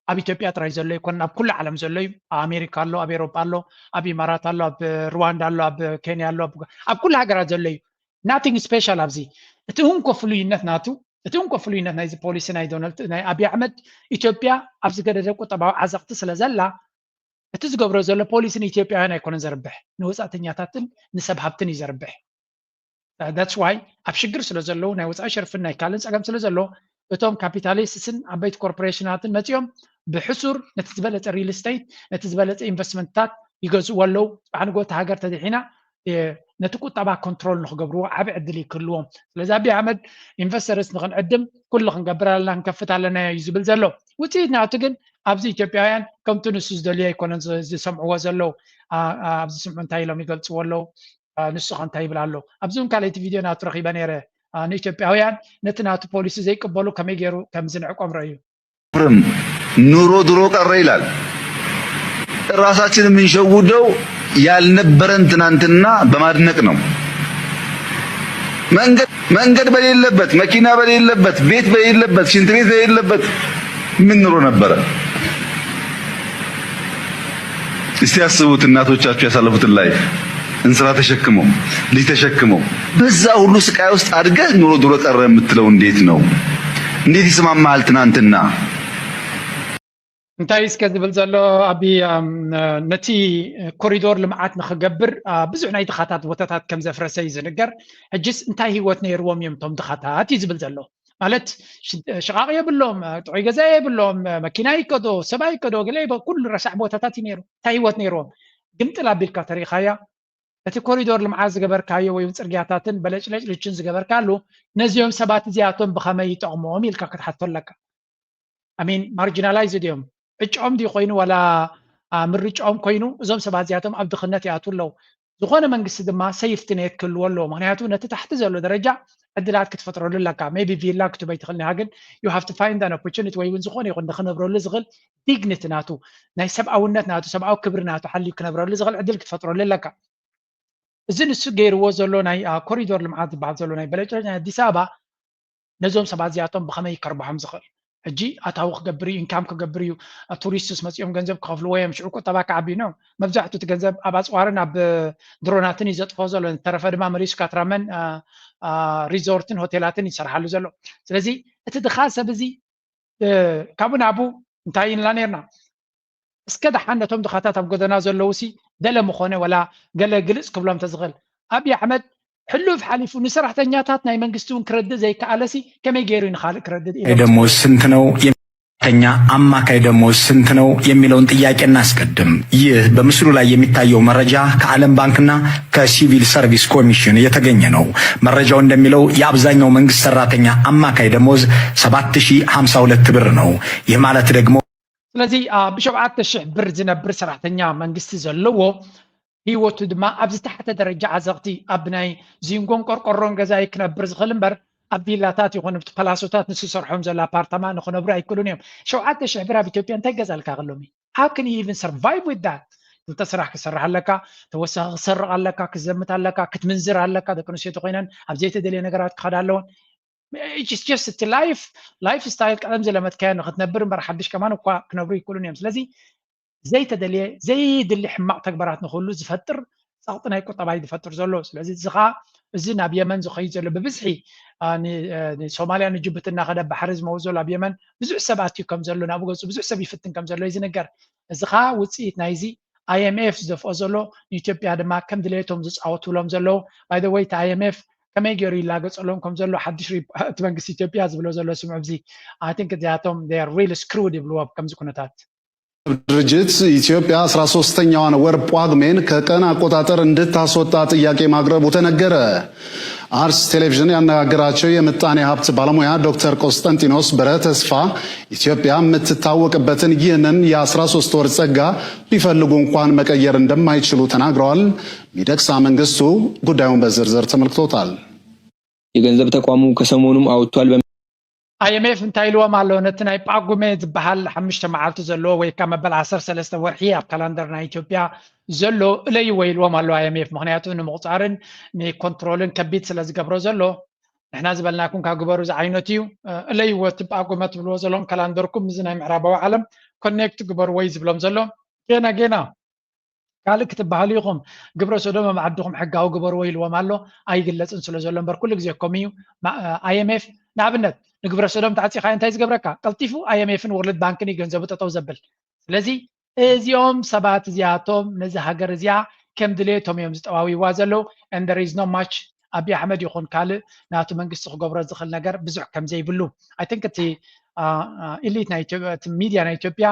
ኣብ ኢትዮጵያ ጥራይ ዘሎ ይኮን፣ ኣብ ኩሉ ዓለም ዘሎ እዩ። ኣብ ኣሜሪካ ኣሎ፣ ኣብ ኤሮጳ ኣሎ፣ ኣብ ኢማራት ኣሎ፣ ኣብ ሩዋንዳ ኣሎ፣ ኣብ ኬንያ ኣሎ፣ ኣብ ኩሉ ሃገራት ዘሎ እዩ። ናቲንግ ስፔሻል ኣብዚ። እቲ እንኮ ፍሉይነት ናቱ እቲ እንኮ ፍሉይነት ናይዚ ፖሊሲ ናይ ዶናልድ ናይ ኣብይ ኣሕመድ፣ ኢትዮጵያ ኣብ ዝገደደ ቁጠባዊ ዓዘቕቲ ስለ ዘላ፣ እቲ ዝገብሮ ዘሎ ፖሊሲ ንኢትዮጵያውያን ኣይኮነን ዘርብሕ፣ ንወፃእተኛታትን ንሰብ ሃብትን እዩ ዘርብሕ። That's why ኣብ ሽግር ስለ ዘለዉ፣ ናይ ወፃኢ ሸርፍን ናይ ካልእን ፀገም ስለ ዘሎ፣ እቶም ካፒታሊስትስን ዓበይቲ ኮርፖሬሽናትን መፂኦም ብሕሱር ነቲ ዝበለፀ ሪል ስቴት፣ ነቲ ዝበለፀ ኢንቨስትመንትታት ይገዝእዎ ኣለዉ። ብሓንጎ እቲ ሃገር ተድሒና ነቲ ቁጠባ ኮንትሮል ንክገብርዎ ዓብ ዕድል ይክህልዎም። ስለዚ ኣብይ ኣሕመድ ኢንቨስተርስ ንክንዕድም ኩሉ ክንገብር ኣለና፣ ክንከፍት ኣለና እዩ ዝብል ዘሎ። ውፅኢት ናቱ ግን ኣብዚ ኢትዮጵያውያን ከምቲ ንሱ ዝደልዮ ኣይኮነን ዝሰምዕዎ ዘለዉ። ኣብዚ ስምዑ እንታይ ኢሎም ይገልፅዎ ኣለዉ? ንሱ ከ እንታይ ይብል ኣሎ? ኣብዚ እውን ካልኣይቲ ቪድዮ ናቱ ረኪበ ነይረ። ንኢትዮጵያውያን ነቲ ናቱ ፖሊሲ ዘይቅበሉ ከመይ ገይሩ ከም ዝንዕቆም ረእዩ። ኑሮ ድሮ ቀረ ይላል። ራሳችን የምንሸውደው ያልነበረን ትናንትና በማድነቅ ነው። መንገድ መንገድ በሌለበት፣ መኪና በሌለበት፣ ቤት በሌለበት፣ ሽንት ቤት በሌለበት ምን ኑሮ ነበረ? እስቲ ያስቡት፣ እናቶቻችሁ ያሳለፉትን ላይፍ፣ እንስራ ተሸክመው፣ ልጅ ተሸክመው፣ በዛ ሁሉ ስቃይ ውስጥ አድገህ ኑሮ ድሮ ቀረ የምትለው እንዴት ነው? እንዴት ይስማማሃል ትናንትና? እንታይ እስከ ዝብል ዘሎ? ኣብ ነቲ ኮሪዶር ልምዓት ንክገብር ብዙሕ ናይ ድኻታት ቦታታት ከም ዘፍረሰ እዩ ዝንገር። ሕጅስ እንታይ ህይወት ነይርዎም እዮም እቶም ድኻታት እዩ ዝብል ዘሎ። ማለት ሽቃቕ የብሎም፣ ጥዑይ ገዛ የብሎም፣ መኪና ይከዶ፣ ሰብኣይ ይከዶ፣ ገለ ኩሉ ረሳዕ ቦታታት እዩ ነይሩ። እንታይ ህይወት ነይርዎም? ግምጥል ኣቢልካ ተሪኻያ። እቲ ኮሪዶር ልምዓት ዝገበርካዮ ወይ ጽርግያታትን በለጭለጭ ልችን ዝገበርካሉ ነዚኦም ሰባት እዚኣቶም ብኸመይ ይጠቕሞም ኢልካ ክትሓቶ ኣለካ። ኣሚን ማርጂናላይዝ ድዮም? ዕጫኦም ድዩ ኮይኑ ዋላ ምርጫኦም ኮይኑ? እዞም ሰባት እዚኣቶም ኣብ ድኽነት ይኣትዉ ኣለዉ። ዝኾነ መንግስቲ ድማ ሰይፍቲ ኔት ክህልዎ ኣለዎ። ምክንያቱ ነቲ ታሕቲ ዘሎ ደረጃ ዕድላት ክትፈጥረሉ ኣለካ። ሜቢ ቪላ ክትበይ ትኽእል ኒሃ፣ ግን you have to find an opportunity ወይ እውን ዝኾነ ይኹን ንክነብረሉ ዝኽእል ዲግኒቲ ናቱ፣ ናይ ሰብኣውነት ናቱ፣ ሰብኣዊ ክብሪ ናቱ ሓልዩ ክነብረሉ ዝኽእል ዕድል ክትፈጥረሉ ኣለካ። እዚ ንሱ ገይርዎ ዘሎ ናይ ኮሪዶር ልምዓት ዝበሃል ዘሎ ናይ በለጭለጭ ናይ ኣዲስ ኣበባ ነዞም ሰባት እዚኣቶም ብኸመይ ከርብሖም ዝኽእል? ሕጂ ኣታዊ ክገብር እዩ፣ ኢንካም ክገብር እዩ። ቱሪስትስ መፂኦም ገንዘብ ክኸፍልዎ እዮም፣ ሽዑ ቁጠባ ክዓቢ ነው። መብዛሕቱ እቲ ገንዘብ ኣብ ኣፅዋርን ኣብ ድሮናትን እዩ ዘጥፍኦ ዘሎ። ዝተረፈ ድማ መሊሱ ካትራመን ሪዞርትን ሆቴላትን ይሰርሓሉ ዘሎ። ስለዚ እቲ ድኻ ሰብ እዚ ካብኡ ናብኡ እንታይ ኢልና ነርና? እስከ ደሓን ነቶም ድኻታት ኣብ ጎደና ዘለዉ ሲ ገለ ምኾነ ወላ ገለ ግልጽ ክብሎም ተዝኽእል። ኣብይ ኣሕመድ ሕሉፍ ሓሊፉ ንሰራሕተኛታት ናይ መንግስቲ እውን ክረድእ ዘይከኣለ ሲ ከመይ ገይሩ እዩ ንኻልእ ክረድእ ኢሎም ደሞዝ ስንት ነው? የሰራተኛ አማካይ ደሞዝ ስንት ነው የሚለውን ጥያቄ እናስቀድም። ይህ በምስሉ ላይ የሚታየው መረጃ ከዓለም ባንክና ከሲቪል ሰርቪስ ኮሚሽን የተገኘ ነው። መረጃው እንደሚለው የአብዛኛው መንግስት ሰራተኛ አማካይ ደሞዝ ሰባት ሺህ ሀምሳ ሁለት ብር ነው። ይህ ማለት ደግሞ ስለዚ ብሸውዓተ ሽሕ ብር ዝነብር ሰራሕተኛ መንግስቲ ዘለዎ ህይወቱ ድማ ኣብ ዝተሓተ ደረጃ ዓዘቕቲ ኣብ ናይ ዚንጎን ቆርቆሮን ገዛ ክነብር ዝኽእል እምበር ኣብ ቪላታት ይኹን ኣብቲ ፓላሶታት ንሱ ዝሰርሖም ዘሎ ኣፓርታማ ንኽነብሩ ኣይክእሉን እዮም። ሸውዓተ ሽሕ ብር ኣብ ኢትዮጵያ እንታይ ገዛልካ ከሎሚ? How can you even survive with that? ክልተ ስራሕ ክሰርሕ ኣለካ፣ ተወሳኺ ክሰርቕ ኣለካ፣ ክዘምት ኣለካ፣ ክትምንዝር ኣለካ፣ ደቂ ኣንስትዮ ተኮይነን ኣብ ዘይተደልየ ነገራት ክኸዳ ኣለወን። It's just እቲ ላይፍ ላይፍ ስታይል ቀደም ዝለመድካዮ ንክትነብር እምበር ሓድሽ ከማን እኳ ክነብሩ ይክእሉን እዮም። ስለዚ ዘይተደልየ ዘይድሊ ሕማቕ ተግባራት ንክህሉ ዝፈጥር ፃቕጢ ናይ ቁጠባ እዩ ዝፈጥር ዘሎ። ስለዚ እዚ ከዓ እዚ ናብ የመን ዝኸይድ ዘሎ ብብዝሒ ንሶማልያ ንጅቡቲ እናኸደ ባሕሪ ዝመውት ዘሎ ኣብ የመን ብዙሕ ሰብ ኣትዩ ከም ዘሎ ናብኡ ገፁ ብዙሕ ሰብ ይፍትን ከም ዘሎ እዩ ዝንገር። እዚ ከዓ ውፅኢት ናይዚ ኣይኤምኤፍ ዝደፍኦ ዘሎ ንኢትዮጵያ ድማ ከም ድሌቶም ዝፃወቱሎም ዘለዉ። By the way እቲ ኣይኤምኤፍ ከመይ ገይሩ ይላገፀሎም ከም ዘሎ ሓድሽ እቲ መንግስቲ ኢትዮጵያ ዝብሎ ዘሎ ስምዑ። እዚ I think እዚኣቶም they are really screwed ይብልዎ ከምዚ ኩነታት። ድርጅት ኢትዮጵያ አስራ ሶስተኛዋን ወር ጳጉሜን ከቀን አቆጣጠር እንድታስወጣ ጥያቄ ማቅረቡ ተነገረ። አርስ ቴሌቪዥን ያነጋገራቸው የምጣኔ ሀብት ባለሙያ ዶክተር ቆስጠንጢኖስ በረ ተስፋ ኢትዮጵያ የምትታወቅበትን ይህንን የአስራ ሶስት ወር ጸጋ ቢፈልጉ እንኳን መቀየር እንደማይችሉ ተናግረዋል። ሚደቅሳ መንግስቱ ጉዳዩን በዝርዝር ተመልክቶታል። የገንዘብ ተቋሙ ከሰሞኑም አውጥቷል። ኣይኤምኤፍ እንታይ ኢልዎም ኣሎ? ነቲ ናይ ጳጉሜ ዝበሃል ሓሙሽተ መዓልቲ ዘለዎ ወይ ከዓ መበል ዓሰርተ ሰለስተ ወርሒ ኣብ ካላንደር ናይ ኢትዮጵያ ዘሎ እለይዎ ኢልዎም ኣሎ ኣይኤምኤፍ። ምክንያቱ ንምቁፃርን ንኮንትሮልን ከቢድ ስለ ዝገብሮ ዘሎ ንሕና ዝበልናኩም ካብ ግበሩ ዝዓይነቱ እዩ። እለይዎ እቲ ጳጉመ ትብልዎ ዘለኹም ካላንደርኩም እዚ ናይ ምዕራባዊ ዓለም ኮኔክት ግበርዎ እዩ ዝብሎም ዘሎ። ጌና ጌና ካልእ ክትበሃሉ ኢኹም። ግብረ ሰዶም ኣብ ዓድኹም ሕጋዊ ግበርዎ ኢልዎም ኣሎ። ኣይግለፅን ስለ ዘሎ እምበር ኩሉ ግዜ ከምኡ እዩ። ኣይኤምኤፍ ንኣብነት ንግብረ ሰዶም ተዓፂኻ እንታይ ዝገብረካ? ቀልጢፉ ኣይኤምኤፍን ወርልድ ባንክን እዩ ገንዘቡ ጠጠው ዘብል። ስለዚ እዚኦም ሰባት እዚኣቶም ነዚ ሃገር እዚኣ ከም ድሌቶም እዮም ዝጠዋዊዋ ዘለዉ። And there is not much ኣቢ ኣሕመድ ይኹን ካልእ ናቱ መንግስቲ ክገብሮ ዝኽእል ነገር ብዙሕ ከም ዘይብሉ I think እቲ ኢሊት ናይ ሚድያ ናይ ኢትዮጵያ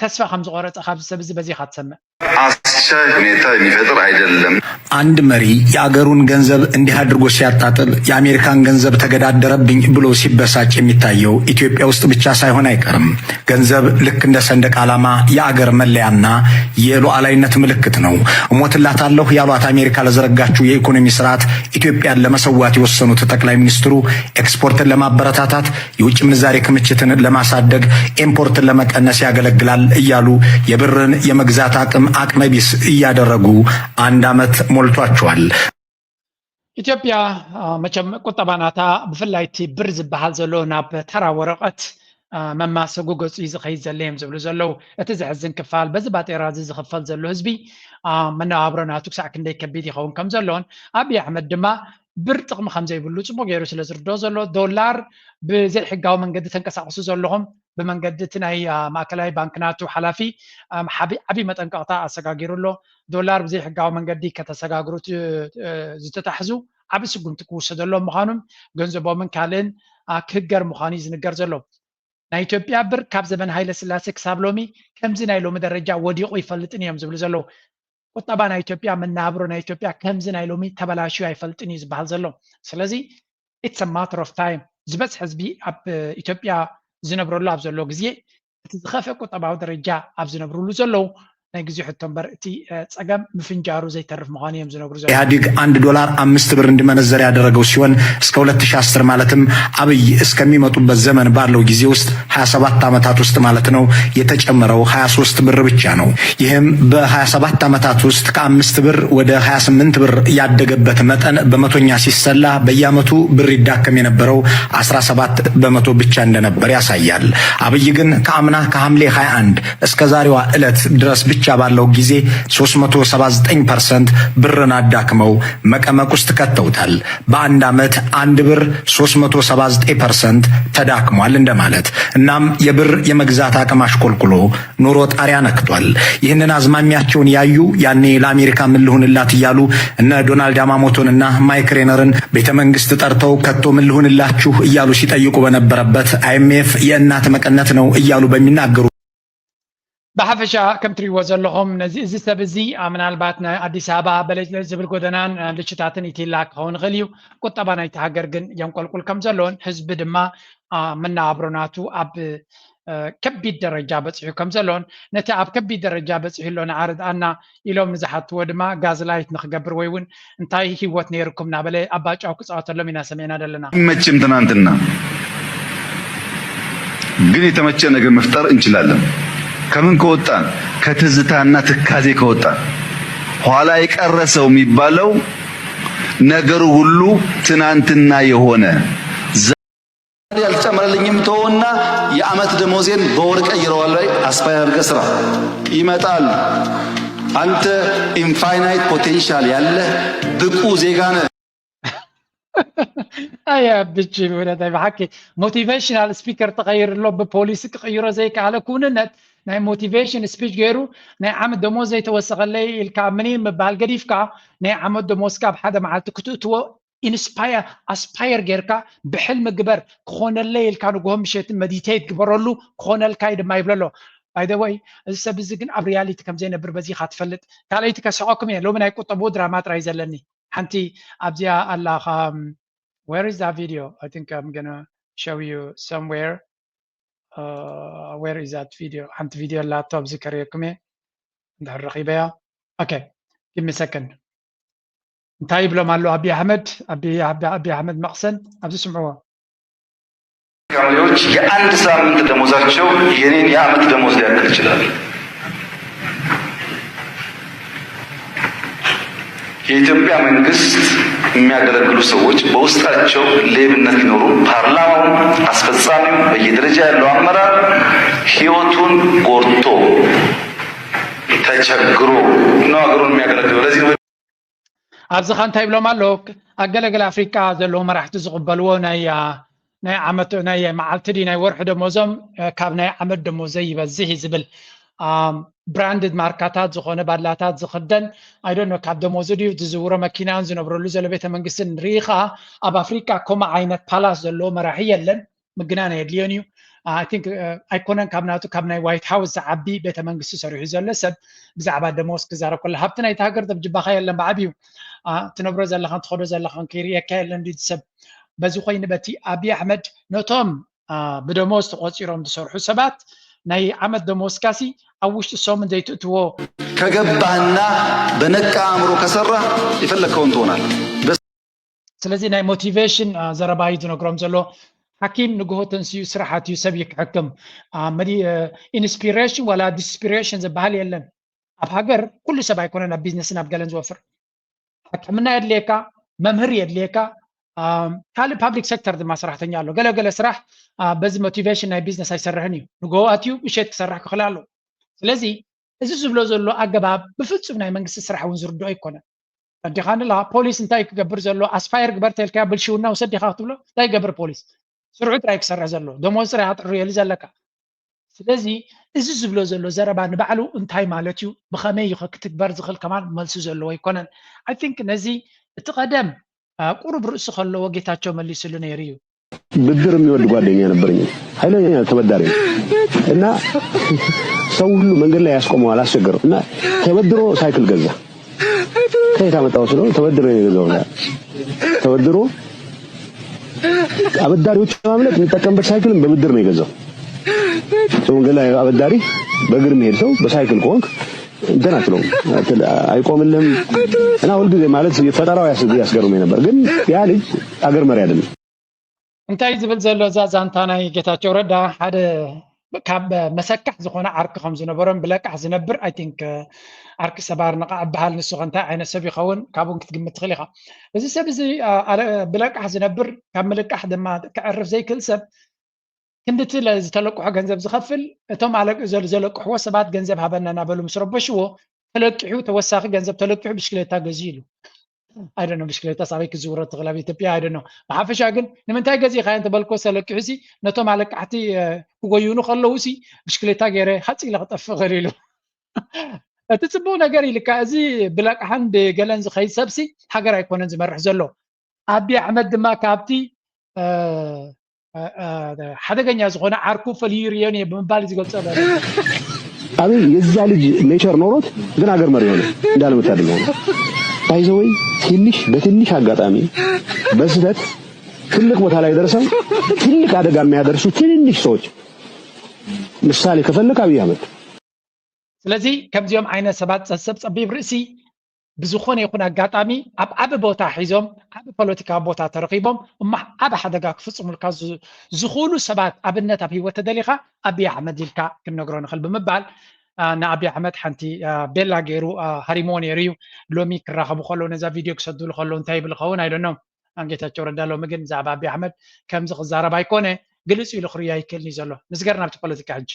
ተስፋ ከም ዝቆረፀ ካብዚ ሰብ እዚ በዚኻ ትሰምዕ። አስቻይ ሁኔታ የሚፈጥር አይደለም። አንድ መሪ የአገሩን ገንዘብ እንዲህ አድርጎ ሲያጣጥል የአሜሪካን ገንዘብ ተገዳደረብኝ ብሎ ሲበሳጭ የሚታየው ኢትዮጵያ ውስጥ ብቻ ሳይሆን አይቀርም። ገንዘብ ልክ እንደ ሰንደቅ ዓላማ የአገር መለያና የሉዓላዊነት ምልክት ነው። እሞትላታለሁ ያሏት አሜሪካ ለዘረጋችው የኢኮኖሚ ስርዓት ኢትዮጵያን ለመሰዋት የወሰኑት ጠቅላይ ሚኒስትሩ ኤክስፖርትን ለማበረታታት የውጭ ምንዛሬ ክምችትን ለማሳደግ፣ ኤምፖርትን ለመቀነስ ያገለግላል እያሉ የብርን የመግዛት አቅም አቅመ ቢስ እያደረጉ አንድ ዓመት ሞልቷቸዋል። ኢትዮጵያ መቸም ቁጠባ ናታ ብፍላይ እቲ ብር ዝበሃል ዘሎ ናብ ተራ ወረቐት መማሰጉ ገፁ እዩ ዝኸይድ ዘሎ እዮም ዝብሉ ዘለዉ። እቲ ዘሕዝን ክፋል በዚ ባጤራ እዚ ዝኽፈል ዘሎ ህዝቢ መነባብሮ ናቱ ክሳዕ ክንደይ ከቢድ ይኸውን ከም ዘሎን ኣብይ ኣሕመድ ድማ ብር ጥቕሚ ከም ዘይብሉ ፅቡቅ ገይሩ ስለ ዝርድኦ ዘሎ ዶላር ብዘይሕጋዊ መንገዲ ተንቀሳቕሱ ዘለኹም ብመንገዲ እቲ ናይ ማእከላይ ባንክ ናቱ ሓላፊ ዓብይ መጠንቀቕታ ኣሰጋጊሩ ኣሎ። ዶላር ብዘይሕጋዊ መንገዲ ከተሰጋግሩ ዝተታሕዙ ዓብይ ስጉምቲ ክውሰደሎም ምዃኑን ገንዘቦምን ካልእን ክህገር ምዃኑ እዩ ዝንገር ዘሎ። ናይ ኢትዮጵያ ብር ካብ ዘመን ሃይለ ስላሴ ክሳብ ሎሚ ከምዚ ናይ ሎሚ ደረጃ ወዲቑ ይፈልጥን እዮም ዝብሉ ዘለዉ። ቁጠባ ናይ ኢትዮጵያ መናብሮ ናይ ኢትዮጵያ ከምዚ ናይ ሎሚ ተበላሽዩ ኣይፈልጥን እዩ ዝበሃል ዘሎ። ስለዚ it's a matter of time ዝበዝሕ ህዝቢ ኣብ ኢትዮጵያ ዝነብረሉ ኣብ ዘሎ ግዜ እቲ ዝኸፍአ ቁጠባዊ ደረጃ ኣብ ዝነብርሉ ዘለዉ ናይ ግዜ ሕቶ እምበር እቲ ፀገም ምፍንጃሩ ዘይተርፍ ምዃኑ እዮም ዝነግሩ ዘለዉ። ኢህአዴግ አንድ ዶላር አምስት ብር እንዲመነዘር ያደረገው ሲሆን እስከ ሁለት ሺህ አስር ማለትም አብይ እስከሚመጡበት ዘመን ባለው ጊዜ ውስጥ ሃያ ሰባት ዓመታት ውስጥ ማለት ነው የተጨመረው ሃያ ሶስት ብር ብቻ ነው። ይህም በሃያ ሰባት ዓመታት ውስጥ ከአምስት ብር ወደ ሃያ ስምንት ብር ያደገበት መጠን በመቶኛ ሲሰላ በየዓመቱ ብር ይዳከም የነበረው አስራ ሰባት በመቶ ብቻ እንደነበር ያሳያል። አብይ ግን ከአምና ከሐምሌ ሃያ አንድ እስከ ዛሬዋ ዕለት ድረስ ብቻ ባለው ጊዜ ሶስት መቶ ሰባ ዘጠኝ ፐርሰንት ብርን አዳክመው መቀመቅ ውስጥ ከተውታል። በአንድ ዓመት አንድ ብር ሶስት መቶ ሰባ ዘጠኝ ፐርሰንት ተዳክሟል እንደማለት። እናም የብር የመግዛት አቅም አሽቆልቁሎ ኑሮ ጣሪያ ነክቷል። ይህንን አዝማሚያቸውን ያዩ ያኔ ለአሜሪካ ምን ልሁንላት እያሉ እነ ዶናልድ ያማሞቶንና ማይክ ሬነርን ቤተ መንግስት ጠርተው ከቶ ምን ልሁንላችሁ እያሉ ሲጠይቁ በነበረበት አይኤምኤፍ የእናት መቀነት ነው እያሉ በሚናገሩ ብሓፈሻ ከም ትሪእዎ ዘለኹም ነዚ እዚ ሰብ እዚ ምናልባት ናይ ኣዲስ ኣበባ በለጭለጭ ዝብል ጎደናን ልችታትን ኢቲላ ክኸውን ይኽእል እዩ። ቁጠባ ናይቲ ሃገር ግን የንቆልቁል ከም ዘሎን ህዝቢ ድማ መነባብሮ ናቱ ኣብ ከቢድ ደረጃ በፂሑ ከም ዘሎን ነቲ ኣብ ከቢድ ደረጃ በፂሑ ኣሎ ንዓርድኣና ኢሎም ንዝሓትዎ ድማ ጋዝላይት ንክገብር ወይ እውን እንታይ ህይወት ነይርኩም እናበለ ኣባጫው ክፃወተሎም ኢና ሰሚዕና ዘለና። መችም ትናንትና ግን የተመቸ ነገር መፍጠር እንችላለን። ከምን ከወጣን? ከትዝታና ትካዜ ከወጣን። ኋላ የቀረ ሰው የሚባለው ነገሩ ሁሉ ትናንትና የሆነ ያልጨመረልኝም ተወውና የአመት ደሞዜን በወር ቀይረዋለሁ። አስፓየር አድርገህ ስራ ይመጣል። አንተ ኢንፋይናይት ፖቴንሻል ያለህ ብቁ ዜጋ ነህ። ኣየ ብጂ እውነት ናይ ብሓቂ ሞቲቬሽናል ስፒከር ተቐይር ኣሎ ብፖሊሲ ክቕይሮ ዘይከኣለ ክውንነት ናይ ሞቲቬሽን ስፒች ገይሩ ናይ ዓመት ደሞዝ ዘይተወሰኸለይ ኢልካ ምኒን ምባል ገዲፍካ ናይ ዓመት ደሞዝካ ኣብ ሓደ መዓልቲ ክትእትዎ ኢንስፓየር ኣስፓየር ጌርካ ብሕልሚ ግበር ክኾነለይ ኢልካ ንግሆ ምሸትን መዲቴት ግበረሉ ክኾነልካ እዩ ድማ ይብሎ ኣሎ። ባይ ዘ ወይ እዚ ሰብ እዚ ግን ኣብ ሪያሊቲ ከም ዘይነብር በዚኻ ትፈልጥ። ካልኣይቲ ከስሐኩም እየ ሎሚ ናይ ቁጠብኡ ድራማ ጥራይ ዘለኒ። ሓንቲ ኣብዚኣ ኣላ where is that video? I think I'm gonna show you somewhere. Uh, where is that video? ሓንቲ ቪድዮ ኣላቶ ኣብዚ ከርእየኩም እየ እንድሕር ረኺበያ። Okay, give me a second. እንታይ ይብሎም ኣሎ ኣቢ ኣሕመድ? ኣቢ ኣቢ ኣቢ ኣሕመድ መቕሰን ኣብዚ ስምዕዎ። ካድሬዎች የአንድ ሳምንት ደሞዛቸው የኔን የዓመት ደሞዝ ሊያክል ይችላል። የኢትዮጵያ መንግስት የሚያገለግሉ ሰዎች በውስጣቸው ሌብነት ቢኖሩ ፓርላማው፣ አስፈጻሚው፣ በየደረጃ ያለው አመራር ህይወቱን ጎድቶ ተቸግሮ ነው ሀገሩን የሚያገለግለው። ለዚህ ነው ኣብዚ ኸ እንታይ ይብሎም ኣሎ? ኣብ ገለገለ ኣፍሪቃ ዘለዉ መራሕቲ ዝቕበልዎ ናይ ዓመት ናይ መዓልቲ ድዩ ናይ ወርሒ ደሞዞም ካብ ናይ ዓመት ደሞዘይ ይበዝሕ እዩ ዝብል። ብራንድድ ማርካታት ዝኾነ ባድላታት ዝኽደን፣ ኣይዶኖ፣ ካብ ደሞዙ ድዩ ዝዝውሮ መኪናን ዝነብረሉ ዘሎ ቤተ መንግስትን ርኢ ኸዓ፣ ኣብ ኣፍሪቃ ከምኡ ዓይነት ፓላስ ዘለዎ መራሒ የለን። ምግናን ኣየድልዮን እዩ። I think ኣይኮነን ካብ ናቱ ካብ ናይ ዋይት ሃውስ ዝዓቢ ቤተ መንግስቲ ሰሪሑ ዘሎ ሰብ ብዛዕባ ደሞዝ ክዛረብ ከሎ፣ ሃብቲ ናይቲ ሃገር ተብጅባኻ የለን ብዓብዩ። ትነብሮ ዘለኻን ትኸዶ ዘለኻን ከይርእየካ የለን ድዩ ሰብ? በዚ ኮይኑ በቲ ኣብይ ኣሕመድ ነቶም ብደሞዝ ተቆፂሮም ዝሰርሑ ሰባት ናይ ዓመት ደሞዝካሲ ኣብ ውሽጢ ሰሙን ዘይትእትዎ ከገባህና በነቃ አእምሮ ከሰራ የፈለግከውን ትሆናለህ። ስለዚ ናይ ሞቲቬሽን ዘረባ እዩ ዝነግሮም ዘሎ። ሓኪም ንግሆ ተንስዩ ስራሕ ኣትዩ ሰብ ይክሕክም። ኢንስፒሬሽን ዋላ ዲስፒሬሽን ዝበሃል የለን። ኣብ ሃገር ኩሉ ሰብ ኣይኮነን ኣብ ቢዝነስን ኣብ ገለን ዝወፍር። ሕክምና የድልየካ፣ መምህር የድልየካ፣ ካልእ ፓብሊክ ሴክተር ድማ ሰራሕተኛ ኣሎ። ገለገለ ስራሕ በዚ ሞቲቬሽን ናይ ቢዝነስ ኣይሰርሕን እዩ። ንግሆ ኣትዩ ምሸት ክሰርሕ ክኽእል ኣሎ። ስለዚ እዚ ዝብሎ ዘሎ ኣገባብ ብፍጹም ናይ መንግስቲ ስራሕ እውን ዝርድኦ ኣይኮነን። ሰዲኻንላ ፖሊስ እንታይ ክገብር ዘሎ ኣስፋየር ግበር ተልካያ ብልሽውና ውሰድ ዲኻ ክትብሎ እንታይ ይገብር ፖሊስ? ስርዑ ጥራይ ክሰርሕ ዘሎ ደሞዝ ጥራይ ኣጥዕርየሉ ዘለካ። ስለዚ እዚ ዝብሎ ዘሎ ዘረባ ንባዕሉ እንታይ ማለት እዩ? ብኸመይ እዩ ክትግበር ዝኽእል ከማን መልሲ ዘለዎ ኣይኮነን። I think ነዚ እቲ ቀደም ቁሩብ ርእሲ ከለዎ ጌታቸው መሊስሉ ነይሩ እዩ። ብድር የሚወድ ጓደኛ ነበረኝ። ኃይለኛ ተበዳሪ ነው። እና ሰው ሁሉ መንገድ ላይ ያስቆመዋል፣ አስቸገረው። እና ተበድሮ ሳይክል ገዛ። ከየት አመጣው ስለው ተበድሮ ነው የገዛው። ተበድሮ አበዳሪዎች ለማምለጥ የሚጠቀምበት ሳይክልን በብድር ነው የገዛው። ሰው መንገድ ላይ አበዳሪ በእግር የሚሄድ ሰው በሳይክል ከሆንክ እንትን አትለውም፣ አይቆምልህም። እና ሁልጊዜ ማለት ፈጠራው ያስገርመኝ ነበር። ግን ያ ልጅ አገር መሪ አይደለም። እንታይ ዝብል ዘሎ እዛ ዛንታ ናይ ጌታቸው ረዳ ሓደ ካብ መሰካሕ ዝኾነ ዓርኪ ከም ዝነበሮን ብለቃሕ ዝነብር፣ I think፣ ዓርኪ ሰባር ነቓዕ እበሃል። ንሱ ከ እንታይ ዓይነት ሰብ ይኸውን ካብኡን ክትግምት ትኽእል ኢኻ። እዚ ሰብ እዚ ብለቃሕ ዝነብር፣ ካብ ምልቃሕ ድማ ክዕርፍ ዘይክእል ሰብ፣ ክንድቲ ዝተለቅሖ ገንዘብ ዝኸፍል፣ እቶም ዘለቅሕዎ ሰባት ገንዘብ ሃበና እናበሉ ምስ ረበሽዎ፣ ተለቂሑ፣ ተወሳኺ ገንዘብ ተለቂሑ ብሽክሌታ ገዝኡ ኢሉ። I don't know ብሽክሌታ ሳበይ ክዝውሮ ትኽእል ኣብ ኢትዮጵያ? I don't know። ብሓፈሻ ግን ንምንታይ ገዚእኻዮ እንተበልኮ፣ ተለቂሑ ሲ ነቶም ኣለቃሕቲ ክጎዩኑ ከለዉ ሲ ብሽክሌታ ገይረ ሃፅ ኢለ ክጠፍእ እኽእል ኢሉ። እቲ ፅቡቅ ነገር ኢልካ፣ እዚ ብለቅሓን ብገለን ዝኸይድ ሰብሲ ሃገር ኣይኮነን ዝመርሕ ዘሎ። ኣቢ ኣሕመድ ድማ ካብቲ ሓደገኛ ዝኾነ ዓርኩ ፈልዩ ይርእዮን እየ ብምባል ዝገልጾ። አብይ የዛ ልጅ ኔቸር ኖሮት ግን አገር መሪ ሆነ እንዳለመታደል ሆነ። ባይዘወይ ትንሽ በትንሽ አጋጣሚ በስህተት ትልቅ ቦታ ላይ ደርሰው ትልቅ አደጋ የሚያደርሱ ትንንሽ ሰዎች ምሳሌ ከፈለክ አብይ አህመድ። ስለዚ ከምዚኦም ዓይነት ሰባት ሰብ ጸቢብ ርእሲ ብዝኾነ ይኹን ኣጋጣሚ ኣብ ዓቢ ቦታ ሒዞም ዓቢ ፖለቲካዊ ቦታ ተረኺቦም እሞ ዓቢ ሓደጋ ክፍጽሙልካ ዝኽእሉ ሰባት ኣብነት ኣብ ህይወት ተደሊኻ ኣብይ ኣሕመድ ኢልካ ክንነግሮ ንኽእል ብምባል ንኣብይ ኣሕመድ ሓንቲ ቤላ ገይሩ ሃሪሞ ነይሩ እዩ። ሎሚ ክራኸቡ ከለዉ ነዛ ቪድዮ ክሰዱሉ ከለዉ እንታይ ይብል ኸውን ኣይደኖም። ኣንጌታቸው ረዳ ሎሚ ግን ብዛዕባ ኣብይ ኣሕመድ ከምዚ ክዛረብ ኣይኮነ ግልጽ ኢሉ ክርዮ ኣይክእልን እዩ ዘሎ። ንስገር ናብቲ ፖለቲካ ሕጂ።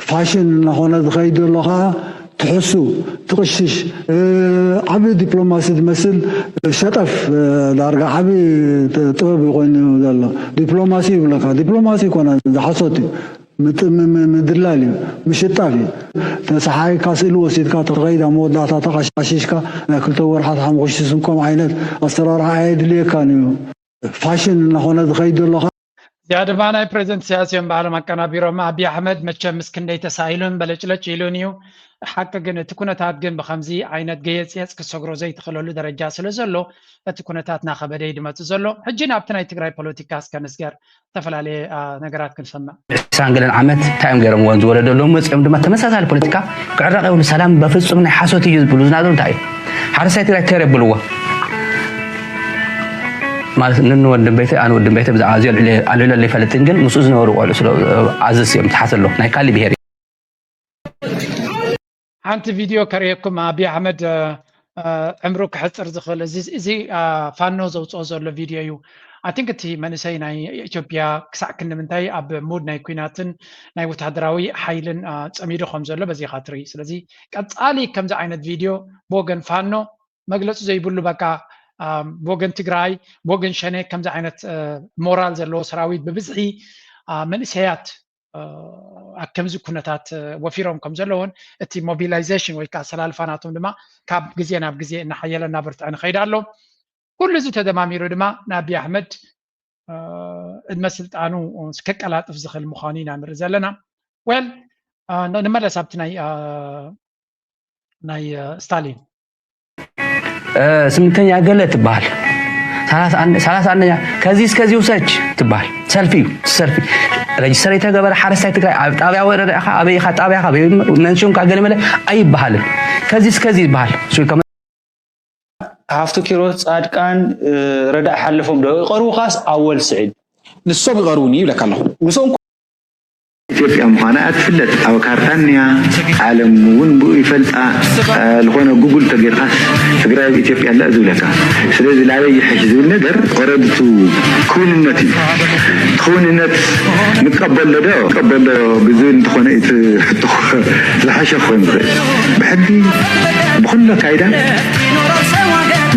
ፋሽን እናኾነ ዝኸይድ ዘሎ ከዓ ትሕሱ ትቕሽሽ ዓብዪ ዲፕሎማሲ ዝመስል ሸጠፍ ዳርጋ ዓብዪ ጥበብ እዩ ኮይኑ ዘሎ። ዲፕሎማሲ ይብለካ ዲፕሎማሲ ይኮነ ዝሓሶት እዩ። ምድላል እዩ ምሽጣፍ እዩ። ተሰሓይካ ስእሊ ወሲድካ ተኸይዳ መወዳእታ ተቐሻሺሽካ ናይ ክልተ ወርሓት ሓሙኽሽቲ ስንኮም ዓይነት ኣሰራርሓ ኣየድልየካን እዩ። ፋሽን እናኾነ ዝኸይድ ዘሎ ከዓ እዚኣ ድማ ናይ ፕሬዚደንት ኢሳያስ እዮም ባዕሎም ኣቀናቢሮማ። ኣብይ ኣሕመድ መቸም ምስ ክንደይ ተሳኢሉን በለጭለጭ ኢሉን እዩ። ሓቂ ግን እቲ ኩነታት ግን ብኸምዚ ዓይነት ገየጽየጽ ክሰግሮ ዘይትኽእለሉ ደረጃ ስለ ዘሎ እቲ ኩነታት ናኸበደ እዩ ዝመጽእ ዘሎ። ሕጂ ናብቲ ናይ ትግራይ ፖለቲካ እስከ ንስገር ዝተፈላለየ ነገራት ክንሰምዕ። ዕስራን ገለን ዓመት እንታይ እዮም ገይሮምዎን ዝወለደሎም መጺኦም ድማ ተመሳሳሊ ፖለቲካ ክዕረቕ የብሉ ሰላም በፍጹም ናይ ሓሶት እዩ ዝብሉ ዝናገሩ እንታይ እዩ ሓረስታይ ትግራይ ተር የብልዎ። ማለት ንንወድም ቤተ ኣነ ወድም ቤተ ብዛዕባ እዚ ኣልዕለ ኣይፈልጥን፣ ግን ምስኡ ዝነበሩ ቆልዑ ስለ ኣዘስ እዮም ትሓት ኣሎ ናይ ካሊ ብሄር። ሓንቲ ቪድዮ ከርእየኩም። ኣብይ ኣሕመድ ዕምሩ ክሕፅር ዝኽእል እዚ ፋኖ ዘውፅኦ ዘሎ ቪድዮ እዩ። ኣይ ቲንክ እቲ መንእሰይ ናይ ኢትዮጵያ ክሳዕ ክንዲ ምንታይ ኣብ ሙድ ናይ ኩናትን ናይ ወታደራዊ ሓይልን ፀሚዱ ከም ዘሎ በዚ ኢኻ ትርኢ። ስለዚ ቀፃሊ ከምዚ ዓይነት ቪድዮ ብወገን ፋኖ መግለፂ ዘይብሉ በቃ ብወገን ትግራይ ብወገን ሸኔ ከምዚ ዓይነት ሞራል ዘለዎ ሰራዊት ብብዝሒ መንእሰያት ኣብ ከምዚ ኩነታት ወፊሮም ከም ዘለውን እቲ ሞቢላይዜሽን ወይ ከዓ ኣሰላልፋ ናቶም ድማ ካብ ግዜ ናብ ግዜ እናሓየለ እናበርትዐ ንኸይድ ኣሎ። ኩሉ እዚ ተደማሚሩ ድማ ንኣብይ ኣሕመድ ዕድመ ስልጣኑ ከቀላጥፍ ዝኽእል ምዃኑ ኢና ንርኢ ዘለና። ዌል ንመለስ ኣብቲ ናይ ናይ ስታሊን ስምንተኛ ገለ ትበሃል፣ ሰላሳ አንደኛ ከዚ እስከዚ ውሰጅ ትበሃል። ሰልፊ እዩ ሰልፊ። ረጅስተር የተገበረ ሓረስታይ ትግራይ ኣብ ጣብያ ወረዳ ኢኻ ኣበይ ኢኻ ጣብያ ኢኻ መንሽንካ ገለ መለ ኣይበሃልን። ከዚ እስከዚ ይበሃል። ሃፍቱ ኪሮስ፣ ፃድቃን፣ ረዳእ ሓለፎም ዶ ይቐርቡኻስ ኣወል ስዒድ? ንሶም ይቐርቡኒ ይብለካ ኣለኹ። ምስኦም ኢትዮጵያ ምዃና እያ ትፍለጥ። ኣብ ካርታ እኒያ፣ ዓለም እውን ብኡ ይፈልጣ። ዝኾነ ጉጉል ተጌርካስ ትግራይ ኣብ ኢትዮጵያ ኣላ ዝብለካ። ስለዚ ላበይ ይሕሽ ዝብል ነገር ቀረብቱ ክውንነት እዩ። ክውንነት ንቀበሎ ዶ ቀበሎ ብዝብል እንተኾነ እቲ ሕቶ ዝሓሸ ክኾን ዝኽእል። ብሕጊ ብኩሉ ኣካይዳ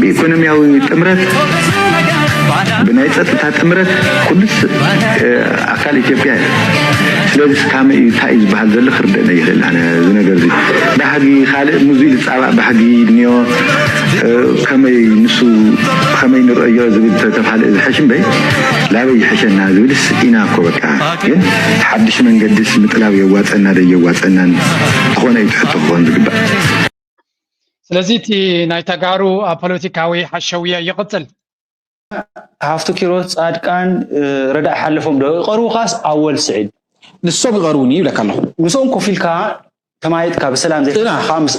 ብኢኮኖሚያዊ ጥምረት ብናይ ፀጥታ ጥምረት ኩሉስ ኣካል ኢትዮጵያ እዩ። ስለዚ ካመይ እዩ እንታይ እዩ ዝበሃል ዘሎ ክርደእና ይኽእል። ኣነ እዚ ነገር እዚ ባህጊ ካልእ ሙዚ ዝፃባእ ባህጊ እኒኦ ከመይ ንሱ ከመይ ንርእዮ ዝብል ተተፋለ ዝሐሽ እምበይ ላበይ ይሐሸና ዝብልስ ኢና እኮ በቃ። ግን ሓድሽ መንገድስ ምጥላብ የዋፀና ዶ የዋፀናን ዝኾነ እዩ ትሕቶ ክኾን ዝግባእ። ስለዚ እቲ ናይ ተጋሩ ፖለቲካዊ ሓሸውየ ይቕፅል። ሃፍቱ ኪሮስ፣ ፃድቃን፣ ረዳእ ሓለፎም ዶ ይቐርቡኻስ ኣወል ስዒድ? ንሶም ይቐርቡኒ ይብለካ ኣለኹ። ምስኦም ኮፍ ኢልካ ተማይጥካ ብሰላም ዘይፈታሕካ ምስ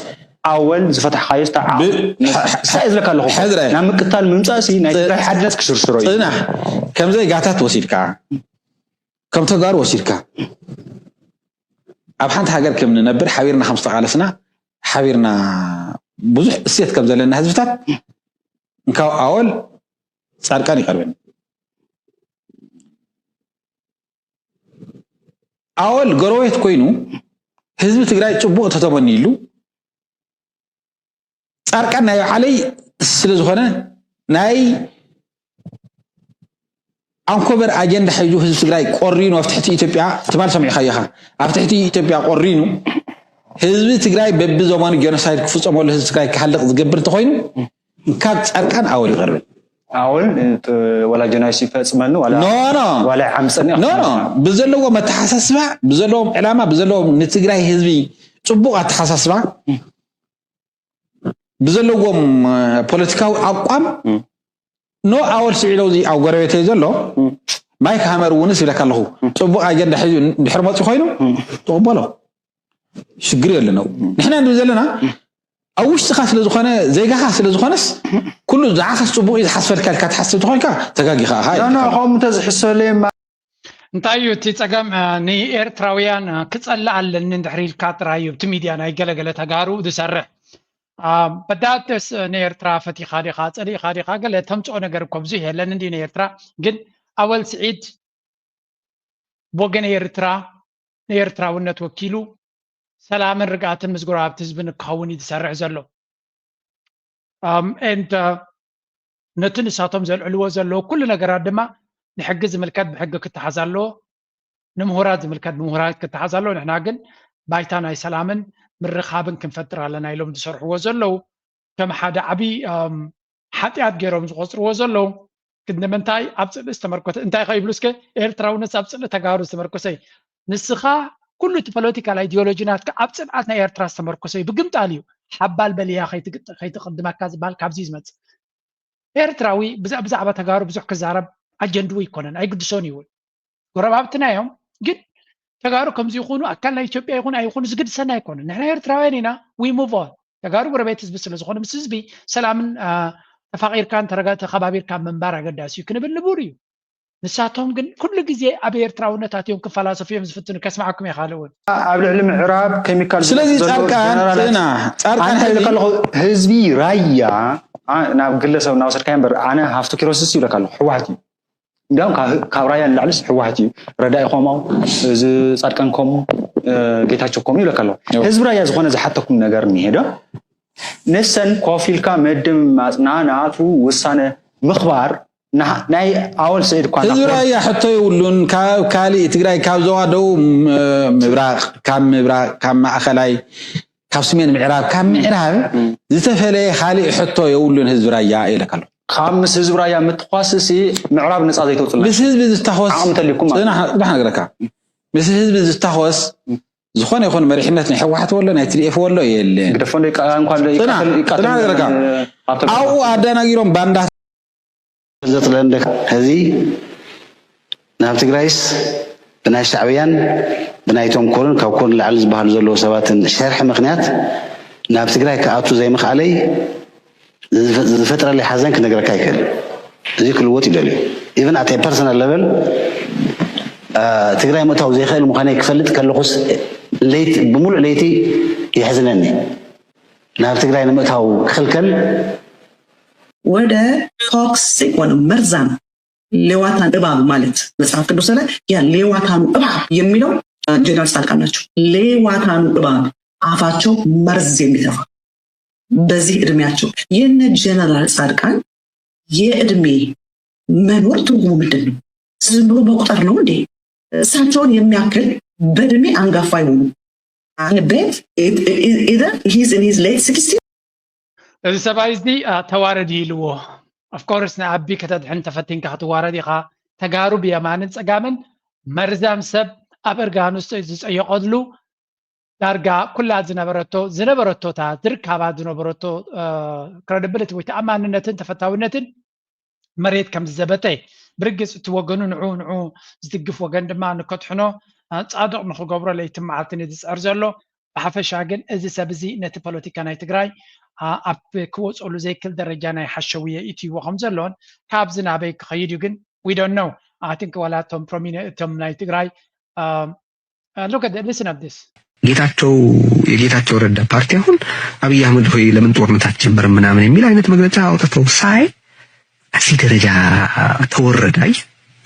ኣወል ዝፈታሕካዮ ዝተዓቕ ሳይ ዝለካ ኣለኹ። ናብ ምቅታል ምምፃእሲ ናይ ትግራይ ሓድነት ክሽርሽሮ እዩ። ፅናሕ። ከም ዜጋታት ወሲድካ፣ ከም ተጋሩ ወሲድካ፣ ኣብ ሓንቲ ሃገር ከም ንነብር ሓቢርና ከም ዝተቓለስና ሓቢርና ብዙሕ እሴት ከም ዘለና ህዝብታት እንካብ ኣወል ፃድቃን ይቐርበኒ። ኣወል ጎረቤት ኮይኑ ህዝቢ ትግራይ ፅቡቕ ተተመንይሉ ፃድቃን ናይ ባዕለይ ስለ ዝኾነ ናይ ኣንኮበር ኣጀንዳ ሒዙ ህዝቢ ትግራይ ቆሪኑ ኣብ ትሕቲ ኢትዮጵያ ትማል ሰሚዕካዮ ኢኻ። ኣብ ትሕቲ ኢትዮጵያ ቆሪኑ ህዝቢ ትግራይ በቢ ዘመኑ ጀኖሳይድ ክፍፀመሉ ህዝቢ ትግራይ ክሃልቕ ዝገብር እንተኾይኑ ካብ ፃድቃን ኣወል ይቐርበል። ኣወል ወላ ጀኖሳይድ ይፈፅመኒ ዋላ ኖ ኖ ዋላ ይዓምፀኒ ኖ ኖ ብዘለዎ መተሓሳስባ ብዘለዎም ዕላማ ብዘለዎም ንትግራይ ህዝቢ ፅቡቕ ኣተሓሳስባ ብዘለዎም ፖለቲካዊ ኣቋም ኖ ኣወል ስዒድ ኣብዚ ኣብ ጎረቤተይ ዘሎ ማይክ ሃመር እውንስ ይብለካ ኣለኹ ፅቡቕ ኣጀንዳ ሒዙ እንድሕር መፂ ኮይኑ ትቕበሎ ሽግር የለን። ንሕና ንብል ዘለና ኣብ ውሽጥኻ ስለ ዝኾነ ዜጋኻ ስለ ዝኾነስ ኩሉ ንዓኻስ ፅቡቕ እዩ ዝሓስፈልካ ኢልካ ትሓስብ ተኾይንካ ተጋጊኻ ኢኻ። ከምኡ ተዝሕሰበለይ እንታይ እዩ እቲ ጸገም? ንኤርትራውያን ክጸልእ ኣለኒ እንድሕር ኢልካ ጥራይ እዩ ኣብቲ ሚድያ ናይ ገለገለ ተጋሩ ዝሰርሕ። በዳተስ ንኤርትራ ፈቲኻ ዲኻ ጸሊእኻ ዲኻ ገለ ተምጽኦ ነገር እኮ ብዙሕ የለን እንዲ ንኤርትራ። ግን ኣወል ስዒድ ብወገን ኤርትራ ንኤርትራውነት ወኪሉ ሰላምን ርግኣትን ምስ ጎረባብቲ ህዝቢ ንክኸውን እዩ ዝሰርሕ ዘሎ። and ነቲ ንሳቶም ዘልዕልዎ ዘለዉ ኩሉ ነገራት ድማ ንሕጊ ዝምልከት ብሕጊ ክተሓዝ ኣለዎ፣ ንምሁራት ዝምልከት ብምሁራት ክተሓዝ ኣለዎ። ንሕና ግን ባይታ ናይ ሰላምን ምርኻብን ክንፈጥር ኣለና ኢሎም ዝሰርሕዎ ዘለዉ ከም ሓደ ዓብዪ ሓጢኣት ገይሮም ዝቆፅርዎ ዘለዉ ክንዲ ምንታይ ኣብ ፅልኢ ዝተመርኮሰ እንታይ ከ ይብሉ እስከ ኤርትራውነት ኣብ ፅልኢ ተጋሩ ዝተመርኮሰ እዩ። ንስኻ ኩሉ እቲ ፖለቲካል ኣይዲዮሎጂ ናትካ ኣብ ፅንዓት ናይ ኤርትራ ዝተመርኮሰ እዩ። ብግምጣል እዩ ሓባል በልያ ከይትቅድመካ ዝበሃል ካብዚ እዩ ዝመፅእ። ኤርትራዊ ብዛዕባ ተጋሩ ብዙሕ ክዛረብ ኣጀንድኡ ኣይኮነን፣ ኣይግድሶን እዩ እውን። ጎረባብትና እዮም፣ ግን ተጋሩ ከምዚ ይኹኑ ኣካል ናይ ኢትዮጵያ ይኹኑ ኣይኹኑ ዝግድሰና ኣይኮነን። ንሕና ኤርትራውያን ኢና፣ we move on። ተጋሩ ጎረቤት ህዝቢ ስለ ዝኾኑ ምስ ህዝቢ ሰላምን ተፋቂርካን ተረጋ- ተኸባቢርካ ምንባር ኣገዳሲ እዩ ክንብል ንቡር እዩ። ንሳቶም ግን ኩሉ ግዜ ኣብ ኤርትራውነት ኣትዮም ክፈላሰፉ እዮም ዝፍትኑ። ከስማዓኩም እየ ካልእ እውን ኣብ ልዕሊ ምዕራብ ኬሚካል ስለዚ ጻድቃን ጽና ጻድቃን ሕዚ ከለኹ ህዝቢ ራያ ኣ- ናብ ግለሰብ እናወሰድካዮ እምበር ኣነ ሃፍቱ ኪሮስስ ይብለካ ኣለኹ ህወሓት እዩ እንዲያውም ካብ- ካብ ራያ ንላዕልስ ህወሓት እዩ ረዳኢ ከምኡ እዚ ጻድቃን ከምኡ እ፣ ጌታቸው ከምኡ ይብለካ ኣለኹ ህዝቢ ራያ ዝኾነ ዝሓተኩም ነገር እኒሄ ዶ ንሰን ኮፍ ኢልካ ምድማጽና ናቱ ውሳነ ምኽባር ናይ ኣወል ስዒድ እኳ ህዝቢ ራያ ሕቶ የብሉን። ካብ ካሊእ ትግራይ ካብ ዞባ ደቡብ ምብራቕ ካብ ምብራቕ ካብ ማእኸላይ ካብ ስሜን ምዕራብ ካብ ምዕራብ ዝተፈለየ ካሊእ ሕቶ የብሉን ህዝቢ ራያ ኢለካ ኣለኹ። ካብ ምስ ህዝቢ ራያ ምትኳስሲ ምዕራብ ነፃ ዘይተውፅልና ምስ ህዝቢ ዝታኾስ ዓቕሚ ተልኩም ማለት ጽናሕ ጽናሕ ነግረካ ምስ ህዝቢ ዝታኾስ ዝኾነ ይኹን መሪሕነት ናይ ህወሓት ወሎ ናይ ትዲኤፍ ወሎ የለን ግደፎ እንዶ ይቃ- እንኳን ዶ ጽናሕ ይቃተል- ጽናሕ ይቃተል- ነግረካ ሃብቶም ኣብኡ ኣደናጊሮም ባንዳ ዘጥለንደካ ሕዚ ናብ ትግራይስ ብናይ ሻዕብያን ብናይቶም ኮርን ካብ ኮርን ላዕሊ ዝበሃሉ ዘለዉ ሰባትን ሸርሒ ምክንያት ናብ ትግራይ ክኣቱ ዘይምኽኣለይ ዝፈጥረለይ ሓዘን ክነግረካ ይክእል እዚ ክልወጥ ይደልዩ even at personal level ትግራይ ምእታው ዘይክእል ምዃነይ ክፈልጥ ከለኹስ ለይቲ ብሙሉእ ለይቲ የሕዝነኒ ናብ ትግራይ ንምእታው ክኽልከል ወደ ቶክሲክ ወደ መርዛም ሌዋታን እባብ ማለት መጽሐፍ ቅዱስ ላይ ያ ሌዋታኑ እባብ የሚለው ጀነራል ጻድቃን ናቸው። ሌዋታኑ እባብ አፋቸው መርዝ የሚተፋ በዚህ እድሜያቸው የነ ጀነራል ጻድቃን የእድሜ መኖር ትርጉሙ ምንድን ነው? ዝም ብሎ መቁጠር ነው እንዴ? እሳቸውን የሚያክል በእድሜ አንጋፋ የሆኑ I bet either he's in his late sixties እዚ ሰብኣይ እዚ ተዋረድ ኢልዎ ኦፍኮርስ ንኣቢ ከተድሕን ተፈቲንካ ክትዋረድ ኢኻ ተጋሩ ብየማንን ፀጋምን መርዛም ሰብ ኣብ እርጋኑ ዝፀየቐሉ ዳርጋ ኩላ ዝነበረቶ ዝነበረቶታ ዝርካባ ዝነበረቶ ክረድብልት ወይ ተኣማንነትን ተፈታውነትን መሬት ከም ዝዘበጠ ብርግፅ እቲ ወገኑ ንዑ ንዑ ዝድግፍ ወገን ድማ ንከትሕኖ ፃድቕ ንክገብሮ ለይትን መዓልትን ዝፅዕር ዘሎ ብሓፈሻ ግን እዚ ሰብ እዚ ነቲ ፖለቲካ ናይ ትግራይ ኣብ ክወፀሉ ዘይክል ደረጃ ናይ ሓሸውየ ኢትይዎ ከም ዘሎን ካብዚ ናበይ ክኸይድ እዩ ግን we don't know I think ዋላ እቶም ፕሮሚነ እቶም ናይ ትግራይ look at listen at this ጌታቸው የጌታቸው ረዳ ፓርቲ አሁን አብይ አህመድ ሆይ ለምን ጦርነት አትጀምርም ምናምን የሚል አይነት መግለጫ አውጥተው ሳይ እዚህ ደረጃ ተወረደ። አይ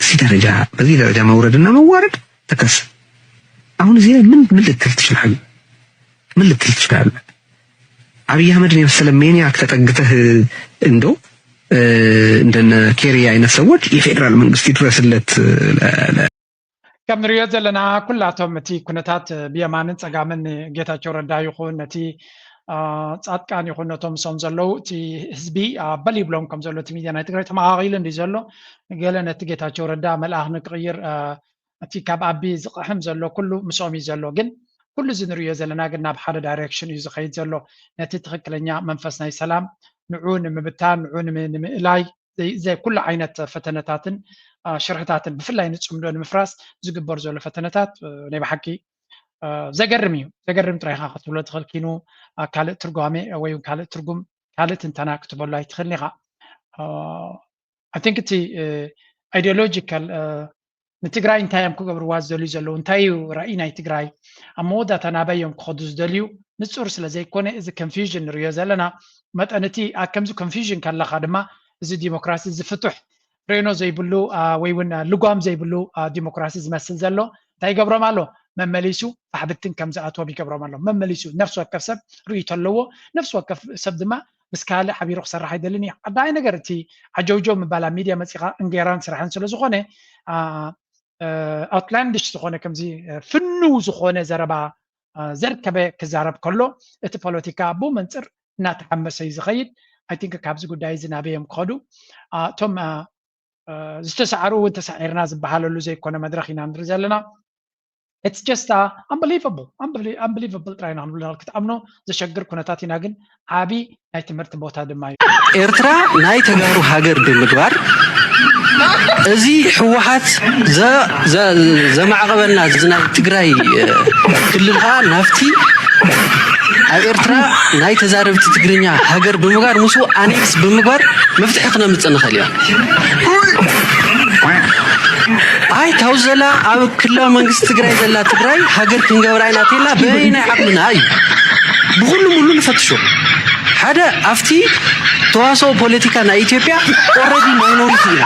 እዚህ ደረጃ በዚህ ደረጃ መውረድና መዋረድ ተከስ አሁን እዚህ ምን ምን ልትል ትችላለህ? ምን ልትል ትችላለህ? አብይ አህመድን የመሰለ ሜኒያክ ተጠግተህ እንደው እንደነ ኬሪ አይነት ሰዎች የፌዴራል መንግስት ይድረስለት ከም ንሪኦ ዘለና ኩላቶም እቲ ኩነታት ብየማንን ፀጋምን ጌታቸው ረዳ ይኹን ነቲ ፃጥቃን ይኹን ነቶም ሶም ዘለዉ እቲ ህዝቢ በል ይብሎም ከም ዘሎ እቲ ሚድያ ናይ ትግራይ ተመቃቂሉ እንዲ ዘሎ ገለ ነቲ ጌታቸው ረዳ መልኣኽ ንክቕይር እቲ ካብ ኣቢ ዝቕሕም ዘሎ ኩሉ ምስኦም እዩ ዘሎ ግን ኩሉ እዚ ንሪኦ ዘለና ግን ናብ ሓደ ዳይሬክሽን እዩ ዝኸይድ ዘሎ ነቲ ትክክለኛ መንፈስ ናይ ሰላም ንዑ ንምብታን ንዑ ንምእላይ ኩሉ ዓይነት ፈተነታትን ሽርሕታትን ብፍላይ ንፅምዶ ንምፍራስ ዝግበር ዘሎ ፈተነታት ናይ ብሓቂ ዘገርም እዩ ዘገርም ጥራይካ ክትብሎ ትኽእል ኪኑ ካልእ ትርጓሜ ወይ ካልእ ትርጉም ካልእ ትንተና ክትበሉ ኣይትኽእልን ኢኻ I think እቲ ideological ንትግራይ እንታይ እዮም ክገብርዋ ዝደልዩ ዘለዉ እንታይ እዩ ራእይ ናይ ትግራይ ኣብ መወዳእታ ናበይ እዮም ክኸዱ ዝደልዩ ንፁር ስለ ዘይኮነ እዚ confusion ንሪኦ ዘለና መጠን እቲ ኣብ ከምዚ confusion ከለኻ ድማ እዚ ዲሞክራሲ እዚ ፍቱሕ ሬኖ ዘይብሉ ወይ እውን ልጓም ዘይብሉ ዲሞክራሲ ዝመስል ዘሎ እንታይ ይገብሮም ኣሎ መመሊሱ ፋሕብትን ከም ዝኣትዎም ይገብሮም ኣሎ መመሊሱ ነፍሲ ወከፍ ሰብ ርእይቶ ኣለዎ ነፍሲ ወከፍ ሰብ ድማ ምስ ካልእ ሓቢሩ ክሰርሕ ኣይደልን እዩ ኣዳይ ነገር እቲ ዓጀውጀው ምባል ኣብ ሚድያ መፂኻ እንጌራን ስራሕን ስለ ዝኾነ ኣውትላንድሽ ዝኾነ ከምዚ ፍኑው ዝኾነ ዘረባ ዘርከበ ክዛረብ ከሎ እቲ ፖለቲካ ብኡ መንፅር እናተሓመሰ እዩ ዝኸይድ I think ካብዚ ጉዳይ እዚ ናበይ እዮም ክኸዱ እቶም ዝተሰዓሩ እውን ተሳዒርና ዝበሃለሉ ዘይኮነ መድረክ ኢና ንርኢ ዘለና it's just unbelievable unbelievable ጥራይ ኢና ክንብል ክትኣምኖ ዘሸግር ኩነታት ኢና ግን ዓቢ ናይ ትምህርቲ ቦታ ድማ እዩ ኤርትራ ናይ ተጋሩ ሃገር ብምግባር እዚ ህወሓት ዘማዕቐበልና እዚ ናይ ትግራይ ክልል ከዓ ናብቲ ኣብ ኤርትራ ናይ ተዛረብቲ ትግርኛ ሃገር ብምግባር፣ ምስኡ ኣኔክስ ብምግባር መፍትሒ ክነምጽእ ንኽእል ኢና። ኣይ፣ ታው ዘላ ኣብ ክልላዊ መንግስቲ ትግራይ ዘላ ትግራይ ሃገር ክንገብራ ኢና ተላ በይናይ ዓቕምና እዩ። ብኹሉ ሙሉ ንፈትሾ። ሓደ ኣብቲ ተዋስኦ ፖለቲካ ናይ ኢትዮጵያ ኦልሬዲ ማይኖሪቲ ኢና።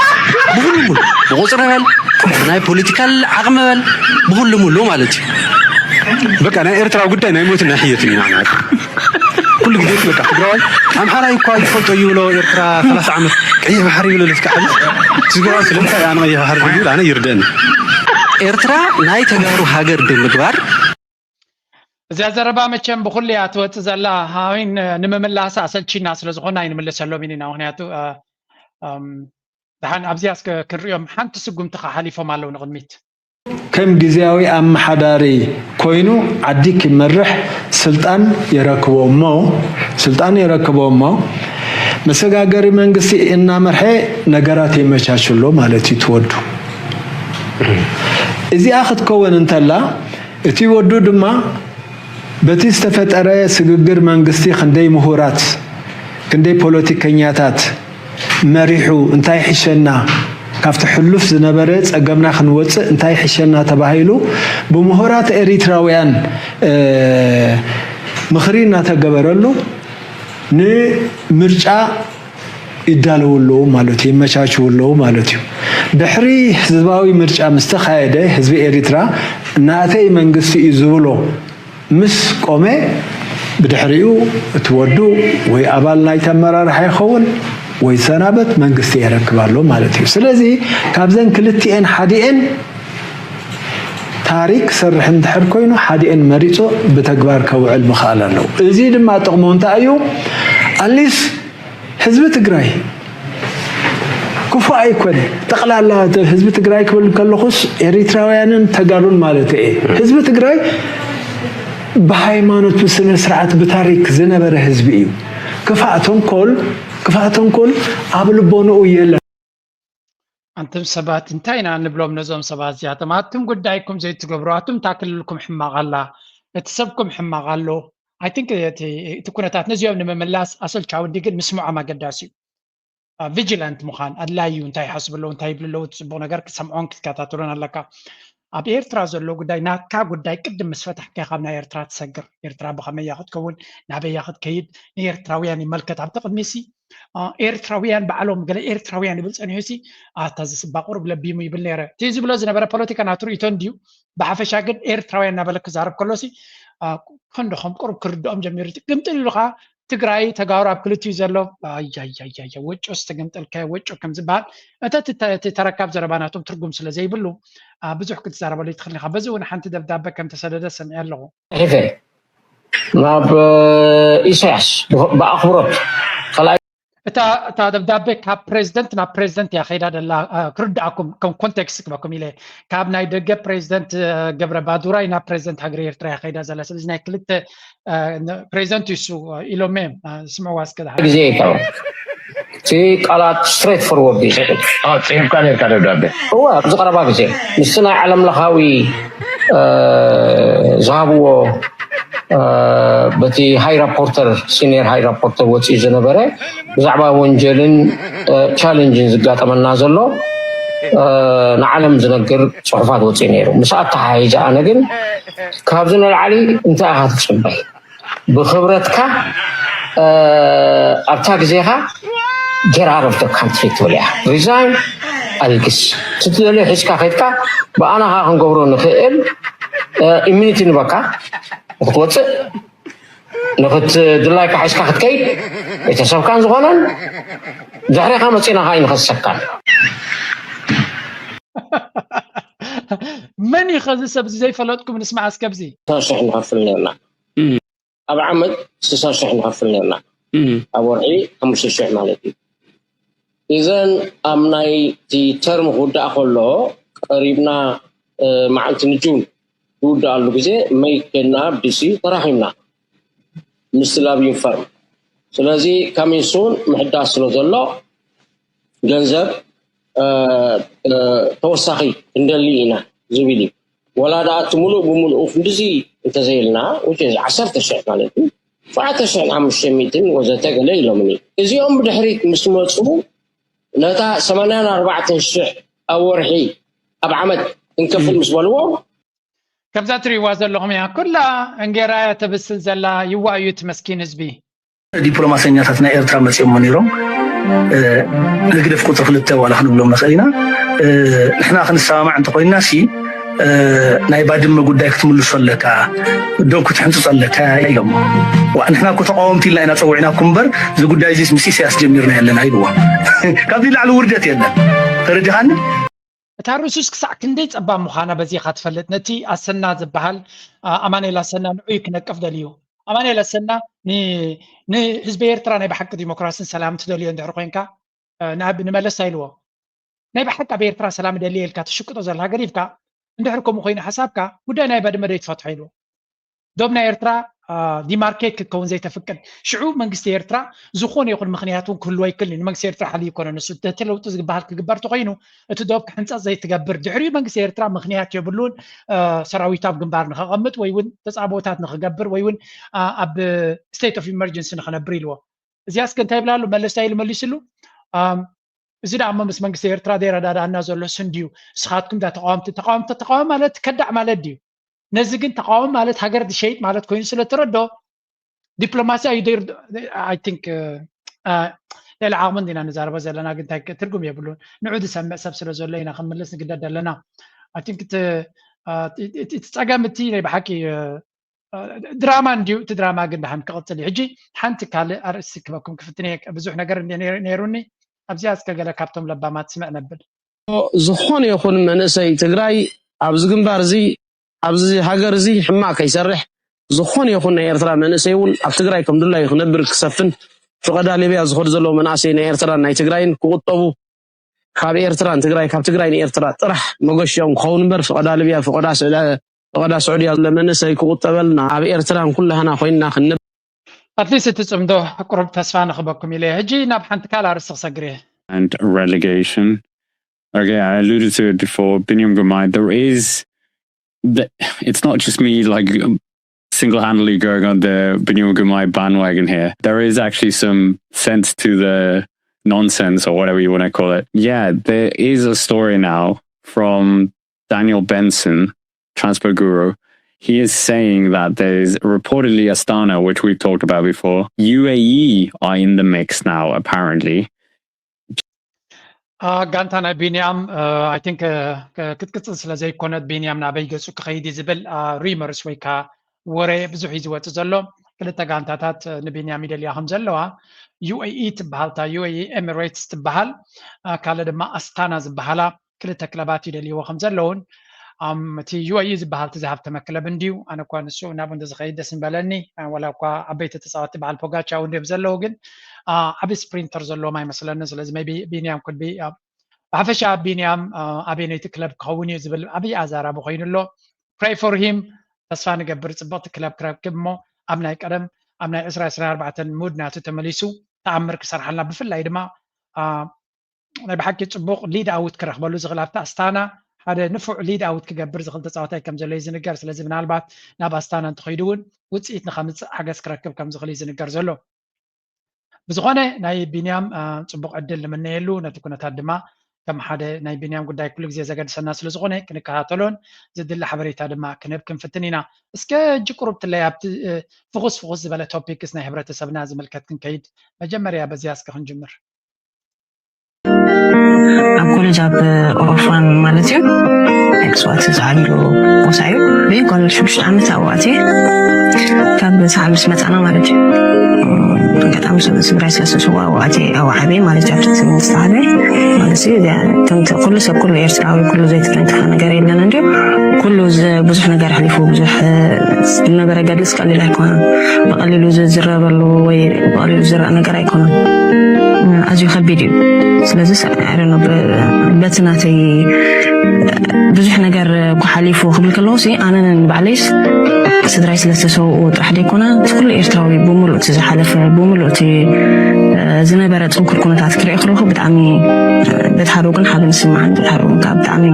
ብኹሉ ሙሉ፣ ብቁፅሪ በል፣ ናይ ፖለቲካል ዓቕሚ በል፣ ብኹሉ ሙሉ ማለት እዩ። በቃ ናይ ኤርትራ ጉዳይ ናይ ሞትን ናይ ሕየትን ኢና ንዓና። ኩሉ ግዜ በቃ ትግራዋይ ኣምሓራይ እኳ ይፈልጦ ይብሎ ኤርትራ ሰላሳ ዓመት ቀይሕ ባሕሪ ይብሎ ለስካ ዓመት ትግራዋይ ስለምንታይ ኣነ ቀይሕ ባሕሪ ይብል ኣነ ይርደኒ። ኤርትራ ናይ ተጋሩ ሃገር ብምግባር እዚኣ ዘረባ መቸም ብኩሉ እያ ትወፅእ ዘላ። ሃዊን ንምምላስ ኣሰልቺና ስለዝኾነ ኣይንምልሰሎም ኢና። ምክንያቱ እ፣ እም፣ ደሓን ኣብዚኣ እስከ ክንሪኦም ሓንቲ ስጉምቲ ከሓሊፎም ኣለዉ ንቕድሚት። ከም ግዜያዊ ኣመሓዳሪ ኮይኑ ዓዲ ክመርሕ ስልጣን የረክቦ እሞ ስልጣን የረክቦ እሞ መሰጋገሪ መንግስቲ እናመርሐ ነገራት የመቻችሎ ማለት እዩ ትወዱ። እዚኣ ክትከወን እንተላ እቲ ወዱ ድማ በቲ ዝተፈጠረ ስግግር መንግስቲ ክንደይ ምሁራት ክንደይ ፖለቲከኛታት መሪሑ እንታይ ይሕሸና ካብቲ ሕሉፍ ዝነበረ ፀገምና ክንወፅእ እንታይ ይሕሸና ተባሂሉ ብምሁራት ኤሪትራውያን ምኽሪ እናተገበረሉ ንምርጫ ይዳለዉ ኣለዉ ማለት እዩ፣ ይመቻችዉ ኣለዉ ማለት እዩ። ድሕሪ ህዝባዊ ምርጫ ምስ ተኻየደ ህዝቢ ኤሪትራ ናተይ መንግስቲ እዩ ዝብሎ ምስ ቆመ ብድሕሪኡ እቲ ወዱ ወይ ኣባል ናይቲ ኣመራርሓ ይኸውን ወይ ይሰናበት መንግስቲ የረክብ ኣሎ ማለት እዩ። ስለዚ ካብዘን ክልቲኤን ሓዲኤን ታሪክ ክሰርሕ እንድሕር ኮይኑ ሓዲኤን መሪፁ ብተግባር ከውዕል ምኽኣል ኣለዎ። እዚ ድማ ጥቕሙ እንታይ እዩ? ኣትሊስት ህዝቢ ትግራይ ክፉእ ኣይኮነ። ጠቕላላ ህዝቢ ትግራይ ክብል ከለኹስ ኤሪትራውያንን ተጋሩን ማለት እየ። ህዝቢ ትግራይ ብሃይማኖት ብስነ ስርዓት ብታሪክ ዝነበረ ህዝቢ እዩ። ክፋእ ተንኮል ክፋእ ተንኮል ኣብ ልቦንኡ የለን። ኣንቱም ሰባት እንታይ ኢና ንብሎም ነዞም ሰባት እዚኣቶም? ኣቱም ጉዳይኩም ዘይትገብሩ፣ ኣቱም እታ ክልልኩም ሕማቕ ኣላ፣ እቲ ሰብኩም ሕማቕ ኣሎ። I think እቲ እቲ ኩነታት ነዚኦም ንምምላስ ኣሰልቻዊ እንዲ ግን ምስምዖም ኣገዳሲ እዩ። ቪጂላንት ምዃን ኣድላይ እዩ። እንታይ ይሓስቡ ኣለዉ፣ እንታይ ይብሉ ኣለዉ፣ እቲ ፅቡቕ ነገር ክሰምዖን ክትከታተሎን ኣለካ። ኣብ ኤርትራ ዘሎ ጉዳይ ናትካ ጉዳይ ቅድም ምስ ፈታሕካ ካብ ናይ ኤርትራ ትሰግር። ኤርትራ ብኸመይ እያ ክትከውን፣ ናበይ እያ ክትከይድ፣ ንኤርትራውያን ይመልከት። ኣብቲ ቅድሚ ሲ ኤርትራውያን ባዕሎም ገለ ኤርትራውያን ይብል ፀኒሑ ሲ ኣታ ዝስባ ቁሩብ ለቢሙ ይብል ነይረ። እቲ ዝብሎ ዝነበረ ፖለቲካ ናቱ ርእይቶ እንድዩ። ብሓፈሻ ግን ኤርትራውያን እናበለ ክዛረብ ከሎ ሲ ከንደኹም ቁሩብ ክርድኦም ጀሚሩ። ግምጥል ኢሉ ከዓ ትግራይ ተጋሩ ኣብ ክልቲኡ ዘሎ ኣያያያያ ወጮ ዝተገምጠልካዮ ወጮ ከም ዝበሃል እተ እቲ ተረካብ ዘረባ ናቶም ትርጉም ስለ ዘይብሉ ብዙሕ ክትዛረበሉ ይትኽእል ኢኻ። በዚ እውን ሓንቲ ደብዳበ ከም ተሰደደ ሰሚዐ ኣለኹ። ናብ ኢሳያስ ብኣኽብሮት ካልኣይ እታ እታ ደብዳቤ ካብ ፕሬዚደንት ናብ ፕሬዚደንት እያ ከይዳ ደላ። ክርድኣኩም ከም ኮንቴክስት ክበኩም ኢለ ካብ ናይ ደገ ፕሬዚደንት ገብረ ባዱራይ ናብ ፕሬዚደንት ሃገር ኤርትራ እያ ከይዳ ዘላ። ስለዚ ናይ ክልተ ፕሬዚደንት ይሱ ኢሎም እዮም። ስምዕዋ እስከ ደሓን። ግዜ ይከው እቲ ቃላት ስትሬት ፎርወርድ እዩ። ጽሒፍካ ነርካ ደብዳቤ እወ ኣብዚ ቀረባ ግዜ ምስቲ ናይ ዓለም ለኻዊ ዝሃብዎ በቲ ሃይ ራፖርተር ሲኒየር ሃይ ራፖርተር ወፂኡ ዝነበረ ብዛዕባ ወንጀልን ቻለንጅን ዝጋጠመና ዘሎ ንዓለም ዝነግር ፅሑፋት ወፂኡ ነይሩ። ምስ ኣተሓሒዘ ኣነ ግን ካብዚ ንላዕሊ እንታይ ኢኻ ትፅበይ? ብክብረትካ ኣብታ ግዜኻ get out of the country ትብል እያ። ሪዛይን ኣልግስ ትትደልዮ ሒዝካ ከድካ ብኣናኻ ክንገብሮ ንኽእል ኢሚኒቲ ንበካ ንክትወፅእ ንክትድላይካ ሒዝካ ክትከይድ ቤተሰብካን ዝኾነን ድሕሬኻ መፂና ካ ይንኸሰካን መን እዩ ከዚ ሰብ እዚ ዘይፈለጥኩም ንስማዕ እስከ ብዚ ሽሕ ንኸፍል ነርና ኣብ ዓመት ስሳ ሽሕ ንኸፍል ነርና ኣብ ወርሒ ሓሙሽተ ሽሕ ማለት እዩ። እዘን ኣብ ናይ እቲ ተርም ክውዳእ ከሎ ቀሪብና መዓልቲ ንጁን ዝውዳኣሉ ግዜ መይ ከድና ኣብ ዲሲ ተራኺብና ምስቲ ላብይን ፈርም። ስለዚ ካሚንሱን ምሕዳስ ስለ ዘሎ ገንዘብ ተወሳኺ ክንደሊ ኢና ዝብል እዩ። ወላ ደኣ እቲ ሙሉእ ብሙሉኡ ክንድዚ እንተዘይልና which is ዓሰርተ ሽሕ ማለት እዩ ኣርባዕተ ሽሕን ሓሙሽተ ሚእትን ወዘተ ገለ ኢሎምኒ። እዚኦም ብድሕሪት ምስ መፁ ነታ ሰማንያን ኣርባዕተን ሽሕ ኣብ ወርሒ ኣብ ዓመት ክንከፍል ምስ በልዎም ከምዛ ትሪእዋ ዘለኹም እያ። ኩላ እንጌራ እያ ተብስል ዘላ። ይዋእዩ እቲ መስኪን ህዝቢ። ዲፕሎማሰኛታት ናይ ኤርትራ መፂኦሞ ነይሮም። ህግደፍ ቁፅሪ ክልተ ዋላ ክንብሎም ንኽእል ኢና። ንሕና ክንሰማማዕ እንተኮይንና ሲ ናይ ባድመ ጉዳይ ክትምልሶ ኣለካ፣ ዶብ ክትሕንፅፅ ኣለካ ኢሎም። ንሕና እኮ ተቃወምቲ ኢልና ኢና ፀዊዕናኩም እምበር እዚ ጉዳይ እዚ ምስ ኢሳያስ ጀሚርና ኣለና ኢልዎ። ካብዚ ላዕሊ ውርደት የለን። ተረዲኻኒ? እታ ርእሱስ ክሳዕ ክንደይ ጸባብ ምዃና በዚ ኢኻ ትፈልጥ። ነቲ ኣሰና ዝበሃል ኣማኑኤል ኣሰና ንዑይ ክነቅፍ ደልዩ። ኣማኑኤል ኣሰና ንህዝቢ ኤርትራ ናይ ብሓቂ ዲሞክራስን ሰላም ትደልዮ እንድሕር ኮይንካ ንመለስ ኣይልዎ ናይ ብሓቂ ኣብ ኤርትራ ሰላም ደልየ ኢልካ ትሽቅጦ ዘለካ ገዲፍካ እንድሕር ከምኡ ኮይኑ ሓሳብካ ጉዳይ ናይ ባድመ ዶ ይትፈትሖ ኢልዎ። ዶብ ናይ ኤርትራ ዲማርኬት ክከውን ዘይተፍቅድ ሽዑ መንግስቲ ኤርትራ ዝኾነ ይኹን ምክንያት እውን ክህልዎ ኣይክልን እዩ። ንመንግስቲ ኤርትራ ሓልዩ ይኮነ ንሱ እቲ ለውጢ ዝግበሃል ክግበር ተኮይኑ እቲ ዶብ ክሕንፀፅ ዘይትገብር ድሕሪኡ መንግስቲ ኤርትራ ምክንያት የብሉን ሰራዊቱ ኣብ ግንባር ንከቐምጥ ወይ እውን ተፃቦታት ንክገብር ወይ እውን ኣብ state of emergency ንክነብር ኢልዎ። እዚኣስ ከ እንታይ ይብላሉ መለስ ኢሉ መሊስሉ እዚ ደኣ እሞ ምስ መንግስቲ ኤርትራ ዘይረዳድኣና ዘሎ ስን ድዩ? ንስኻትኩም ዳ ተቃወምቲ ተቃወምቲ ተቃወም ማለት ከዳዕ ማለት ድዩ? ነዚ ግን ተቃወም ማለት ሃገር ዝሸይጥ ማለት ኮይኑ ስለ ተረዶ ዲፕሎማሲ ኣዩ I think ልዕሊ ዓቕሚ እንዲና ንዛረቦ ዘለና ግን እንታይ ትርጉም የብሉን። ንዑ ዝሰምዕ ሰብ ስለ ዘሎ ኢና ክምልስ ንግደድ ኣለና። I think እቲ ፀገም እቲ ናይ ብሓቂ ድራማ እንድዩ እቲ ድራማ ግን ደሓን ክቕፅል እዩ። ሕጂ ሓንቲ ካልእ ኣርእስቲ ክበኩም ክፍትን እየ ብዙሕ ነገር እንድየ ነይሩኒ ኣብዚኣ እስከ ገለ ካብቶም ለባማት ስምዕ ነብል። ዝኾነ ይኹን መንእሰይ ትግራይ ኣብዚ ግንባር እዚ ኣብዚ ሃገር እዚ ሕማቕ ከይሰርሕ ዝኾነ ይኹን ናይ ኤርትራ መንእሰይ እውን ኣብ ትግራይ ከም ድላዩ ክነብር ክሰፍን ፍቐዳ ሊብያ ዝኸዱ ዘለዉ መናእሰይ ናይ ኤርትራን ናይ ትግራይን ክቁጠቡ ካብ ኤርትራ ንትግራይ ካብ ትግራይ ንኤርትራ ጥራሕ መገሽኦም ክኸውን እምበር ፍቐዳ ሊብያ ፍቐዳ ስዑድያ ፍቐዳ ስዑድያ ለመንእሰይ ክቁጠበልና ኣብ ኤርትራን ኩላህና ኮይንና ክንነብ ኣትሊስት እቲ ፅምዶ ቁሩብ ተስፋ ንኽበኩም ኢለ ሕጂ ናብ ሓንቲ ካልእ ኣርእስቲ ክሰግር እየ። And relegation. Okay, I alluded to it before. Binyam Gumai, there is, the, it's not just me like single-handedly going on the Binyam Gumai bandwagon here. There is actually some sense to the nonsense or whatever you want to call it. Yeah, there is a story now from Daniel Benson, transport guru. He is saying that there is reportedly Astana, which we've talked about before. U A E are in the mix now, apparently. ጋንታ ናይ ቢንያም I think ክትቅፅል ስለ ዘይኮነት ቢንያም ናበይ ገፁ ክኸይድ እዩ ዝብል ሪመርስ ወይ ከዓ ወረ ብዙሕ እዩ ዝወፅእ ዘሎ። ክልተ ጋንታታት ንቢንያም ይደልያ ከም ዘለዋ ዩ ኤ ኢ ትበሃል እታ ዩ ኤ ኢ ኤሚሬትስ ትበሃል ካልእ ድማ ኣስታና ዝበሃላ ክልተ ክለባት ይደልይዎ ከም ዘለውን እቲ ዩ ኤ ኢ ዝበሃል እቲ ዝሃብተመ ክለብ እንድዩ። ኣነ እኳ ንሱ ናብኡ እንተዝኸይድ ደስ ምበለኒ። ወላ እኳ ዓበይቲ ተፃወቲ በዓል ፖጋቻ እውን ድዮም ዘለዉ ግን ዓብ ስፕሪንተር ዘለዎም ኣይመስለንን። ስለዚ ቢ ቢንያም ኩድቢ ብሓፈሻ ቢንያም ኣበየነይቲ ክለብ ክኸውን እዩ ዝብል ዓብዪ ኣዛራቢ ኮይኑ ኣሎ። Pray for him። ተስፋ ንገብር ፅብቕቲ ክለብ ክረክብ እሞ ኣብ ናይ ቀደም ኣብ ናይ ዕስራ ዕስራ ኣርባዕተ ሙድ ናቱ ተመሊሱ ተኣምር ክሰርሓልና ብፍላይ ድማ ናይ ብሓቂ ፅቡቕ ሊድ ኣውት ክረኽበሉ ዝኽእል ኣብቲ ኣስታና ሓደ ንፉዕ ሊድ ኣውት ክገብር ዝኽእል ተፃዋታይ ከም ዘሎ እዩ ዝንገር። ስለዚ ምናልባት ናብ ኣስታና እንተኸይዱ እውን ውፅኢት ንኸምፅእ ሓገዝ ክረክብ ከም ዝኽእል እዩ ዝንገር ዘሎ። ብዝኾነ ናይ ቢንያም ፅቡቕ ዕድል ንምነየሉ ነቲ ኩነታት ድማ ከም ሓደ ናይ ቢንያም ጉዳይ ኩሉ ግዜ ዘገድሰና ስለ ዝኾነ ክንከታተሎን ዝድለ ሓበሬታ ድማ ክንህብ ክንፍትን ኢና። እስከ ሕጂ ቁሩብ ትለይ ኣብቲ ፍኹስ ፍኹስ ዝበለ ቶፒክስ ናይ ሕብረተሰብና ዝምልከት ክንከይድ መጀመርያ በዚያ እስከ ክንጅምር። ኣብ ኮሌጅ ኣብ ኦርፋን ማለት እዩ ናይ ቅፅዋት ዝዓብሉ ቦታ እዩ ብይ ኮሌጅ ሽዱሽተ ዓመት ኣብዋዕት ካብ ሰዓ ምስ መፃና ማለት እዩ ኣጋጣሚ ስድራይ ስለዝተሰዋ ኣብዋዕት ኣብዓበይ ማለት እዩ ኣብቲ መንግስቲ ዓበይ ማለት እዩ ኩሉ ሰብ ኩሉ ኤርትራዊ ኩሉ ዘይተፈንትካ ነገር የለን እንዲ ኩሉ ብዙሕ ነገር ኣሕሊፉ ብዙሕ ዝነበረ ገድልስ ቀሊል ኣይኮነን ብቐሊሉ ዝዝረበሉ ወይ ብቐሊሉ ዝረእ ነገር ኣይኮነን ኣዝዩ ከቢድ እዩ ስለዚ በቲ ናተይ ብዙሕ ነገር ኳሓሊፉ ክብል ከለኹ ኣነ ንባዕለይስ ስድራይ ስለዝተሰውኡ ጥራሕ ዘይኮነ ኩሉ ኤርትራዊ ብምሉእ እቲ ዝሓለፈ ብምሉእ እቲ ዝነበረ ፅንኩር ኩነታት ክርኢ ከለኹ ብጣዕሚ በቲ ሓደ ወገን ሓዘን ይስማዓኒ በቲ ሓደ ወገን ከዓ ብጣዕሚ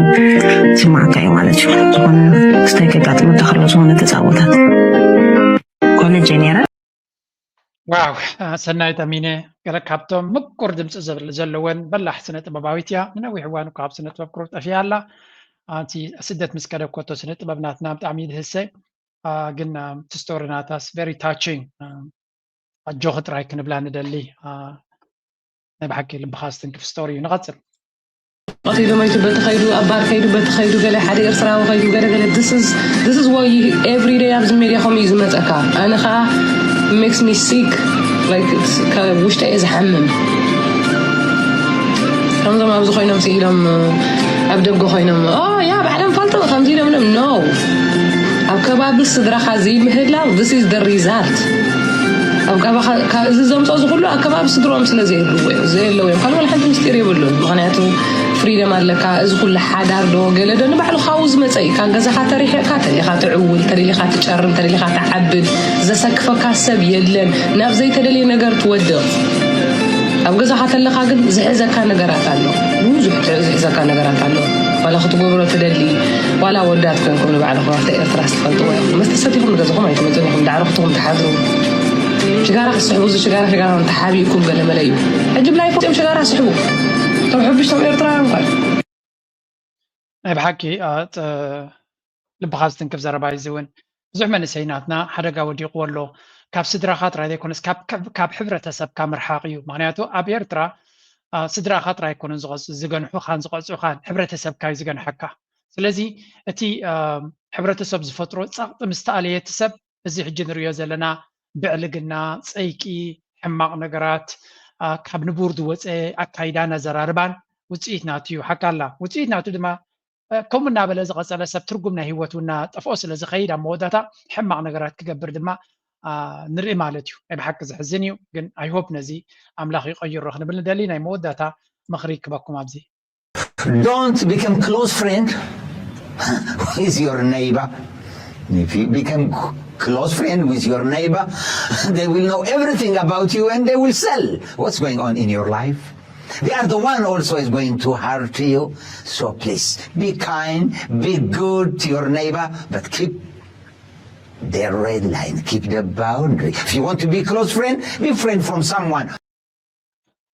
ይስማዓካ እዩ ማለት እዩ ዝኾነ ክስታይ ከጋጥመካ ከሎ ዝኾነ ተፃቦታት ኮሌጅ ነረ ዋው፣ ሰናይት ኣሚነ፣ ገለ ካብቶም ምቁር ድምፂ ዘለወን በላሕ ስነ ጥበባዊት እያ። ንነዊሕ እዋን እኳ ኣብ ስነ ጥበብ ቁሩብ ጠፊኣ ኣላ። ኣንቲ ስደት ምስ ከደኮቶ ስነ ጥበብ ናትና ብጣዕሚ እዩ ድህሰ። ግን እቲ ስቶሪ ናታስ very touching። ኣጆኺ ጥራይ ክንብላ ንደሊ። ናይ ብሓቂ ልብኻ ዝትንክፍ ስቶሪ እዩ። ንቐፅል። ቀቲሉ መይቱ በቲ ከይዱ ኣብ ባር ከይዱ በቲ ከይዱ ገለ ሓደ ኤርትራዊ ከይዱ ገለ ገለ this is this is what you every day ኣብዚ ሜድያ ከምኡ እዩ ዝመፀካ። ኣነ ከዓ makes me sick like ውሽጠ እየ ዝሓምም። ከምዞም ኣብዚ ኮይኖም ስኢሎም ኣብ ደገ ኮይኖም ያ ባዕሎም ፈልጦ ከምዚ ኢሎም ኢሎም no ኣብ ከባቢ ስድራኻ ዘይምህላው this is the result። ኣብ ከባቢ እዚ ዘምፅኦ ዝኩሉ ኣብ ከባቢ ስድሮም ስለ ዘየለዎ ዘየለዎ እዮም ካልእ ሓንቲ ምስጢር የብሉን። ምክንያቱ ፍሪደም ኣለካ። እዚ ኩሉ ሓዳር ዶ ገለ ዶ ንባዕሉ ካብኡ ዝመፀ እዩ። ካብ ገዛኻ ተሪሕካ ተደሊኻ ትዕውል፣ ተደሊኻ ትጨርም፣ ተደሊኻ ትዓብድ። ዘሰክፈካ ሰብ የለን። ናብ ዘይተደልየ ነገር ትወድቕ። ኣብ ገዛኻ ተለኻ ግን ዝሕዘካ ነገራት ኣሎ። ብዙሕ ዝሕዘካ ነገራት ኣሎ። ዋላ ክትገብሮ ትደሊ ዋላ ወዳት ኮንኩም ንባዕልኹም ኣብታ ኤርትራ ዝትፈልጥዎ ኢኹም። መስተ ሰቲኹም ንገዛኹም ኣይትመፁን ኢኹም። ዳዕሮ ክትኹም ትሓድሩ። ሽጋራ ክትስሕቡ እዚ ሽጋራ ሽጋራ ተሓቢእኩም ገለ መለ እዩ። ሕጂ ብላይ ፎም ሽጋራ ስሕቡ። እቶም ሕብሽቶም ኤርትራውያን ኳል። ናይ ብሓቂ ልብኻ ዝትንክፍ ዘረባ እዩ። እዚ እውን ብዙሕ መንእሰይ ናትና ሓደጋ ወዲቕዎ ኣሎ። ካብ ስድራኻ ጥራይ ዘይኮነስ ካብ ሕብረተሰብካ ምርሓቕ እዩ። ምክንያቱ ኣብ ኤርትራ ስድራኻ ጥራይ ኣይኮኑን ዝገንሑኻን ዝቐፅዑኻን፣ ሕብረተሰብካ እዩ ዝገንሐካ። ስለዚ እቲ ሕብረተሰብ ዝፈጥሮ ጸቕጢ ምስ ተኣለየ እቲ ሰብ እዚ ሕጂ ንሪኦ ዘለና ብዕልግና፣ ጸይቂ፣ ሕማቕ ነገራት፣ ካብ ንቡር ዝወጸ ኣካይዳን ኣዘራርባን ውጽኢት ናቱ እዩ። ሓቃላ ውጽኢት ናቱ ድማ ከምኡ እናበለ ዝቐጸለ ሰብ ትርጉም ናይ ህይወቱ እናጠፍኦ ስለ ዝኸይድ ኣብ መወዳእታ ሕማቕ ነገራት ክገብር ድማ ንርኢ ማለት እዩ። ናይ ብሓቂ ዘሕዝን እዩ፣ ግን I hope ነዚ ኣምላኽ ይቐይሮ ክንብል ንደሊ። ናይ መወዳእታ ምኽሪ ክበኩም ኣብዚ Don't become close friend with your neighbor. If you become close friend with your neighbor, they will know everything about you and they will sell what's going on in your life. They are the one also is going to hurt you. So please be kind, be good to your neighbor, but keep the red line, keep the boundary. If you want to be close friend, be friend from someone.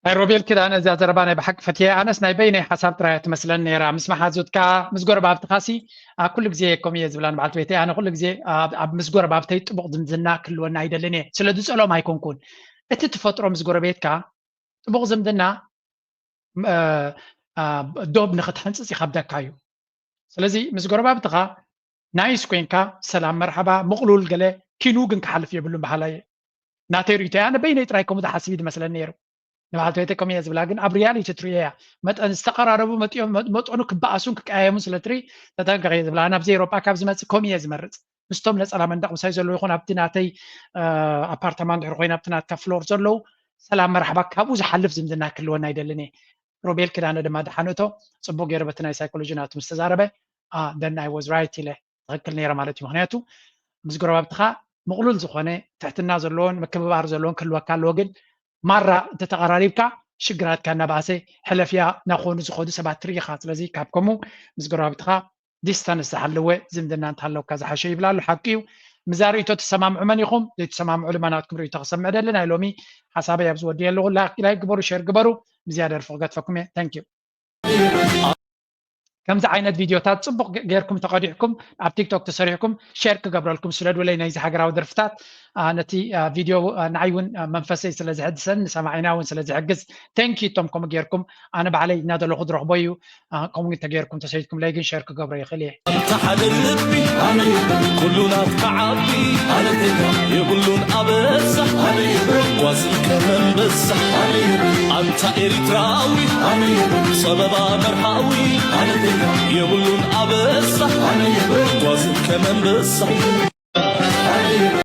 ናይ ሮቤል ኪዳነ እዚኣ ዘረባ ናይ ብሓቂ ፈትየ። ኣነስ ናይ በይነይ ሓሳብ ጥራይ ትመስለን ነይራ። ምስ መሓዙትካ ምስ ጎረባብትኻሲ ኩሉ ግዜ ከም እየ ዝብላ ንበዓልቲ ቤተይ። ኣነ ኩሉ ግዜ ኣብ ምስ ጎረባብተይ ጥቡቕ ዝምድና ክህልወና ኣይደልን እየ። ስለ ዝጸልኦም ኣይኮንኩን። እቲ ትፈጥሮ ምስ ጎረቤትካ ጥቡቕ ዝምድና ዶብ ንኽትሓንፅፅ ይኸብደካ እዩ። ስለዚ ምስ ጎረባብትኻ ናይስ ኮይንካ ሰላም መርሓባ ምቕሉል ገለ ኪኑ ግን ክሓልፍ የብሉን በሃላይ እየ። ናተይ ርእቶ እያ። ኣነ በይነይ ጥራይ ከምኡ ዝሓስብ እዩ ዝመስለኒ ነይሩ። ንበዓልቲ ቤተይ ከምኡ እየ ዝብላ፣ ግን ኣብ ሪያሊቲ ትርእዮ እያ። መጠን ዝተቐራረቡ መጢኦም መጠኑ ክበኣሱን ክቀያየሙን ስለ ትርኢ ተጠንቀቕ እየ ዝብላ። ኣነ ኣብዚ ኤውሮጳ ካብ ዝመፅእ ከምኡ እየ ዝመርፅ። ምስቶም ነፀላ መንደቕ ምሳይ ዘለዉ ይኹን ኣብቲ ናተይ ኣፓርታማ እንድሕር ኮይነ ኣብቲ ናትካ ፍሎር ዘለዉ ሰላም መርሓባ ካብኡ ዝሓልፍ ዝምድና ክህልወና ኣይደልን እየ። ሮቤል ክዳነ ድማ ድሓን እቶ ፅቡቅ ገይሩ በቲ ናይ ሳይኮሎጂ ናቱ ምስ ተዛረበ then I was right ኢለ ትኽክል ነይረ ማለት እዩ። ምክንያቱ ምስ ጎረባብትኻ ምቕሉል ዝኾነ ትሕትና ዘለዎን ምክብባር ዘለዎን ክህልወካ ኣለዎ። ግን ማራ እንተተቐራሪብካ ሽግራትካ እናባእሰ ሕለፍያ እናኾኑ ዝኾዱ ሰባት ትርኢ ኢኻ። ስለዚ ካብ ከምኡ ምስ ጎረባብትኻ ዲስታንስ ዝሓለወ ዝምድና እንተሃለውካ ዝሓሸ ይብል ኣሎ። ሓቂ እዩ። ምዛ ርእቶ ትሰማምዑ መን ኢኹም? ዘይትሰማምዑ ድማ ናትኩም ርእቶ ክሰምዕ ደሊ። ናይ ሎሚ ሓሳበይ ኣብዚ ወዲ ኣለኹ። ላይክ ግበሩ፣ ሼር ግበሩ። ምዝያ ደርፊ ክገድፈኩም እየ። Thank you። ከምዚ ዓይነት ቪድዮታት ፅቡቕ ገይርኩም ተቐዲሕኩም ኣብ ቲክቶክ ተሰሪሕኩም ሼር ክገብረልኩም ስደዱለይ ናይዚ ሃገራዊ ደርፍታት። ነቲ ቪድዮ ንዓይ እውን መንፈሰይ ስለ ዝሕድሰን ንሰማዒና እውን ስለ ዝሕግዝ። Thank you እቶም ከምኡ ገይርኩም ኣነ ባዕለይ እናደለኹ ዝረኽቦ እዩ። ከምኡ እንተገይርኩም ተሰይድኩምለይ ግን ሸር ክገብሮ ይኽእል እየ። ኣንታ ሓደ ልቢ ኣነ ኩሉ ናትካ ዓቢ ኣነ የብሉን ኣበሳ ኣነ ጓዝን ከመንበሳ ኣነ ኣንታ ኤሪትራዊ ኣነ ጸበባ መርሃዊ ኣነ የብሉን ኣበሳ ኣነ ጓዝን ከመንበሳ